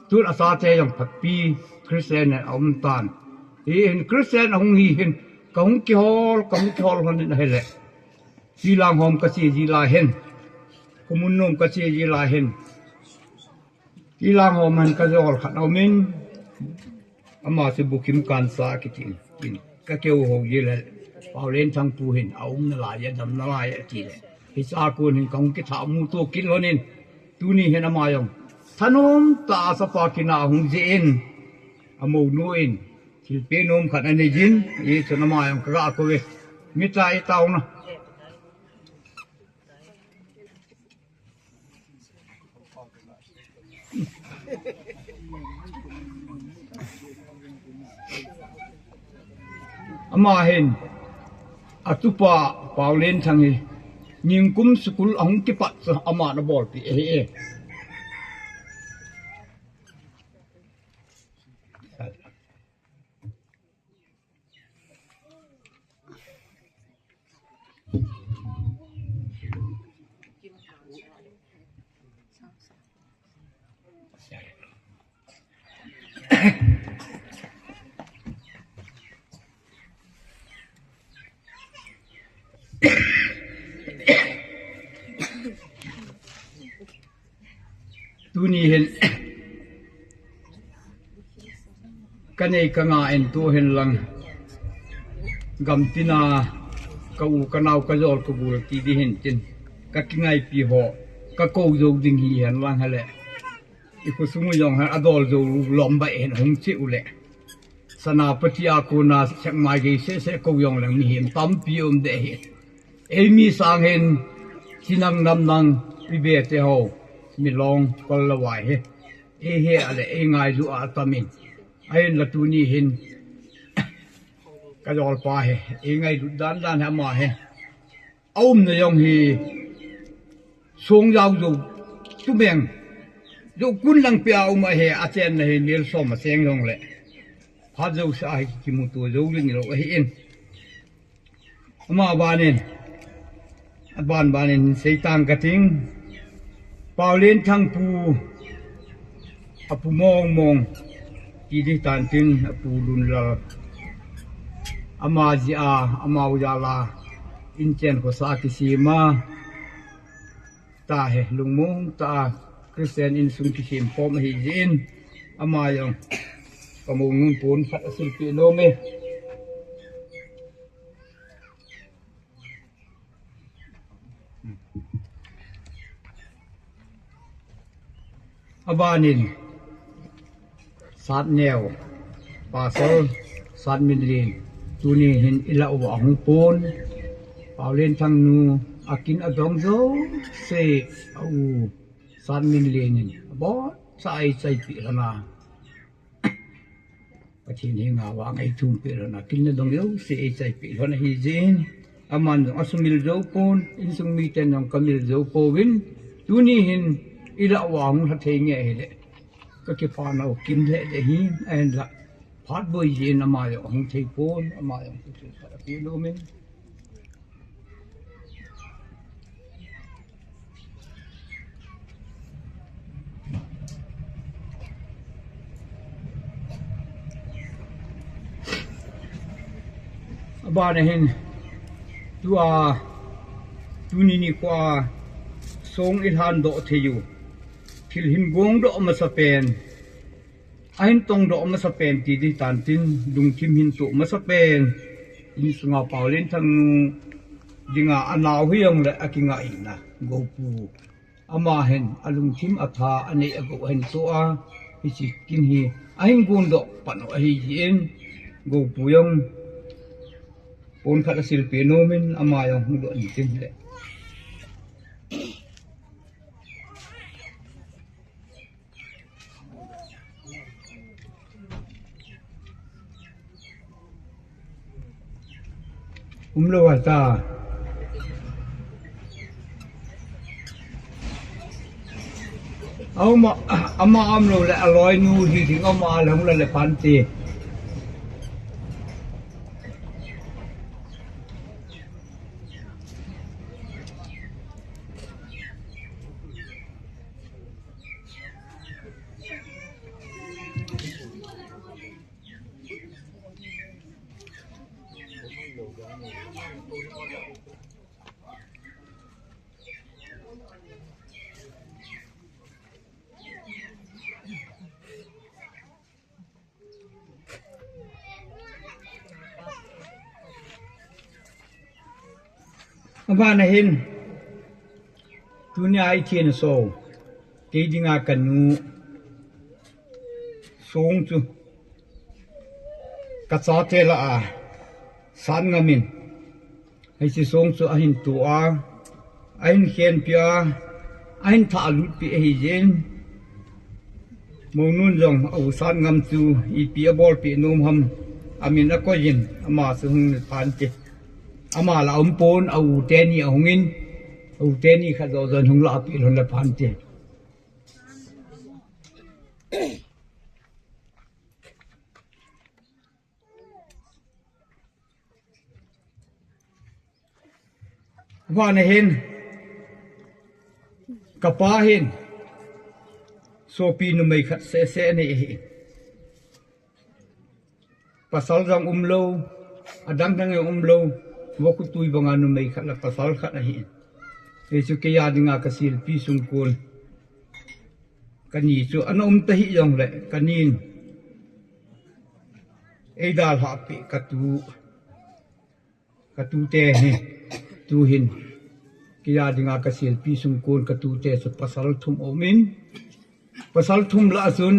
tun achate jong phatpi, Christian in aum tan. Hihin Christian ahung hi hin, kahung kihol, kahung kihol lhonin ahile. Tilang hom kache ji lai hin, Khomun nom kache ji lai hin, Tilang hom hin kajol khat aumin, ama chu Bukim Kansa kitin, kin kakihou ji le, Paolenthang pu hin aumna lai, adamna lai atile. Hichea kon hin kahung kithamuto kit lhonin, tuni hin ama jong thanom tah a chapa kin a ahung jeh in, amounu in thilpeh nom khat aneijin, hichun ama jong kaga kouve. Mita itaona. Ama hin, atupa Paolenthang hi, ningkum school ahung kipat chu aman abolpeh ahi e. Tuni hin, kanei kanga in tuhin lang, gamtina ka u kanao kajol kagol ti ding hin tin, kakingaipi ho kakou jou ding hihen lang hile, ikhosung u jong hi adol jou lom bai hin hung che u le, Senapati a kona Sekmai gei seh seh kou jong leng mihem tampi um deh hi. Eimi sang hin, chinang namnang, ibe te ho, Milong kol le vai hi. Eihe a le, eingailu a atamin. Ahinla tuni hin, kajolpa hi, eingailut dan dan hi ama hi. Aumna jong hi, song jao jou, tumeng. Jou kun lang pia um ahi, achenna hi, mil som acheng jongle. Phat jouse a hi kimuto jou ding lou ahin. Ama banin, aban banin seitang kating. Paolenthang pu, apu Mongmong, ti ding tan tin, apu Lunlal. Ama jeh a, amau jal a, inchen khosa kisem a. Tahi, lungmong tah a, Christian insung kisem pom ahi jin, ama jong ka mounun pon khat asilpeh nom e. Abanin, Satneo, Pastor Satminlen, tuni hin ilah uva ahung pon. Paolenthang nu, akin adong jouse, a u Satminlen in, aboncha eichaipeh lhon a. Pathen henga vang eithumpeh lhon a, kin adong jouse eichaipeh lhon ahi jin. Aman jong asumil jou pon, insung miten jong kamil jou pouvin. Tuni hin ilah uva ahung lha thei nge ahile, kakipah nau kim lheh lheh hi, ahinla phat boi jin ama jong ahung thei pon, ama jong thilpeh lhon ahi nom in. Abana hin, tua, tuni nikho a song ilhan doh thei u, thil hin gong doh masapen, ahin tong doh masapen ti ding tantin, lungthim hin toh masapen, insunga Paolenthang nu dinga anao hijongle akingah in a, Gopu. Ama hin alungthim atha anei agou ahin toh a, hiche kin hi ahin gon doh pan u ahi jin, Gopu jong pon khat asilpeh nom in, ama jong hung doh in tin le. Umlou a ta. Ama, ama umlou le aloinu hi ding ama le hung la le pante. Abana hin, tunia ithin so, kei dinga kanu song chu kachate lah a, Satngam in, hiche song chu ahin toh a, ahin khenpeh a, ahin thah lutpeh ahi jin. Mounun jong a u Satngam chu ipi abolpeh nom ham, amin akoi in, ama chu hung le pante. Ama la aum pon, a u teni ahung in, a u teni khat joh joh in hung lahpeh lhon le pante. Abana hin, kapa hin, sopi numei khat seh seh anei ahi. Pasal jong umlou, adang dang jong umlou, vokutui banga numei khat le pasal khat ahi. Hichu kei a dinga kasilpi sungkon, kani chu ana um tahih jongle, kanin eidalhah peh katu, katute hi, tuhin, kei a dinga kasilpi sungkon katute chu pasal thum aumin, pasal thum lah a chun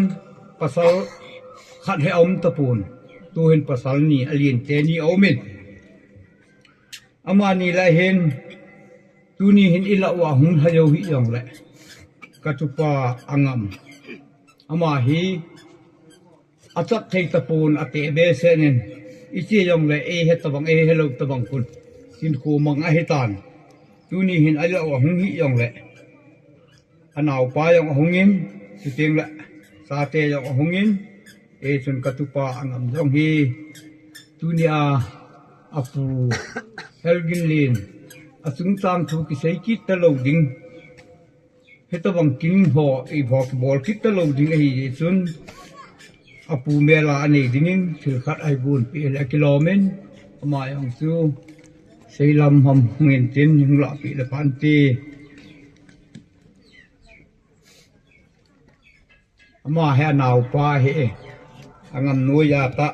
pasal khat hi aum tapon, tuhin pasal ni, alen teni aumin. Amani lah hin, tuni hin ilah uva hung lha jou hih jongle, katupa Angam, ama hi achat thei tapon, ateh behseh in, iche jongle eihe tabang, eihelou tabang khun, hinkho mang ahitan. Tuni hin ilah uva hung hih jongle, anaopa jong ahungin, chutengle chate jong ahungin, hichun katupa Angam jong hi, tunia apu Helginlen, achungchang thu kisei kit talou ding, hitobang kin ho, eibol kibol kit talou ding ahi jeh chun, apu mel a anei dingin thil khat ahin gonpeh le akilomin, ama jong chu seilam ham hungin tin hung lahpeh le phante. Ama hi anaopa hi. Angam noiya ta.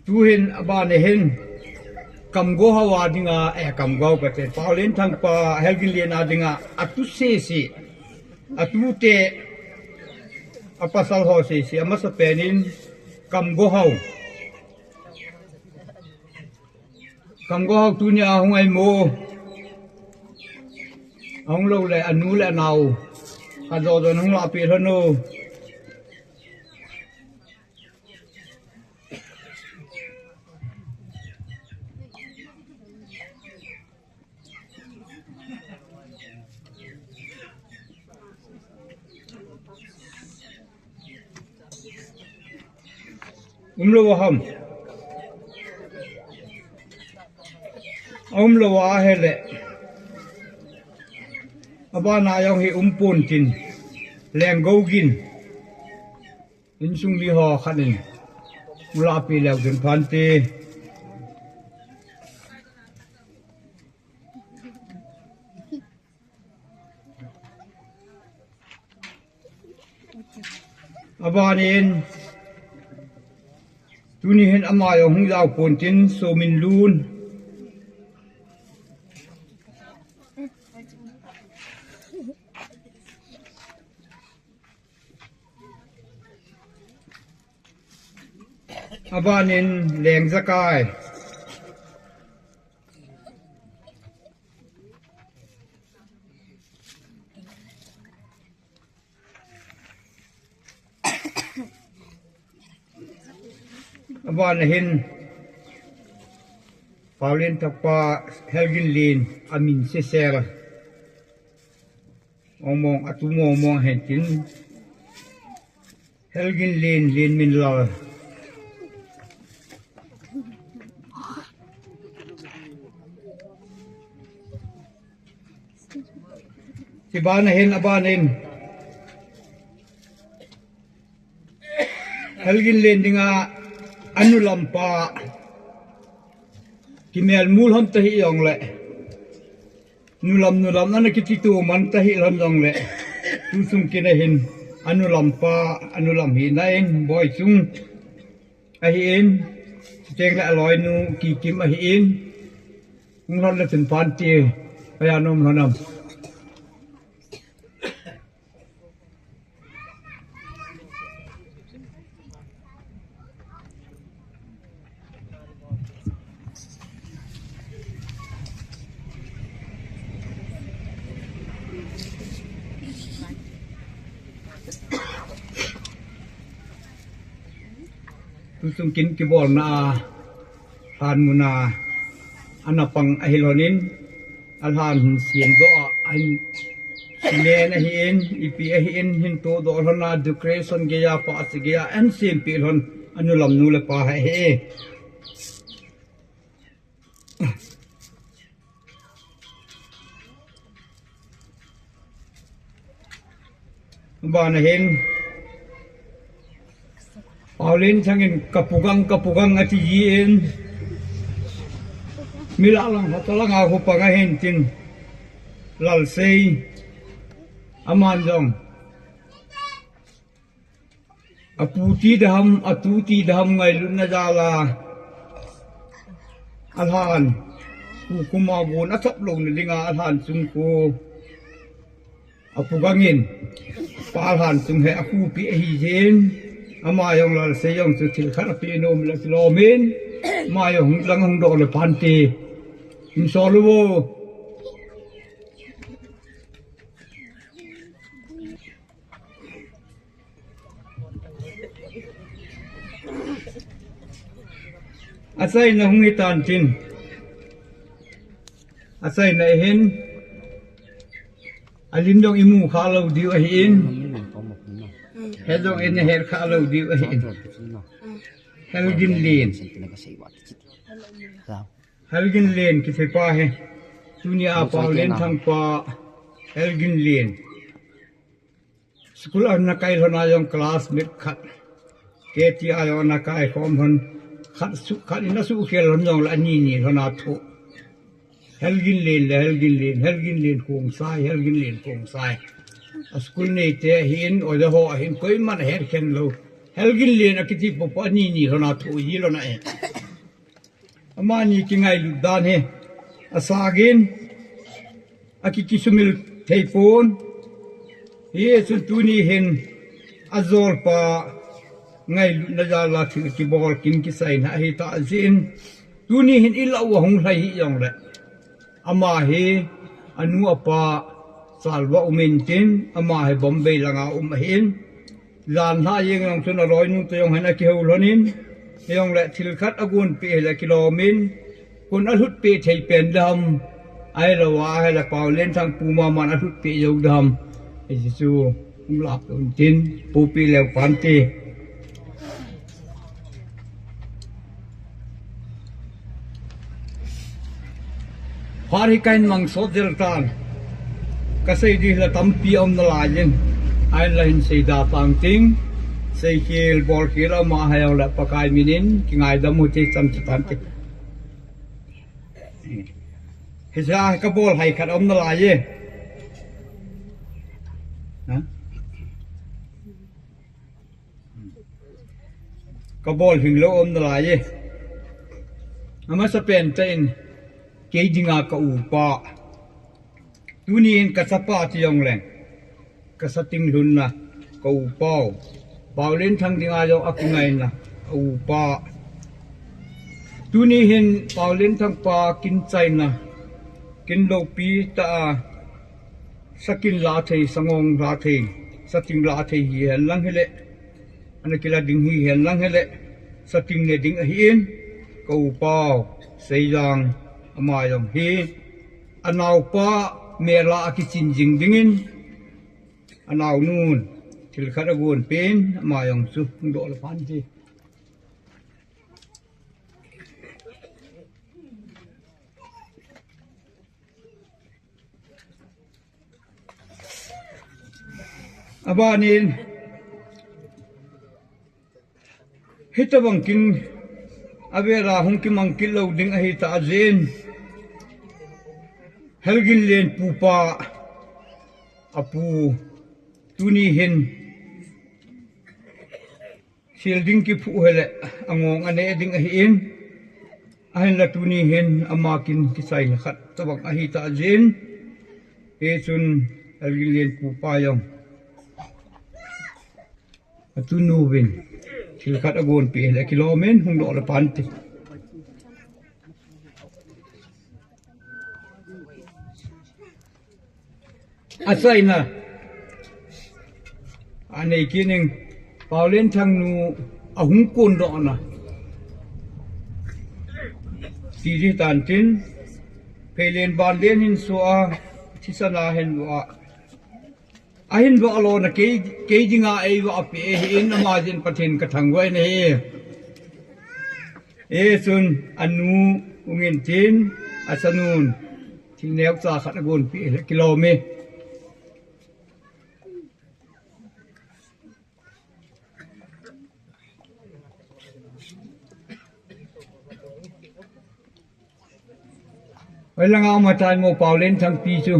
Tuhin abana hin Kamgohau a dinga, eh, Kamgohau kate, Paolenthang pa Helginlen a dinga, atu sese, atute, apasal ho sese, amasapen in Kamgohau. Kamgohau tunia hung ahi mo. Ahung lou le, anu le anao. Ajo jo hung lahpeh lhon o. Umlou ham. Umlou ahile. Abana jong hi umpon tin. Lenggou gin. Insung miho khat in. Ulahpeh leu ding phante. Abanin, tuni hin ama jong hung jao pon tin, Sominlun. Abanin Lengjakai. Abana hin Paolenthang pa Helginlen amin sesel. Ong mong, atu mong mong hen tin. Helginlen, Lenminlal. Ti bana hin, abanin. Helginlen dinga anu lampa. Kimelmu lhon tahih jongle. Nu lam, nu lam, ana kiti tu man tahih lhon jongle. Tusung kit ahin, anu lampa, anu lam hina in, Boichung ahin, chuteng le aloinu, Kikim ahin, hung lhon le chun phante, aya nom lhon am. Tusung kin kibolna a, lhan muna, ana pang ahi lhon in, alhan hin siam doh a, ahin simen ahin, ipi ahin, hin to doh lhon a, decoration geiya, pa si geiya, ahin sempeh lhon, anu lam nu le pa hi ahi. Bana hin, Paolenthang in kapugang, kapugang ati jin. Milah lang, hata lang a hupang ahin tin. Lalsei. Aman jong. Apu ti daham, atu ti daham ngailutna jal a. Alhan. Kukuma gon achap louna dinga alhan chung ko. Apugang in, pa lhan chung hi akhupi ahi jin, ama jong Lalsei jong chu thil khat apeh nom le kilom in, ama jong hung lang hung doh le phante. Hin sol uvo. Achaina hung hitan tin. Achaina ahin. Alim jong imu kha lou diu ahin. Het jong ina het kha lou diu ahin. Helginlen. Helginlen kiti pa hi. Tunia Pau Lenthang pa Helginlen. School ana kai lhon a jong classmate khat. K T a jong ana kai khom lhon. Khat su, khat in asuhkhel lhon jongle ani ni lhon a thoh. Helginlen le Helginlen, Helginlen Khongsai, Helginlen Khongsai. A school neite ahin, oja ho ahin, koiman ahet khen lou. Helginlen akiti popo ani ni lhon a thoh ji lhon ahi. Amani kingailut dan hi asagin, aki kisumil thei pon. Hichun tuni hin ajolpa ngailutna jal a thil kibol kin kisaina ahitah jeh in, tuni hin ilah uva hung lhai hih jongle, ama hi anu apa chalvah um intin, ama hi Bombay langa um ahin. Jan lha jeng jong chun aloinu toh jong hin akihou lhonin, hijongle thil khat agonpeh hile kilom in, kon alhutpeh thei pen ding ham, ahilou ahile Pau Lenthang pu maman alhutpeh jou ding ham, hiche chu hung lap untin, poupeh leu pante. Phat hi kahin mang sot jel tan. Kasei ding hile tampi aum nalaiyin, ahinla hin seida tang ting. Seikhel bolkhel ama hijongle Pakai minin kingaidam u ti, cham chu tante. Hiche a kabol hai khat aum nalaiye. Kabol hinglou aum nalaiye. Amasapen tah in, kei dinga ka upa, tuni in kachapa ti jongleng, kasating lhunna, ka upau, Pau Lenthang dinga jong akingaina, ka upa. Tuni hin Pau Lenthang pa kin chaina, kin loupi tah a, sakin la thei, sangong la thei, sating la thei hihen lang hile, ana kila ding hihen lang hile, sating ne ding ahin, ka upau Seijang, ama jong hi anaopa mel a akichin jing dingin, anaonun thil khat agonpen, ama jong chu hung doh le phan ti. Abanin, hitobang kin avela hung kimang kit lou ding ahitah jeh in, Helginlen pupa, apu, tuni hin thil ding kiphuh hile, angong ane ding ahin, ahinla tuni hin ama kin kichaina khat tobang ahitah jeh in, hichun Helginlen pupa jong, atunuvin thil khat agonpeh hile kilom in hung doh le phan ti. Achaina anei kit ning, Pau Lenthang nu ahung kondohna ti ding tan tin, pheilen vanlen hin soh a, thisan a hin voh a, ahin voh lona kei, kei dinga eivah peh ahin, ama jeh in Pathen kathangvah in ahi. Hichun anu hung intin, achanun thil neocha khat agonpeh le kilom e. Hoilanga um atai mo Pau Lenthang pi chu.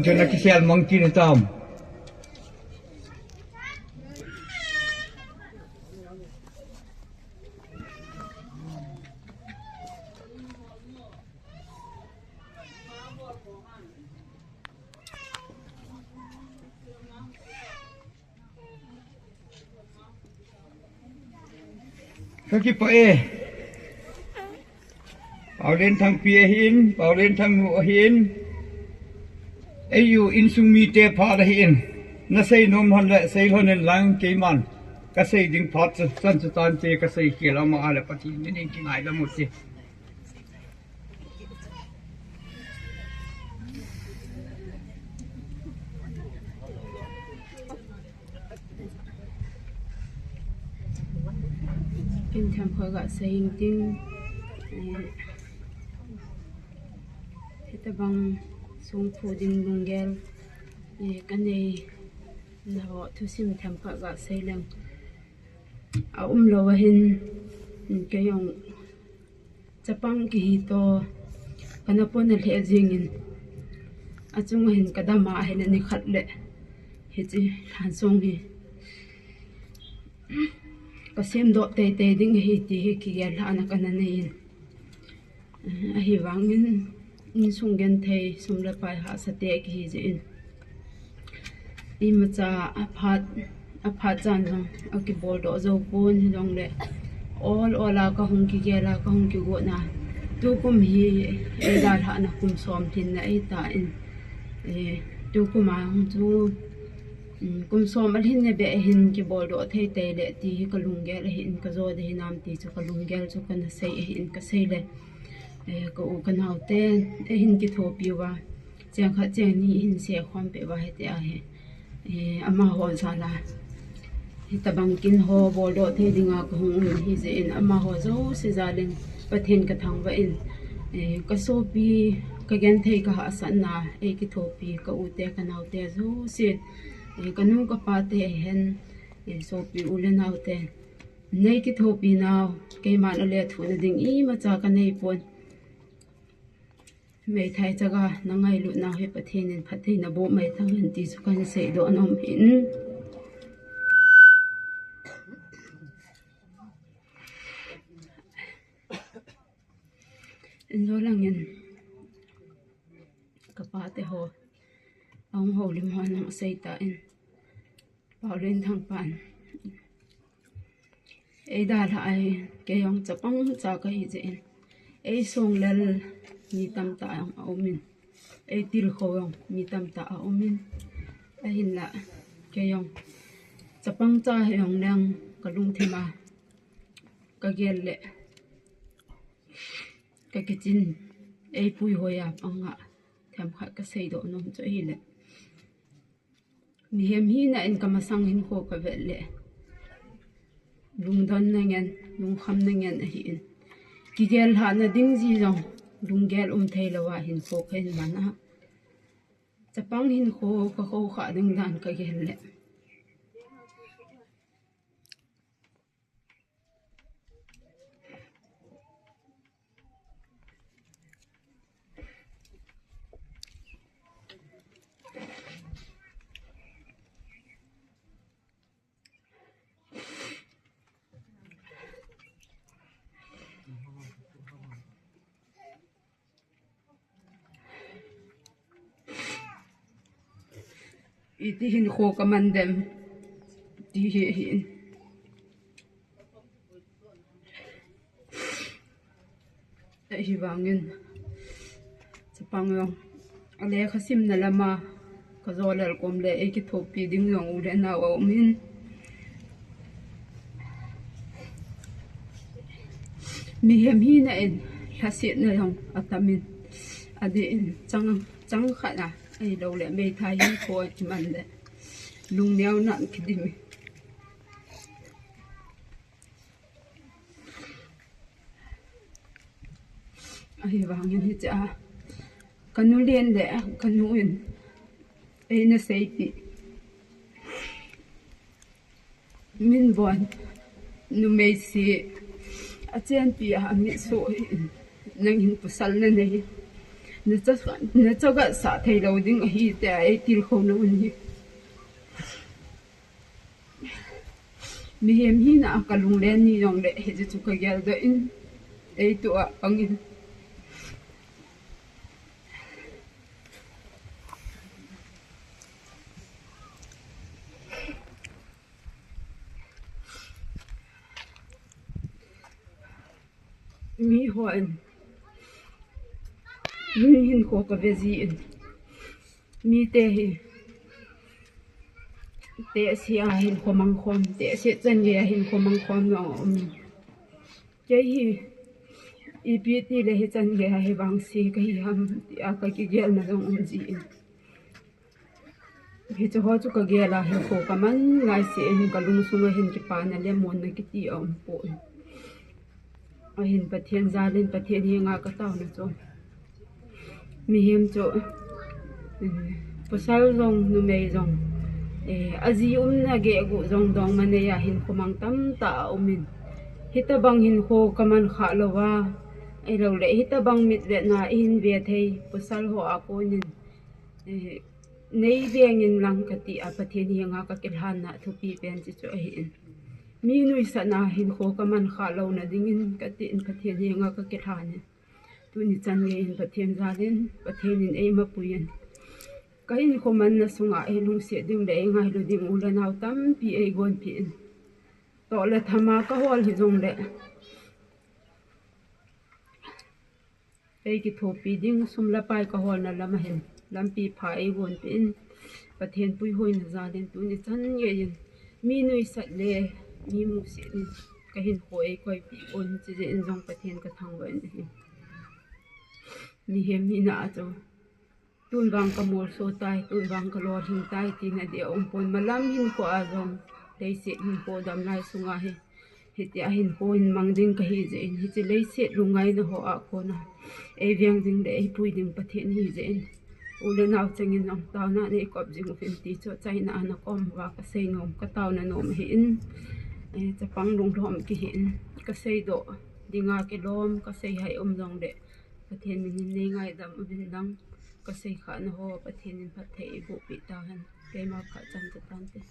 Chun akisel mang kit tam. Kakipah e. Pau Lenthang pi ahin, Pau Lenthang nu ahin. Eiho insung mite phat ahin. Nasei nom lhon le sei lhon in lang keiman. Kasei ding thot chu, chan chu chan te kasei khel ama a le Pathen in kingaidam u te. Kin themkhat gasei ing ting, eh, hitabang songphu ding lunggel, eh, kanei nao thusim themkhat gasei leng. A umlou ahin, kei jong chapang kihi toh, kana pon a lheh jingin, achunga hin kadam a hin ani khat le, hiche lhansong hi kasemdoh teitei ding ahi ti hi kigel lhahna kana nei in. Ahivangin, insung genthei, sum le pai hahsa te kihi jeh in, imacha aphat, aphat chan jong akibol doh jou pon hijongle, ol ol a kahung kigel a, kahung kigot na, tukum hi eidalhahna kum som lhinna eita in, eh, tukum a hung chu, um, kum som alhinna beh hin kibol doh thei tei le ti hi kalunggel ahin, kajo ding hinam ti chu kalunggel chu kana sei ahin, kasei le, eh, ka u ka nao te, eh, hin kithopi uva, cheng khat cheng ni hin sei khom peh uva hiti ahi. Eh, amaho jal a, hitabang kin ho bol doh thei dinga kahung um ahi jeh in, amaho jouse jal in Pathen kathangvah in, eh, kasopi, kagenthei kahahsatna, eh, kithopi ka u te ka nao te jouse, eh, kanu kapa te hen, eh, sopi u le nao te, nei kithopi nau, keiman alethuhna ding imacha kanei pon. Meithai chaga nangailut nau hi Pathen in phatthei naboh mai tauhen ti chu kahin seidoh nom in. Injo langin kapa te ho, ahung houlim ho nang sei tan. Paolen Thangpan. Eidalhah ahi, kei jong chapang cha kahi jeh in. Eisonglel mi tamtah jong aum in. Eitilkhou jong mi tamtah aum in. Ahinla, kei jong chapang cha hijongleng kalungthim a kagel le kakichin, eipuihoi a panga themkhat kaseidoh nom chu ahile, mihem hina in kamasang hinkho kavet le, lungdonna ngen, lungkhamna ngen ahin, kigel lhahna ding ji jong lunggel um theilouva hinkho kahin man a, chapang hinkho kakhokhah ding dan kagel le, iti hinkho kaman dem ti hi ahin. Ahivangin, chapang jong alekha simna lama kajolel kom le eikithopi ding jong u le nao aum in. Mihem hina in lhasetna jong atam in, adeh in chang, chang khat a ahilou le meithai hinkho iman le lungneo nan kidim in. Ahivangin hiche a kanu len le kanu in eina seipeh, min bon numei se achenpi a mitsoh in, nangin pasal nanei, nacha, nachaga sah theilou ding ahi tia eitilkhou na un hi. Mihem hina a kalunglen ni jongle hiche chu kageldoh in, eitoh a pangin. Mihon, mi hinkho kave jin, mite hi Tehse a hinkho mangkhom, tehse chan gei a hinkho mangkhom jong aum in. Kei hi, ipi ti le hichan gei a hi vangse kahi ham, tia kakigelna jong um jin. Hiche ho chu kagel a hinkho kaman laise in kalungsunga hin kipana le monna kiti aum poi. Ahin Pathen jalin Pathen henga kataona chu. Mihem chu, eh, pasal jong, numei jong, eh, aji umna geh guh jong dongma nei a hinkho mang tamtah aum in. Hitabang hinkho kaman khah louva, ahilou le hitabang mitvetna ihin ve thei pasal ho a konin, eh, nei vengin lang kati a Pathen henga kakilhanna thupi pen chu chu ahi in. Mi nuisatna hinkho kaman khah louna dingin kati in Pathen henga kakilhan in. Tuni chan gei in Pathen jalin, Pathen in eima puiyin. Kahinkho manna sunga eilungset ding le eingailu ding u le nao tampi eigonpeh in. Toh le thama kahol hijong le, eikithopi ding sum le pai kaholna lama hin lampi pha eigonpeh in. Pathen puihoina jalin tuni chan gei in mi nuisat le mi musit in kahinkho eikoipeh pon, chujeh in jong Pathen kathangvah in ahi. Mihem hina a chu, tun vang kamolso tai, tun vang kalolhing tai tina ding aum pon, malam hinkho a jong, leiset hinkho damlai sunga hi, hitia hinkho hin mang ding kahi jeh in, hiche leiset lungngaina ho a kona eiveng ding le eipui ding Pathen ahi jeh in, u le nao chengin jong taona neikop jing uvin ti chu achaina a nakom uva kasei nom, kataona nom ahi in. Eh, chapang lunglhom kihi in, kaseidoh dinga kilom, kaseihai um jong le Pathen min in neingaidam uvin lang, kaseikhahna ho Pathen in phatthei eibohpeh tahen. Keima phat chan chatante.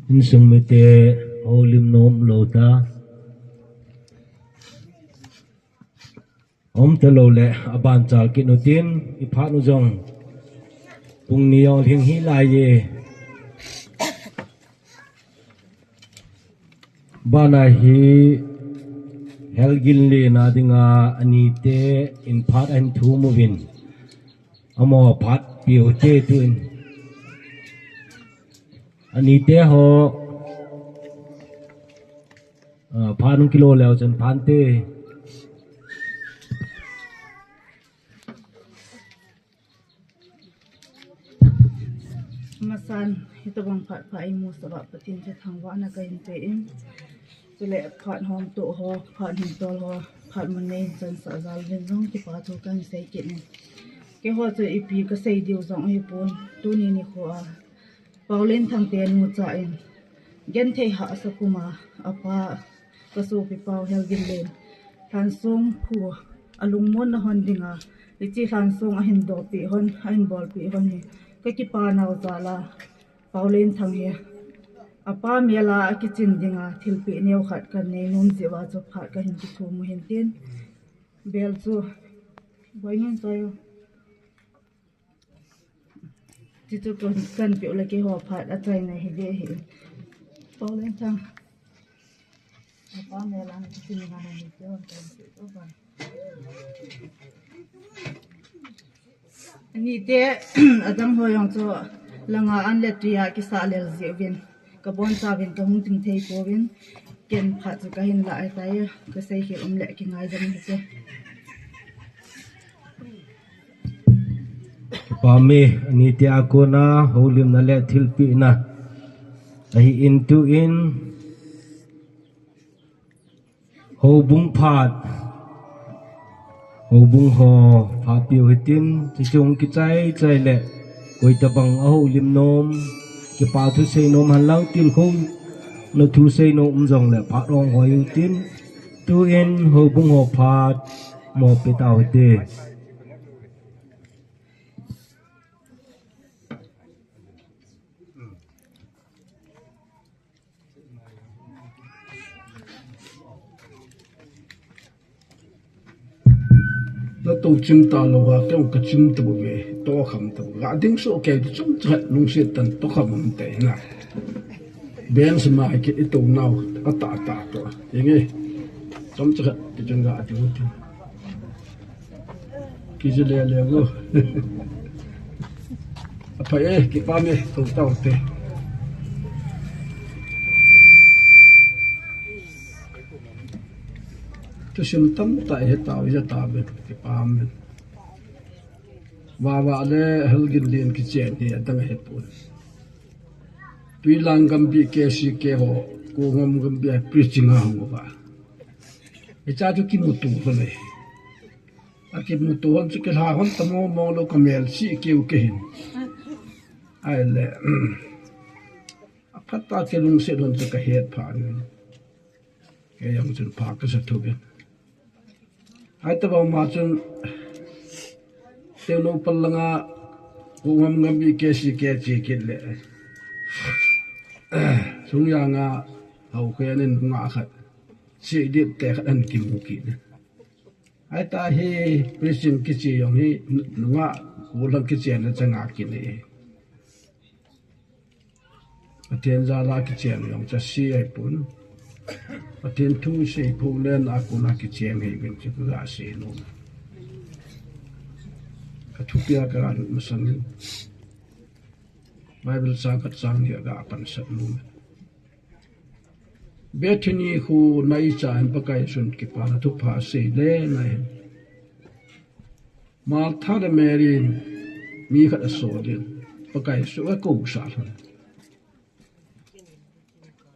Insung mite houlim nom lou ta. Umta lou le, abanchal kit utin, iphat u jong pung ni jong lhing hih laiye. Bana hi Helginlen a dinga anite in phat ahin thum uvin. Amaho phat peh ute tuin. Anite ho, ah, phat hung kilo leu chun phante. Amasan, hitabang phat pha eimusah uva Pathen chu thangvahna kahin pe in. Chule phat homtoh ho, phat hintol ho, phat mun neihin chansah jal uvin jong kipa thu kahin sei kit in. Keiho chu ipi kasei diu jong ahipon, tuni nikho a Paolenthang te nucha in, genthei hahsa puma apa kasopi Pao Helginlen, lhansong phu alungmonna hon dinga, hiche lhansong ahin dohpeh hon, ahin bolpeh hon hi kakipa nau jal a, Paolenthang hi apa mel a akichin dinga thilpeh neo khat kanei nom jeh uva chu phat kahin kithum u hintin. Bel chu boinin choi u. Chuchu kan, kanpeh u le keiho phat achaina hi ding ahi. Paolenthang. Apa mel a akichin dinga neipe hon kanpeh u. Anite, adang ho jong chu langa an le tui a kisah lel jeh uvin, kabonchauvin kahung ding thei pouvin, ken phat chu kahin lah ahitai, kasei khel um le kingaidam hite. Kipah e, anite a kona houlimna le thilpehna ahin, tuin houbung phat, houbung ho phat peh u hitin, chuchung kichai chai le, koitabang ahoulim nom, kipa thu sei nom henlang tilkhouna thu sei nom um jongle phat hung hoi u hitin, tuin houbung ho phat mo pe tau hite. Natou chim talou va, kei kachim tabouve, tokham tabou. Ga ding soh kei ti chomcha lungset tah in tokham um tei na. Band sima kit itou nau, atah tah toh. Inge. Chomcha khat ti chun ga ti u ti. Kiji le le u. Aphai e, kipah e, tou tau te. Thusim tamtah i he tau, i ja tau ve, kipah e. Vava le Helgin Lien kichen hi adang ahi pon. Tuilang Gambih K C K ho, Kongom Gambih a preaching a hung uva. Hicha chu kimuto hon e. Akimuto hon chu kilha hon tamo mo lou ka mel si kiu ke hin. Ahile, aphat a kilungset hon chu ka het pha ni. Kei jong chun pha ka sa thu uvin. Ahi tabang ma chun, Tengnoupal langa, Kongom Gambih K C K che kit le. Sungjang a, Haokhen in nungah khat. Che dip te khat an kimu kit le. Ahi ta hi, preaching kiche jong hi, nungah, gollhang kichen na changa kit le. Pathen jal a kichen jong chu asei ahi pon. Pathen thu sei phu le na kona kichen hi uvin chu ka sei nom. Ka thupi a ka lut masang in. Bible chang khat chang ni a ka pansat nom. Bethany khu na i cha in Pakai Jesun kipana thupha asei le na hin. Martha le Mary in mi khat asol in, Pakai Jesu akousah lhon.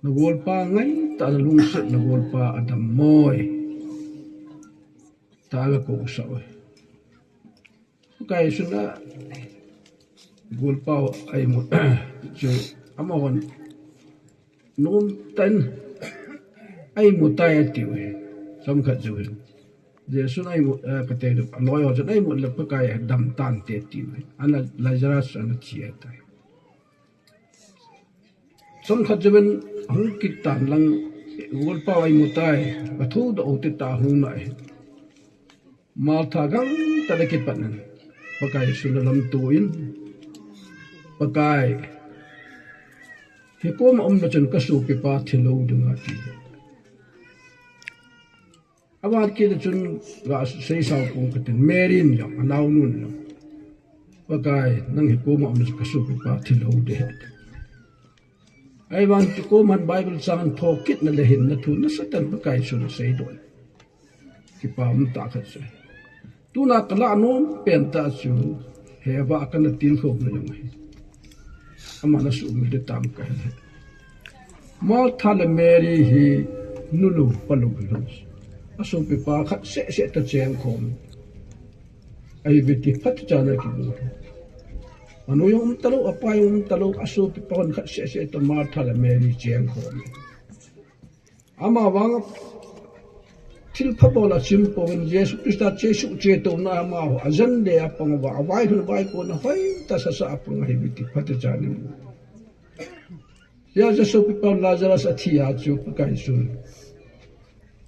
Na golpa ngaitah na lungset na golpa adam mo e. Tia akousah e. Pakai Jesun a golpa aimut chu amahon Nom tah in, aimut tai ati uve. Chomkhat jouvin. Jesun aimut, eh, kati chu, aloi ho chun aimut le Pakai dam tante ati uve. Ana Lazarus ana thi tai. Chomkhat jouvin hung kit tan lang, golpa aimut tai, ka thudoh u ti ta hung nai. Martha gangtah le kipat in, Pakai Jesun alamto in, Pakai, hikoma umna chun ka sopipa thilou ding ati. Aban kit chun gasei sao pong katin, Mary in jong, anaonu in jong, Pakai, nang hikoma umna chun ka sopipa thilou ding. Ahivang chu koiman Bible chang thokit na le hinna thu nasatah in Pakai Jesun aseidoh. Kipa um tah khat chu. Tuna ka lah nom pen tah chu, heva kana tilkhou na jong ahi. Ama na sumil ding tam kahe. Martha le Mary hi nulou palou hilou. Asopipa khat seh seh toh chengkhom. Ahi viti phatechan ana kimu. Anu jong um talou, apa jong um talou, asopipa hon khat seh seh toh Martha le Mary chengkhom. Amavang thilpha bol achim pon Jesu Christa chesuh chetouna amaho ajan le apang uva, avaihun vaikon a hoitah sasa apang ahi viti phatechan ana mu. Hijeh chun asopipa Lazarus athi a chu Pakai Jesun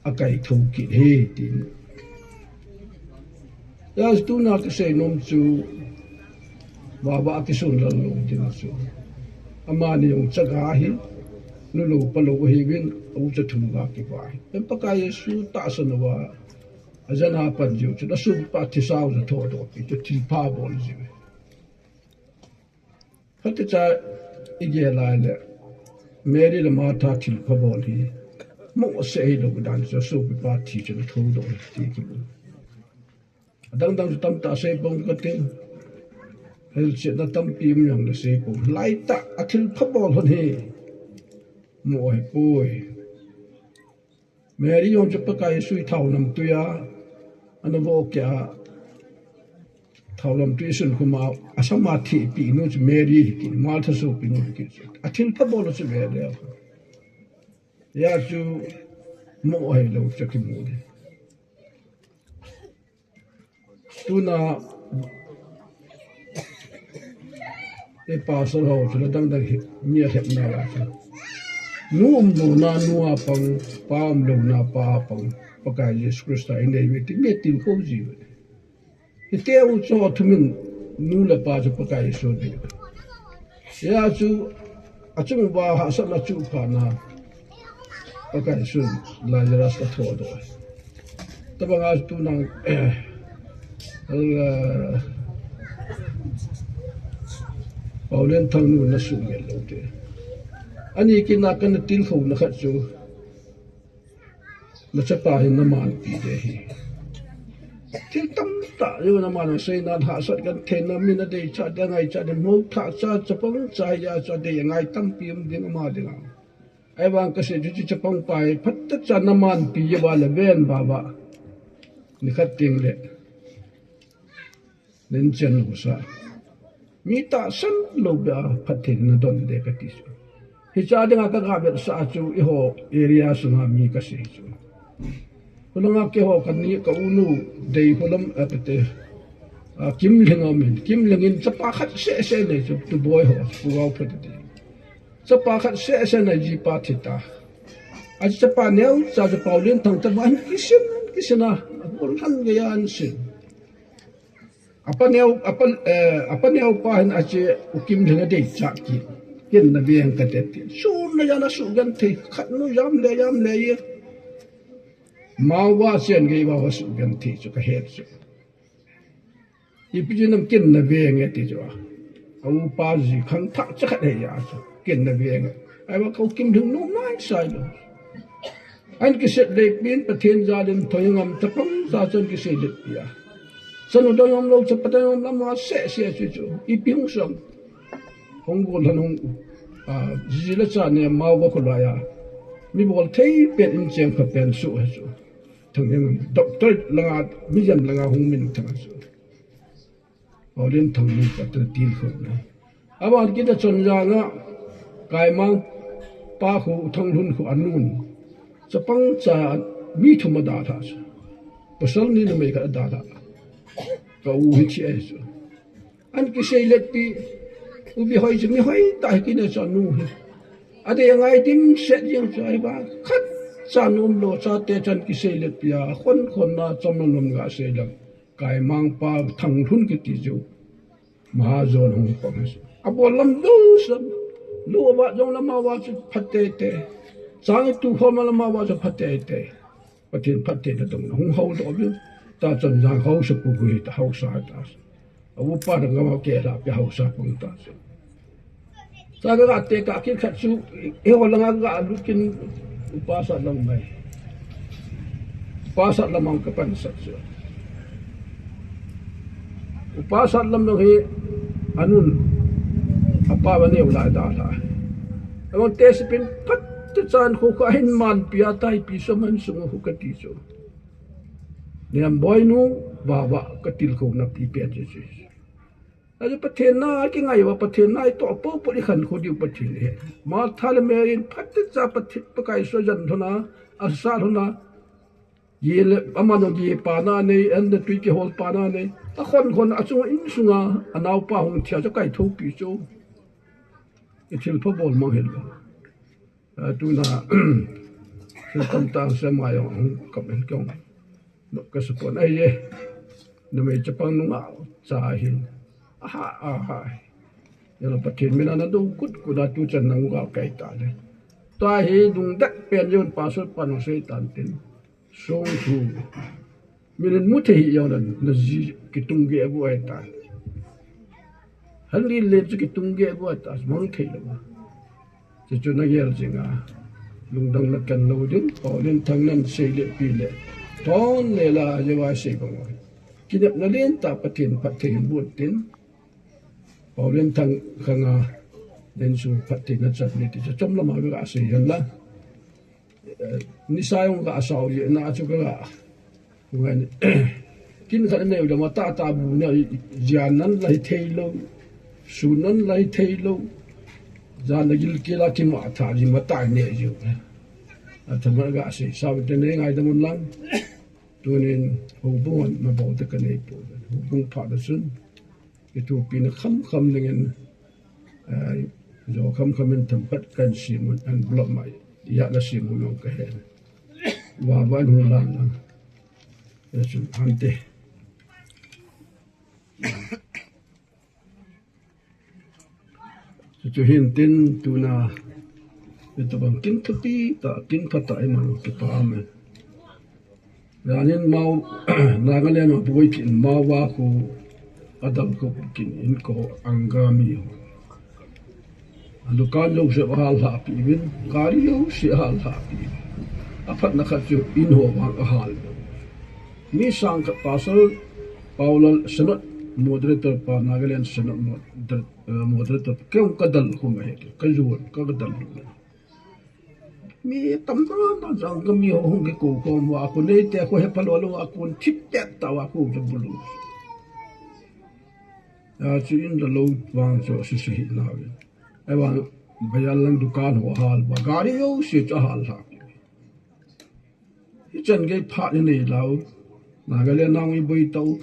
akaithou kit ahi, tin. Hijeh chun tuna kasei nom chu, vava kisun lal lou ding chu. Amani jong chaga ahi, nulou palou ahiuvin, aucha thum ga kiva ahi. Pen Pakai Jesu tahsan uva, ajan a apan jiu chun, asopipa thisao jong thodoh pi, chu thilpha bol jiu. Phatecha igel a le, Mary le Martha thilpha bol hi, mohseh hilou dan chu asopipa thi chun thodoh ti kimu. Adang dang chu tamtah sei pong katin. Hilchetna tampi um jongle sei pong. Laitah a thilpha bol hon hi, mo ahipoi. Mary jong chu Pakai Jesu thao lamtui a, ana vo keh a, thao lamtui sun khum a, asama thehpi nu chu Mary hi kit, Martha sopi nu hi kit chu. Athilpha bol chu ve le. Hijeh chun mo ahilou chu kimu le. Tuna, e pastor ho, tuna dang dang hi, mi ahepna la chu. Nu umlouna nu a pang, pa umlouna pa a pang, Pakai Jesu Christa inei uve ti, mi atilkhou jiuve. Hiti u cho thumin, nu le pa chu Pakai Jesu ahi. Hijeh chun, achung uva hahsatna chu phatna, Pakai Jesun Lazarus athodoh. Tabang a tu nang, eh, eh, Paulen thang nu na su ngel lo te. Ani kina kana til kho na khat chu. Na chapa hin na man pi de hi. Thil tam ta yo na man sei na ha sat kan the na min a dei cha de ngai cha de mo tha cha chapang cha ya cha de ngai tam pi um ding ma ding a. Ai vang ka se chu chu chapang pai phat ta cha na man pi ye ba le ven ba ba. Ni khat ting le. Nin chen lo sa. Mi ta san lo ba phat thei na don de ka ti su. Hi cha ding a ka ga bet sa chu i ho area sunga mi ka se chu. Hulanga ke ho kan ni ka unu dei hulam a ka te. A kim leng a min. Kim leng in chapa khat se se nei chu tu boi ho. Pu gau phat te. Chapa khat se se na ji pa thi ta. A chapa neo cha cha Paulen thang ta ban kisin kisin a. A bol han ge yan sin. Apa neo, apa, eh, apa neo pa hin a che u kim leng a dei cha ki. Kin na veng ka te ti. Su na ya na su gan thei. Khat nu yam le yam le ye. Mau va chen ge va su gan thei chu ka het chu. Ipi chu nam kin na veng e ti chu a. A upa ji khang thak cha khat he ya chu. Kin na veng e. Ai va ko kim leng nu mai sai lo. An kiset le pin Pathen ja lim thoi ngam ta pang sa chan kiset le pia. San u doi ngam lo cha pa doi ngam lam ma se se chu chu. Ipi hung sam. Hung gol han hung, a, ji la cha ne mau va ko la ya. Mi bol thei pen in cheng kha pen su he chu. Thang em doctor langa, mi jan langa hung min thang su. Paulen thang min ka ta til kho na. Aban kita chon janga, Kaimang pa khu thang lhun khu anun. Chapang cha mi thum a da tha su. Pasal ni na mei ka da tha. Ka u hi chi ai su. An kisei let pi, u bi hoi chu mi hoi ta hi kina cha nu hi. A de ngai dim set jeng chu ai ba. Khat cha num lo cha te chan kisei let pi a. Khon khon na cham nom ga sei lam. Kaimang pa thang lhun kiti chu. Mahajon hung pa. A bol lam du sam. Lu ba jong lam ma wa chu phat te te. Chang tu khom lam ma wa chu phat te te. Pathen phat te na dong hung hau do bi. Ta chan jang hau sa pu hui ta hau sa ta. A upa na ngam ke la pe hau sa pang ta. Sa ka ga te ka kit khat chu, e ho langa ga lu kin upa sa lam mai. Upa sa lam ang ka pan sa chu. Upa sa lam dong hi anun apa ba neu la da la. Amang te si pin phat te chan khu ka hin man pia tai pi so man sung khu ka ti chu. Niam boi nu, ba ba, ka til kho na pi pen chu chu. Aja Pathen na, ki ngai va Pathen na, i to po po i khan kho diu Pathen he. Martha le Mary in phat cha Pathen Pakai so jan thona, a sa thona. Ye le, ama no ye pa na nei, an da tui ki hol pa na nei. A khon khon a chung in sunga, a nau pa hung thia cho kai tho pi cho. I thil pha bol mang hel. A, tuna, thil tam tang se ma jong hung kap en kong. Nok ka support ai je. Numei chapang nunga cha hin. Aha, aha. Yala Pathen mina na do kut kut a tu chan nang ga kai ta le. Ta hi dung dak pen yon pa sot pa no sei tan tin. Song thu. Min in mu thei hi jong na, na ji kitung ge bu ai ta. Hal li le chu kitung ge bu ai ta, mang thei lo. Chu chu na gel jing a. Lungdong na kan lo ding, Paulen thang nan sei le pi le. Ton le la je wa sei bang wa. Kinep na len ta Pathen phat thei bu tin. Paulen thang khang a. Den su phat thei na chat ni ti chu chom lama ga sei han la. Eh, nisa jong ka asao je na chu ka ga. Ngai ni. Kin khat nei le ma ta ta bu ne, jian nan lai thei lo. Su nan lai thei lo. Jan na gil ke la ki ma tha ji ma ta ne ju. A tha ma ga sei sa te ne ngai da mun lang. Tunin houbung ma bo te ka nei po. Houbung pha da sun. Kithopi na kham kham dingin, eh, jo kham kham in themkhat kan simun an block mai. Ya na simun jong ka he. Wa wa hung lang lang. Ya chu ante. Chu chu hin tin tuna. Ito bang kin thupi ta, kin pha ta i man ki pa amen. Janin Mao, Nagaland a boi kit in Mao a khu adal khu kit in ko Angami ho. Dukan jouse ahal lhah peh uvin, gari jouse ahal lhah peh uvin. Aphatna khat chu in ho vang ahal. Mi sang khat Pastor Paulal Synod moderator pa, Nagaland Synod moderator, eh, moderator, kei kadal khu ma he, ka jon, ka dal khu. Mi tamtah na Angami ho hung kikou khom uva, khu neite khu hepha lou lou a, khu thip tet tah uva khu chu bulu. A, chu in la lou vang chu sese hih nau. Ahivang bazar lang dukan ho ahal uva, gari jouse chu ahal lhah. Hichan gei phat hi nei lou. Nagaland a i boi tau.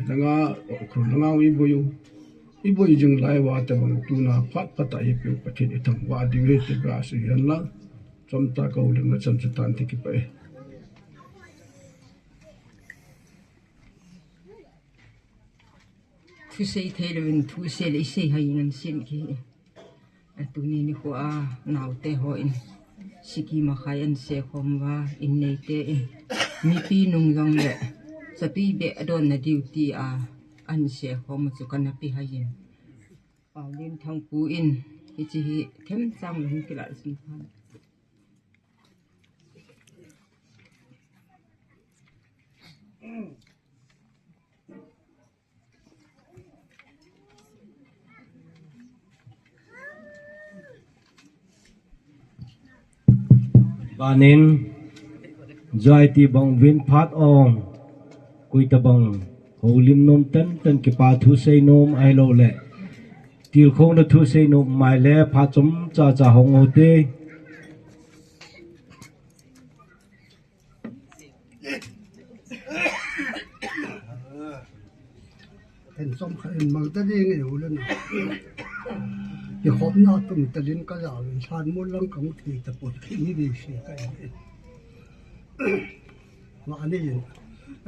Langa, Ukhrul langa i boi u. I boi jing lai uva tabang tuna phat phat a i pe u Pathen i thangvah diu ahi ti ka sei hen lang. Chomcha ka houlimna chan chu tan ti kipah e. Thusei thei louvin thusei le i sei hai ngan sin ki. A tuni nikho a naote hon siki makhai an se khom uva, in neite in mipi nung jong le satui beh a donna diu tia an se khom u chu kana pe hai in. Paulin Thangpu in hiche hi themchang lou hin kilah sin phan. Banin, jai ti bang vin phat ong, koi tabang houlim nom tenten kipa thusei nom ahilou le, tilkhouna thusei nom mai le phat chomcha cha hong u te. Hin som kha in mang ta ding e u le na. Kikhopna tum talin ka ja le san mol lang ka mu thei ta pon ki ni de se ka in. Ma ani in.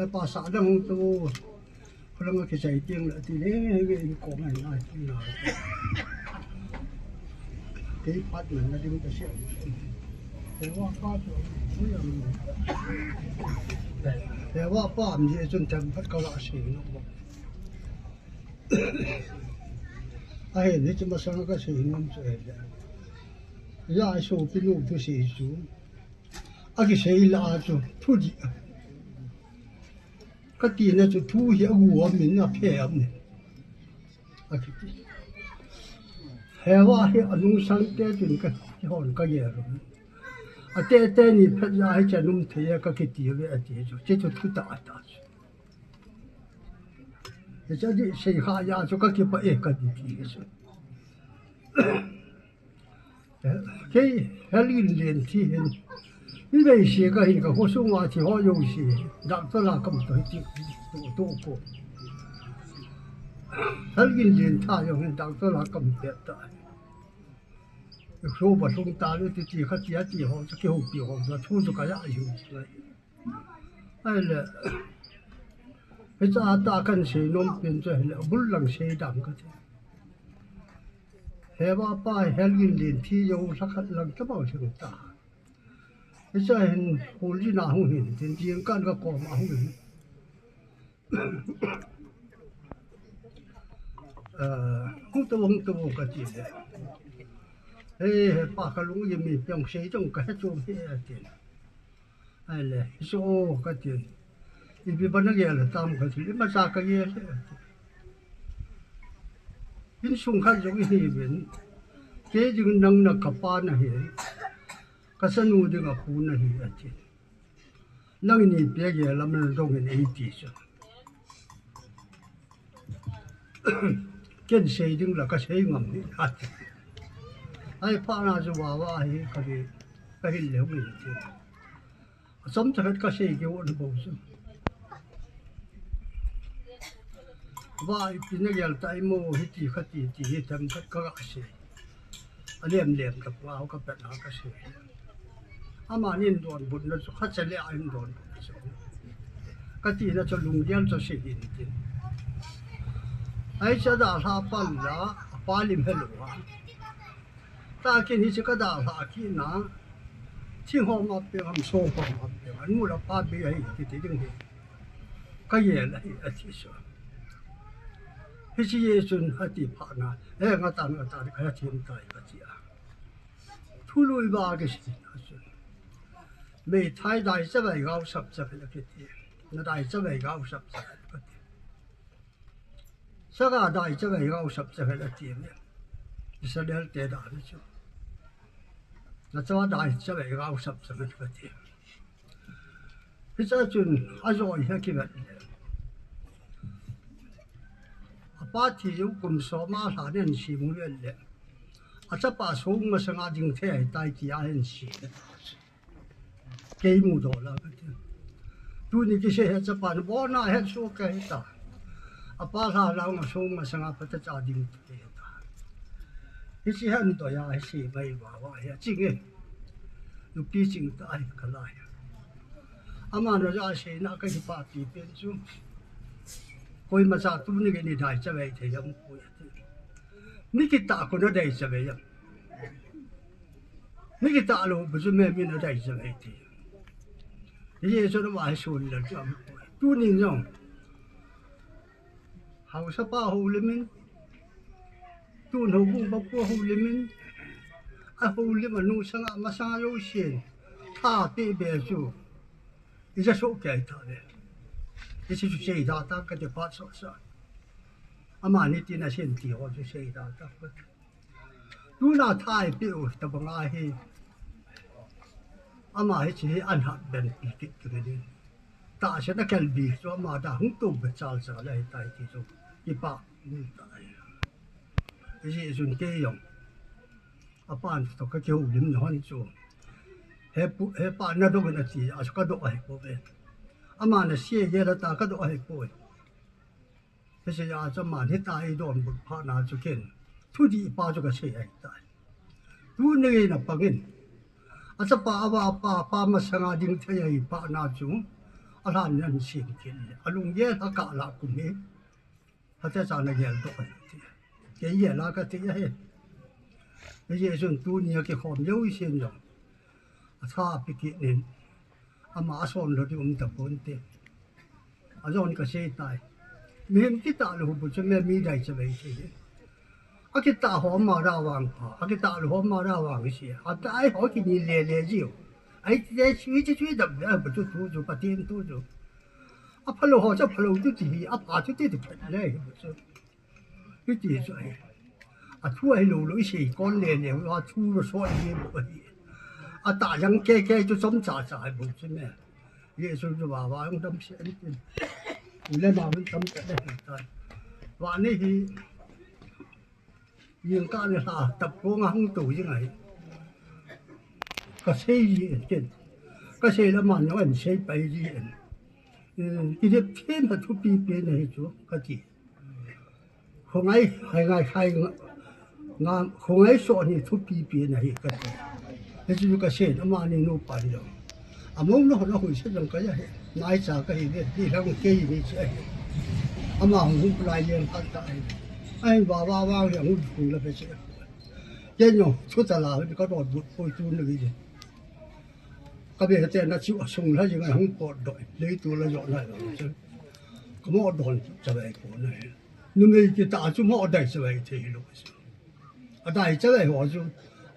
E pa sa dang hung tu. Kholanga kichai tiang la ti le, nge in kong ai nai ti na. Kei phat man na ding ta sia. Hewa pa tu, ui am. Hewa pa am je chun themkhat ka la sei nom. Ahi, ni chu masang ka sei nom chu ahi le. Ya sopinu thusei chu. Akisei la chu thu di. Ka tina chu thu hi agu am in aphe am in. Akiti. Hewa hi anung sang te chun ka hon ka gel. Ate te ni phet ja hi cha num thei ka kiti ve ati chu. Che chu thu ta ta chu. Che cha di sei kha ya chu ka kipah e ka ti ti chu. Kei, Helgin Lenthi hin. Ni bei se ka hin ka khosunga thi ho jouse. Doctor la kam to hi ti to to ko. Helgin Lentha jong hin doctor la kam pet ta. Ikho ba lhung ta le ti ti kha ti a ti ho, cha kihoupi ho, cha thu chu ka ja yu. Ahile, hicha ta kan sei nom pen chu ahile, bul lang sei dam ka ti. Hewa pa Helgin Lenthi jong lhakhat lang tabang lhing ta. Hicha hin hol jin a hung hin, tin jing kan ka kom a hung hin. Ah, hung to, hung to ka ti le. He, he pa ka lung ye mi pyang sei jong ka he chom he a ti. Ahile, so ka ti. Ipi bana gel tam ka ti, imacha ka gel. Insung khat jong i hi uvin. Kei ding nang na ka pa na hi. Ka chanu ding a pu na hi a ti. Nang ni pe gel lam na dong in ei ti chu. Ken sei ding la ka sei ngam hi a ti. Ai pa na chu wa wa hi ka hi, ka hin le hung in ti. Achom cha khat ka sei kei u na bou chu. Wa ipi na gel ta i mo hi ti kha ti ti hi themkhat ka ga sei. A lem lem ka pau ka pet na ka sei. Amani in donbutna chu kha cha le a in donbutna chu. Ka tina chu lunggel chu sei in tin. Ai cha dalha pan la, a pa lim he lou a. Takin hiche ka dalha kit na. Thing ho ma pe ham, so ho ma pe ham, nu le pa be ahi kiti ding hi. Ka gel ahi, ati chu. Hiche Jesun ati phat na, he, nga tan, nga tan, ka thim tai, kati a. Thului ba kisin a chu. Meithai dai chavai gao sap chavai la kiti. Na dai chavai gao sap chavai la kiti. Sanga dai chavai gao sap chavai la ti me. Israel te da ni chu. Na chawa dai chavai gao sap chavai la kiti. Hiche chun ajoi hi kivet le. Apa thi jong kum som a lhan in sim u le. Achapa song masanga ding thei ahitai ti a hin sim. Kei mudoh la kati. Tuni kisei hi chapa na bona hi so ka hita. Apa lha la ma song masanga pata cha ding thei ta. Hiche hin doh a hi sei mai ba ba hi ching e. Nupi ching ta ahi ka lai. Ama na ja seina ka hi pa pi pen chu. Koima cha tuni gei ni dai chavai thei jong poi ati. Mi kitah ko na dai chavai jong. Mi kitah lou bu chu me mi na dai chavai thei. Jesu na ma hi sun la chu am poi. Tuni jong. Haosa pa houlim in, tun houbung pa pu houlim in, ahoulim a nu sanga masanga jousen, tha pe be chu, ija soh kei ta ve. Hiche chu sei da ta kati phat soh sa. Amani tina sen ti ho chu sei da ta kati. Tuna tha eipeh u tabang ahi. Ama hiche hi ahin hat ben pi kit kit ding. Tahsan a kelbi chu ama da hung tou be chal chal ahitai ti chu. Kipah um tai. Hiche chun kei jong. Apan toh ka kihoulim na hon chu. He pu, he pa na doh in ati, a chu ka doh ahi poi. Ama na sei gel a ta ka doh ahi poi. Hiche a chu aman hitia eidonbut phat na chu ken. Thudih pa chu kasei ahitai. Tuni na pang in. Achapa ava pa, pa masanga ding thei ahi phat na chu. Alhan nan sim kit le. Alunggel a kah la kum hi. Hate cha na gel doh ahi ti. Kei gel a kati ahi. Hiche chun tuni a kikhom jou i sin jong. Atha pi kit in. Ama ason lou ding um tapon te. Ajon kasei tai. Mihem kitah lou bu chu me mi dai chavai thei. Akitah ho ama da vang pha. Akitah lou ho ama da vang si. Adai ho kini le le jiu. Ai te sui te sui dap le bu chu thu chu Pathen thu chu. Aphalou ho chu aphalou tu ti hi. Apha tu ti ti phet le bu chu. Hiti chu ahi. Athu ahilou lou, isei kon le le, athu lou so ahi bou ahi. Atah jang kei kei chu chomcha cha ahi bou chu me. Jesu chu vava jong damsel in tin. U le nao in tam ta le hi tai. Vani hi. Jingkah le lha tah kong a hung tou jing ahi. Kasei ji in tin. Kasei le aman jong ahin sei pai ji in. Eh, kidep them a thupi pen ahi chu kati. Khongai, hai ngai, hai nga, nga, khongai so ni thupi pi na hi kati. Hichu kasei, amani nupa ni jong. Among no, no hui se jong kaya he. Nai cha kahi ve, ti lang kei ni che he. Ama hung hung pulai yen khat ta he. Ai, va, va, va, ya hung hung la pe che. Yen jong, chu ta la, ka dot but poi tu ni ge. Ka be te na chu asung la jing a hung pot doi. Lei tu la jo na. Ka mo don cha ve ko na he. Numei kitah chu mo dai chavai thei lou. Adai chavai ho chu,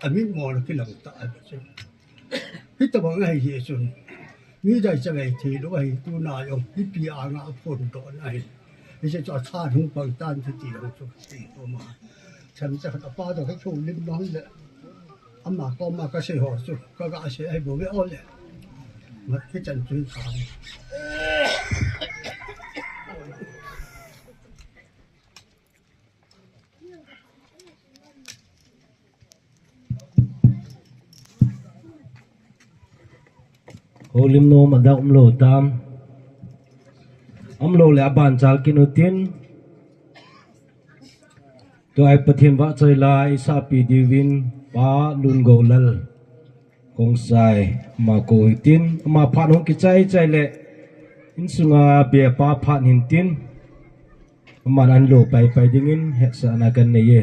amit mo lou kilang ta a chu. Hitabang ahi hi chun. Mi dai chavai thei lou ahi tuna jong, hipi anga aphondoh na hi. Hiche chu atha hung pang tan ti ti jong chu, ti ko ma. Chang cha khat apa toh ka chu lim nong le. Ama koma kasei ho chu, ka ga sei ahi bou ve o le. Mat kichan chu ka. Houlim nom ada umlou tam. Umlou le aban chal kit utin. Tua hi Pathen vahchoi la isapi diuvin Pa Lungoulal Khongsai ama kou hitin, ama phat hung kichai chai le insunga be pa phat hintin, aman an lo pai pai dingin hetsahna kan nei e.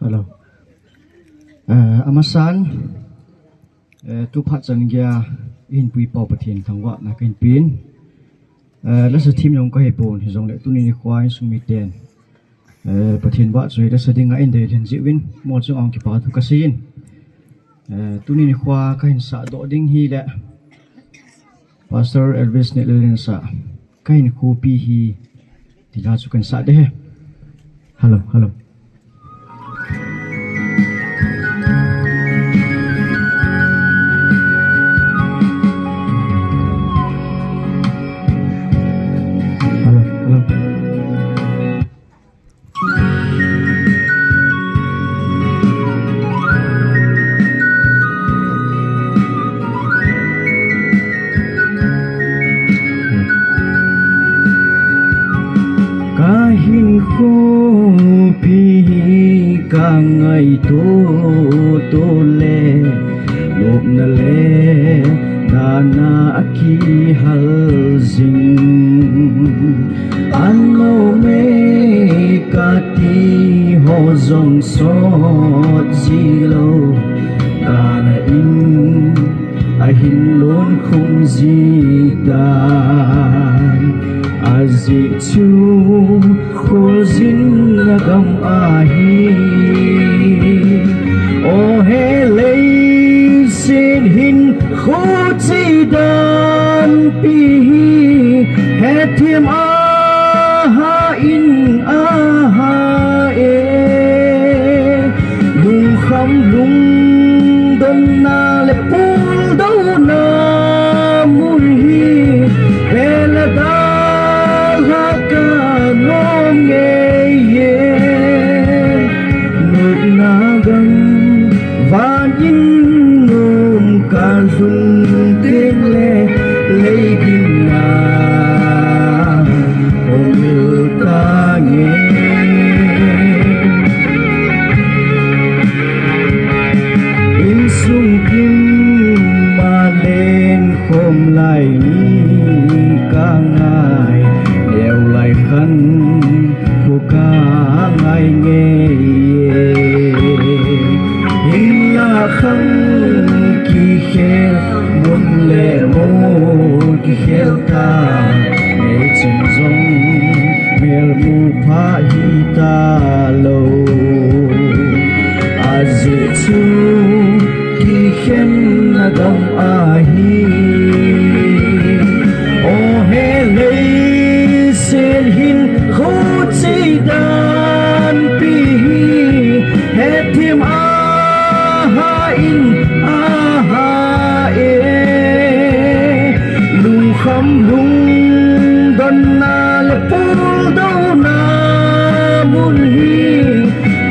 Hello. Eh, amasan, eh, tu phat chan geiya ihin puipau Pathen thangvahna kahin pen. Eh, lasa thim jong kahi pon, hijongle tuni nikho insung miten, eh, Pathen vahchoi lasa dinga eidei lhen jeh uvin, mo chunga kipathu kasei in. Eh, tuni nikho kahin sahdoh ding hile Pastor Elvis Nehlel in sa, Kahin khopi hi, ti la chu kahin sah ding ahi. Hello, hello. Hello, hello. Kahin khopi hi kangaito tole, lupna le dana akihal jing. Anlou me kati ho jong sot jilou, kana in ahin lon khum jitan. Ajeh chu kholjin na gam ahi. O he leiset hin khoche dan pi hi, hethem aha in aha e. Lungkham lungdonna le puldouna mun hi, bel a dalha kanom ngei e. Nopna gam van in nom kalhun tengle, lei dinga umil tange. Insung thimma lenkhom lai ni kangai, neo lai khan khu kangai ngei e. Hinla khang kikhel, mun le mol kikhel ta, neichen jong melmu pha hitalou. Ajeh chu kikhenna gam ahi. O he leiset hin khoche dan pi hi, hethem aha in aha e. Lungkham lungdonna le puldouna mun hi,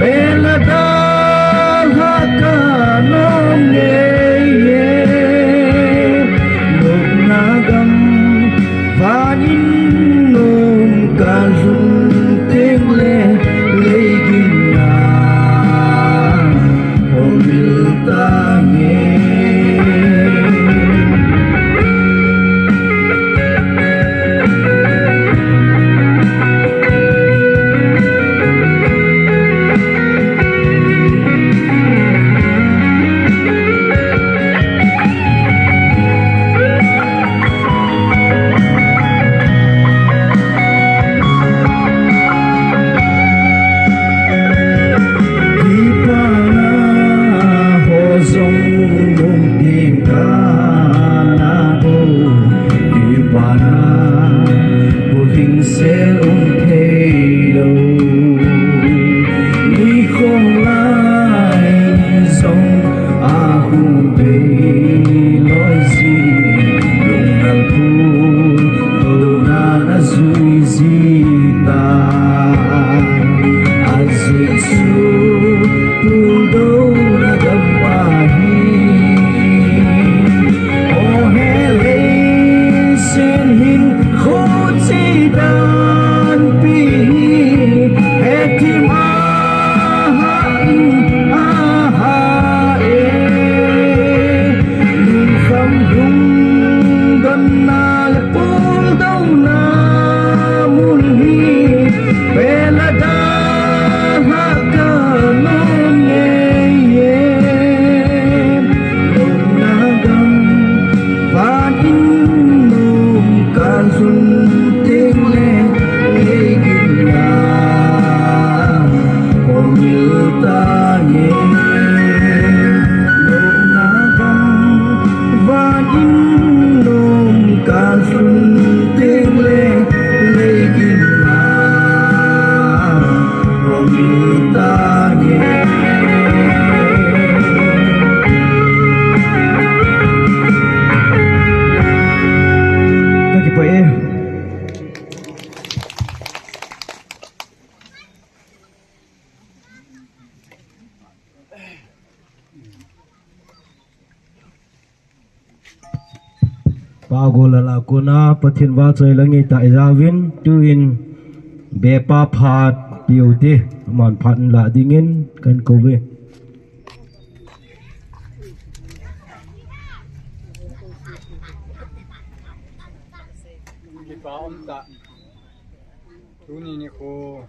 bel a dalha kanom ngei e. Pa gol a la kona Pathen vahchoi la ngeitah ijauvin, tuin bepa phat piu te, aman phat la dingin kan kouve. Kipa umtah. Tuni nikho,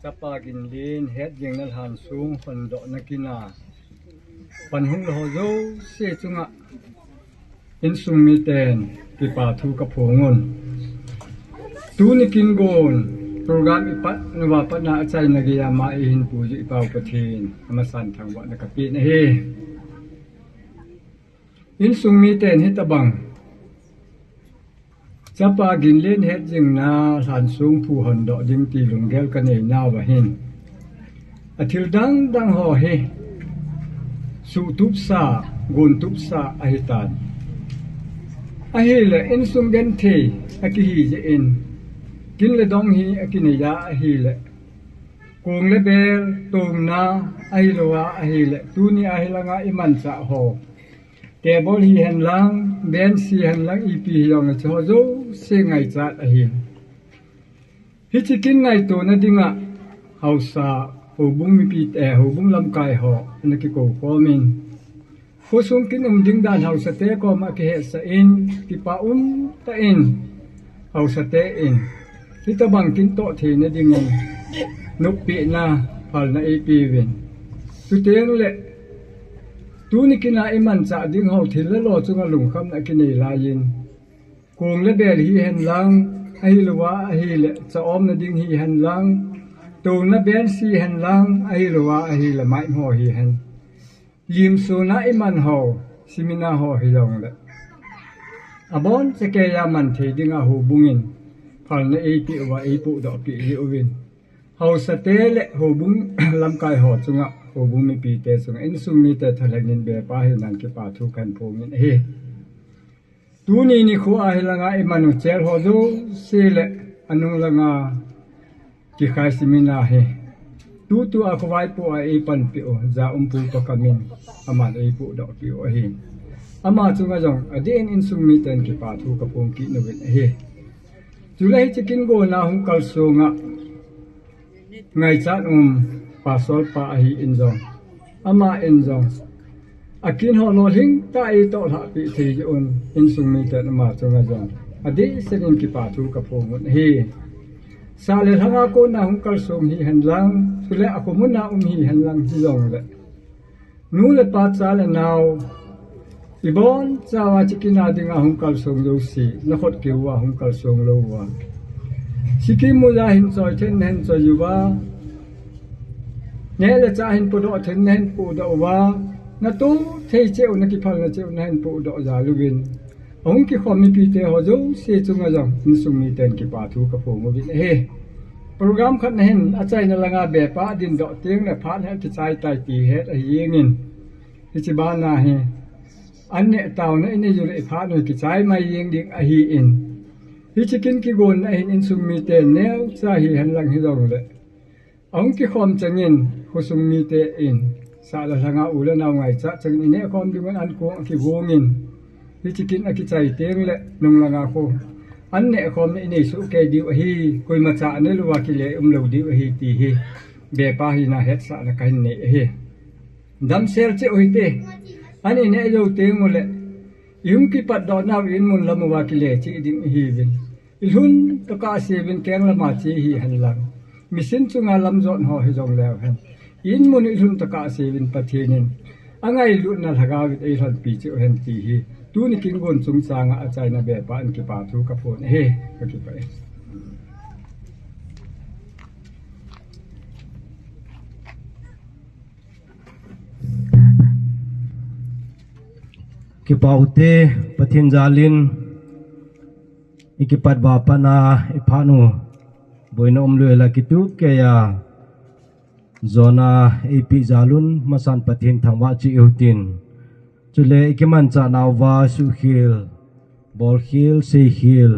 Chapa ginlen hetjingna lhansong hondohna kin a pan hung lou ho jouse chunga insung miten kipa thu kaphong un. Tuni kin gon program ipat nauva patna achaina geiya ama eihin puiju iPau Pathen amasan thangvahna kapeh ahi. Insung miten hitabang Chapa ginlen hetjingna lhansong phu hondoh ding ti lunggel kanei nauva hin, athil dangdang ho hi suhtupsa, gontupsa ahitan. Ahile insung genthei akihi jeh in, kin le dong hi akinei a ahile, kong le bel tongna ahilouva ahile, tuni a hilanga imanchah ho, table hihen lang, bench hihen lang, ipi hijongle hiche ho jouse ngaichat ahi. Hiche kin ngaitona dinga haosa, houbung mipi, eh, houbung lamkai ho ana kikou khomin, khosung kin um ding dan haosate koma kihetsah in, kipa umtah in haosate in hitabang kin toh theina dingin noppi na phalna eipeuvin. Chutengle tuni kin a imanchah ding ho thil le lo chunga lungkhamna kinei laiyin, kong le bel hihen lang, ahilouva ahile cha omna ding hihen lang, tongna bench hihen lang, ahilouva ahile mic ho hihen, limsona iman ho, seminar ho hijongle, abonchakeiya manthei dinga houbung in phalna eipeh uva eipohdohpeh jeh uvin, haosate le houbung lamkai ho chunga houbung mipite chunga insung mite thalhengin bepa hinan kipa thu kahin phongin ahi. Tuni nikho a hilanga imanu chel ho jouse le anung langa kikhai seminar hi tutua khovaipoh a eipanpeh u, Jaumpu Pakamin, aman eipohdohpeh u ahi. Ama chunga jong adeh in insung miten kipa thu kaphong kit uvin ahi. Chule hiche kin gonna hung kalsonga ngaichat um pastor pa ahin jong, aman jong akin ho lolhing tah a eitoh lhahpeh thei jeh un, insung miten ama chunga jong adeh seh in kipa thu kaphong un ahi. Sah le lhanga kona hung kalsong hihen lang, chule akhomun a um hihen lang hijongle, nu le pa, cha le nao, ibonchauva hiche kin a dinga hung kalsong jouse, nakhut keuva hung kalsong louva, sikim muja hin choi thei nahin choi uva, neh le chah hin podoh thei nahin podoh uva, natoh thei cheh u, nakiphalna cheh u nahin podoh jal uvin, ahung kikhom mipite ho jouse chunga jong insung miten kipa thu kaphong uvin ahi. Program khat nahin achaina langa bepa adindoh tengle phat hi akichai tai ti het ahi jengin, hiche bana hi an neh taona inei uleh phat hi kichai mai jeng ding ahin, hiche kin kigonna hin insung mite neocha hihen lang hijongle, ahung kikhom chengin khosung mite in sah le lhanga u le nao ngaichat chengin inehkhom dingun ankong akigongin, hiche kin akichai tengle nung langa khu an nehkhomna inei sohkei diu ahi, koima cha anei louva kile umlou diu ahi ti hi bepa hina hetsahna kahin nei ahi. Damsel cheh u hite, an ineh jou tenguleh ihung kipatdoh nau inmun lam uva kile cheh ding ihiuvin, ilhun tokah seuvin keng lama che hihen lang, machine chunga lamjot ho hijongleu hen, inmun ilhun tokah seuvin Pathen in angailutna lhagaovin eilhonpi cheh uhen ti hi tuni kin gon chungchanga achaina bepa in kipa thu kaphong ahi. Kakipah e. Kipa ute, Pathen jalin ikipat uva patna iphat u boina umlou hela kitup keiya jona eipeh jalun masan Pathen thangvah cheh uhitin, chule ikimanchah nauva suhkhel, bolkhel, seikhel,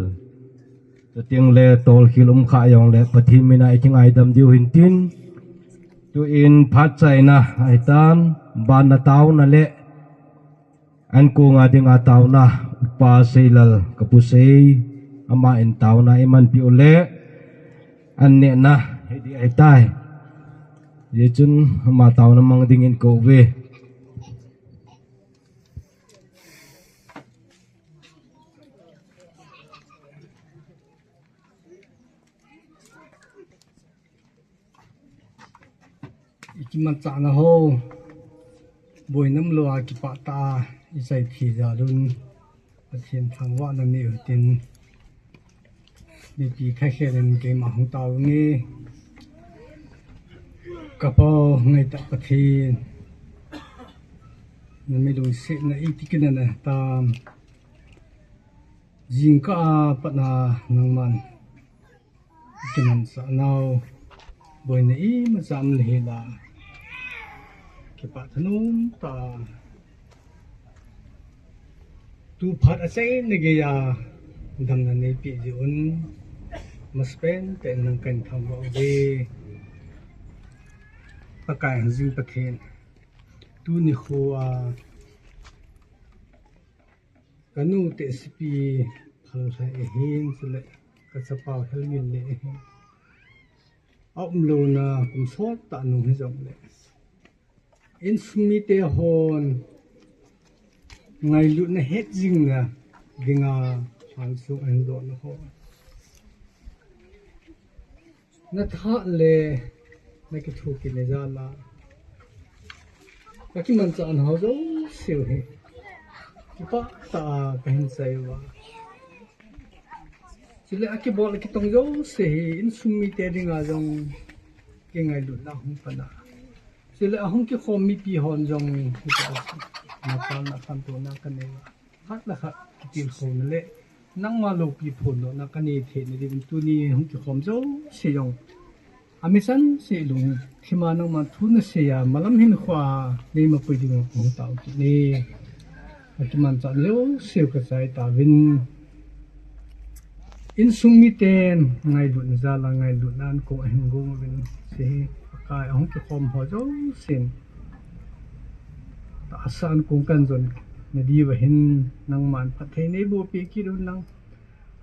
chutengle tolkhel umkhah jongle Pathen mina ikingaidam diu hintin, tuin phatchaina ahitan, banna taona le An kong a dinga taona, Upa Seilal, ka pu Sei, ama in taona i manpi u le, an nehna, hedi ai tai. Ye chun, ama taona mang dingin ko ve. I kimanchahna ho, boina umlou a kipah tah a i chai thei jal un, Pathen thangvahna nei u hitin, mipi thakhel in keima hung tao nge, ka Pa ngaitah Pathen, na mi lungsetna iti kin ana tam. Jingkah a pat a nangman kimanchah nau, boina imacha um le hila, kipah thanom tah a, tu phat achaina geiya damna neipeh jeh un, masapen tah in nang kahin thangvah uve. Pakai Hengjing Pathen, tuni khoa, ka nu tehsepi Phalhai ahin, chule ka chapa u Helngin le ahin. A umlouna kum sot tah nung hijongle, insung mite hon ngailutna hetjingna dinga phat sung ahin dohna ho, na tha le na kithopi na jal a, ka kimanchahna ho jouse u hi kipah tah a kahin chai uva, chule akibol akitong jouse hi insung mite dinga jong kingailutna hung pan a, chule ahung kikhom mipi hon jong hita, na phalna khantouna kanei uva, khat le khat kitilkhouna le nangma loupi phondohna kanei theina diuvin tuni hung kikhom jouse jong, amisan se lungthim a nangman thu nasei a, malam hinkhoa neimapui dinga kahung tao kit e. Akimanchah jouse u kachai tauvin, insung miten ngailutna jal a ngailutna an kong ahin gong uvin, hiche hi Pakai ahung kikhom ho jousen tahsa an kong kahin jon na diuva hin nangman phatthei neiboh peh kit un lang.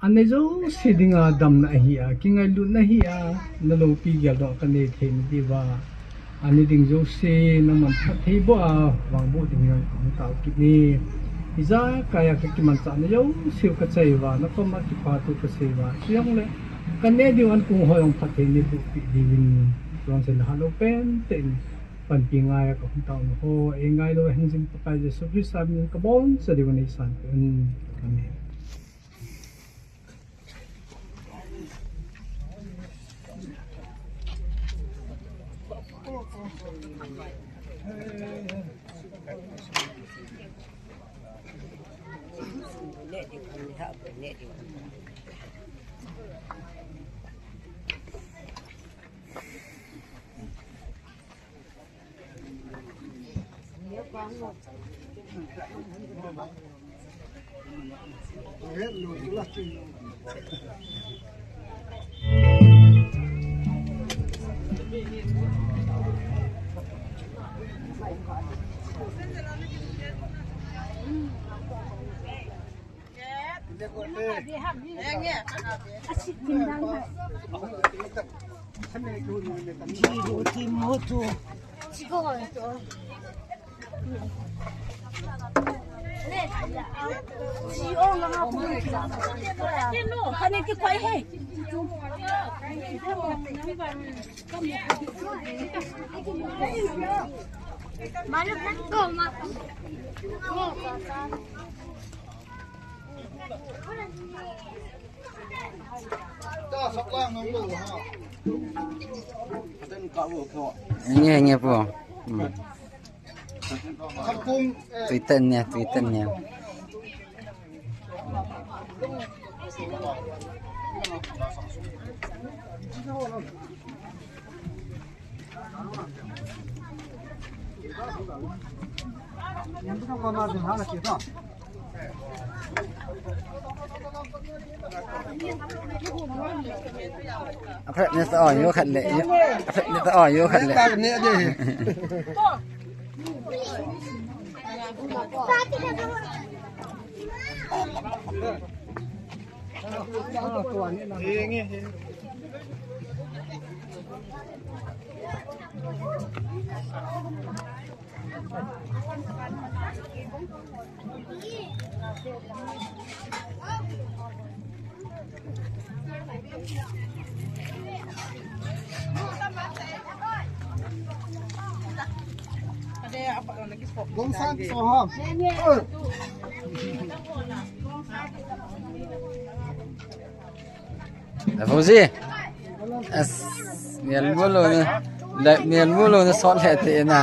Anei jouse dinga damna ahi a, kingailutna ahi a, na loupi geldoh kanei theina diuva, anei ding jouse nangman phatthei boh a vangboh dingin kahung tao kit e. Ijakai a ka kimanchahna jouse u kachai uva, na koma kipathu kasei uva, chujongle kaneh diu an kong ho jong phatthei neiboh peh diuvin, chonse le hatlou pen tah in panpi ngai a kahung taona ho eingailou Hengjing Pakai Jesu Christa min in kaboncha diuvin eisanpeh un. Amen. Nge, nge po. Hmm. Twitter ne, Twitter ne. Aphat ne ta o yo khat le. Aphat ne ta o yo khat le. Gongsa so ha. Fauzi. As, mial mulo na. Mial mulo na sot le te na.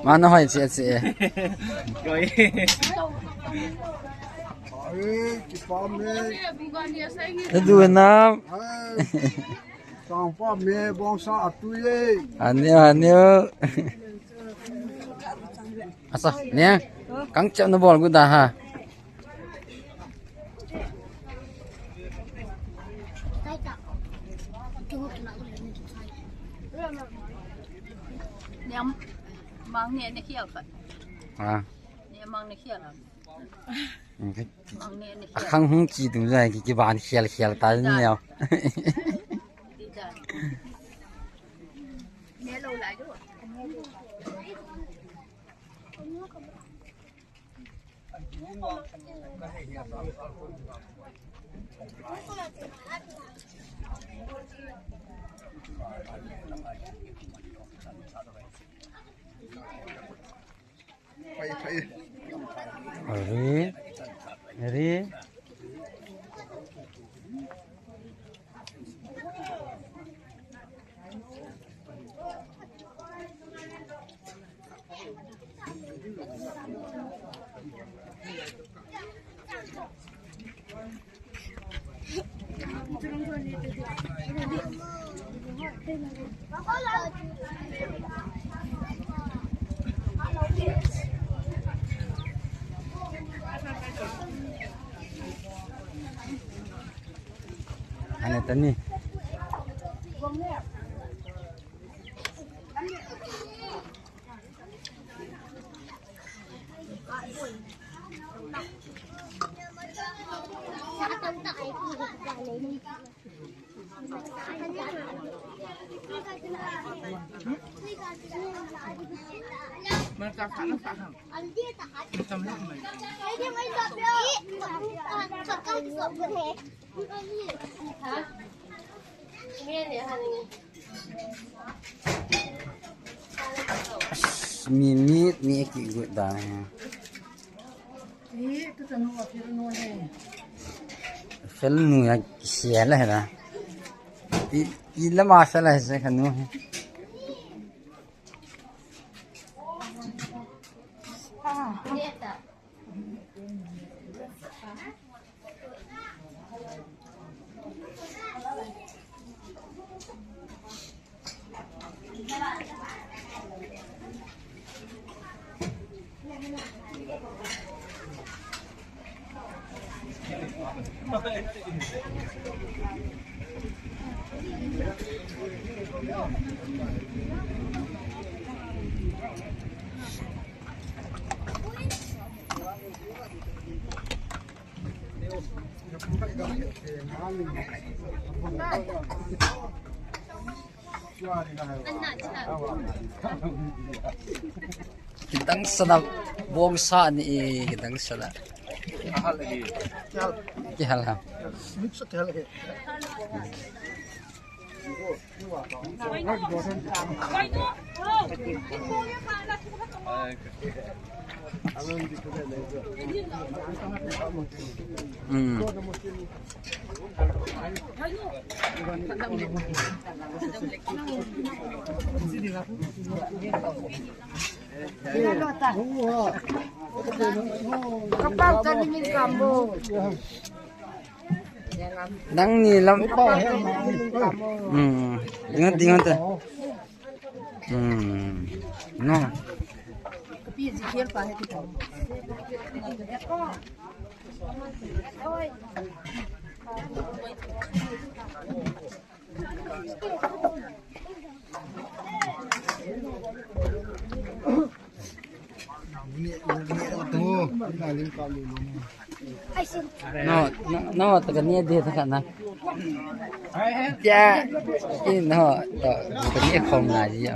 Mana hoi che che. Ai, kipam e. Adu na. Ai. Sangpa me bongsa atui e. Anio, anio. Asa, ne. Kang chap na bol gu da ha. Mang ne ne khial khat. Ah. Ne mang ne khial. Mang ne ne khial. Akhang hung chi tu jai ki, kiban khial khial ta ni ya. Pai, pai. Ari. Ari. Ane tani. Mi, mi, mi ki gut da. Fel nu ya kisial hai da. I, i lama sala se kanu. Kidang sana bong sa ni e, kidang sana. Kihal ha. Kapau ta ni min kambo. Nangni lam. Hmm. Ingat, ingat. Hmm. No. No, no, no, ta kani de ta kana. Ya, i no, ta kani khom na ji ya.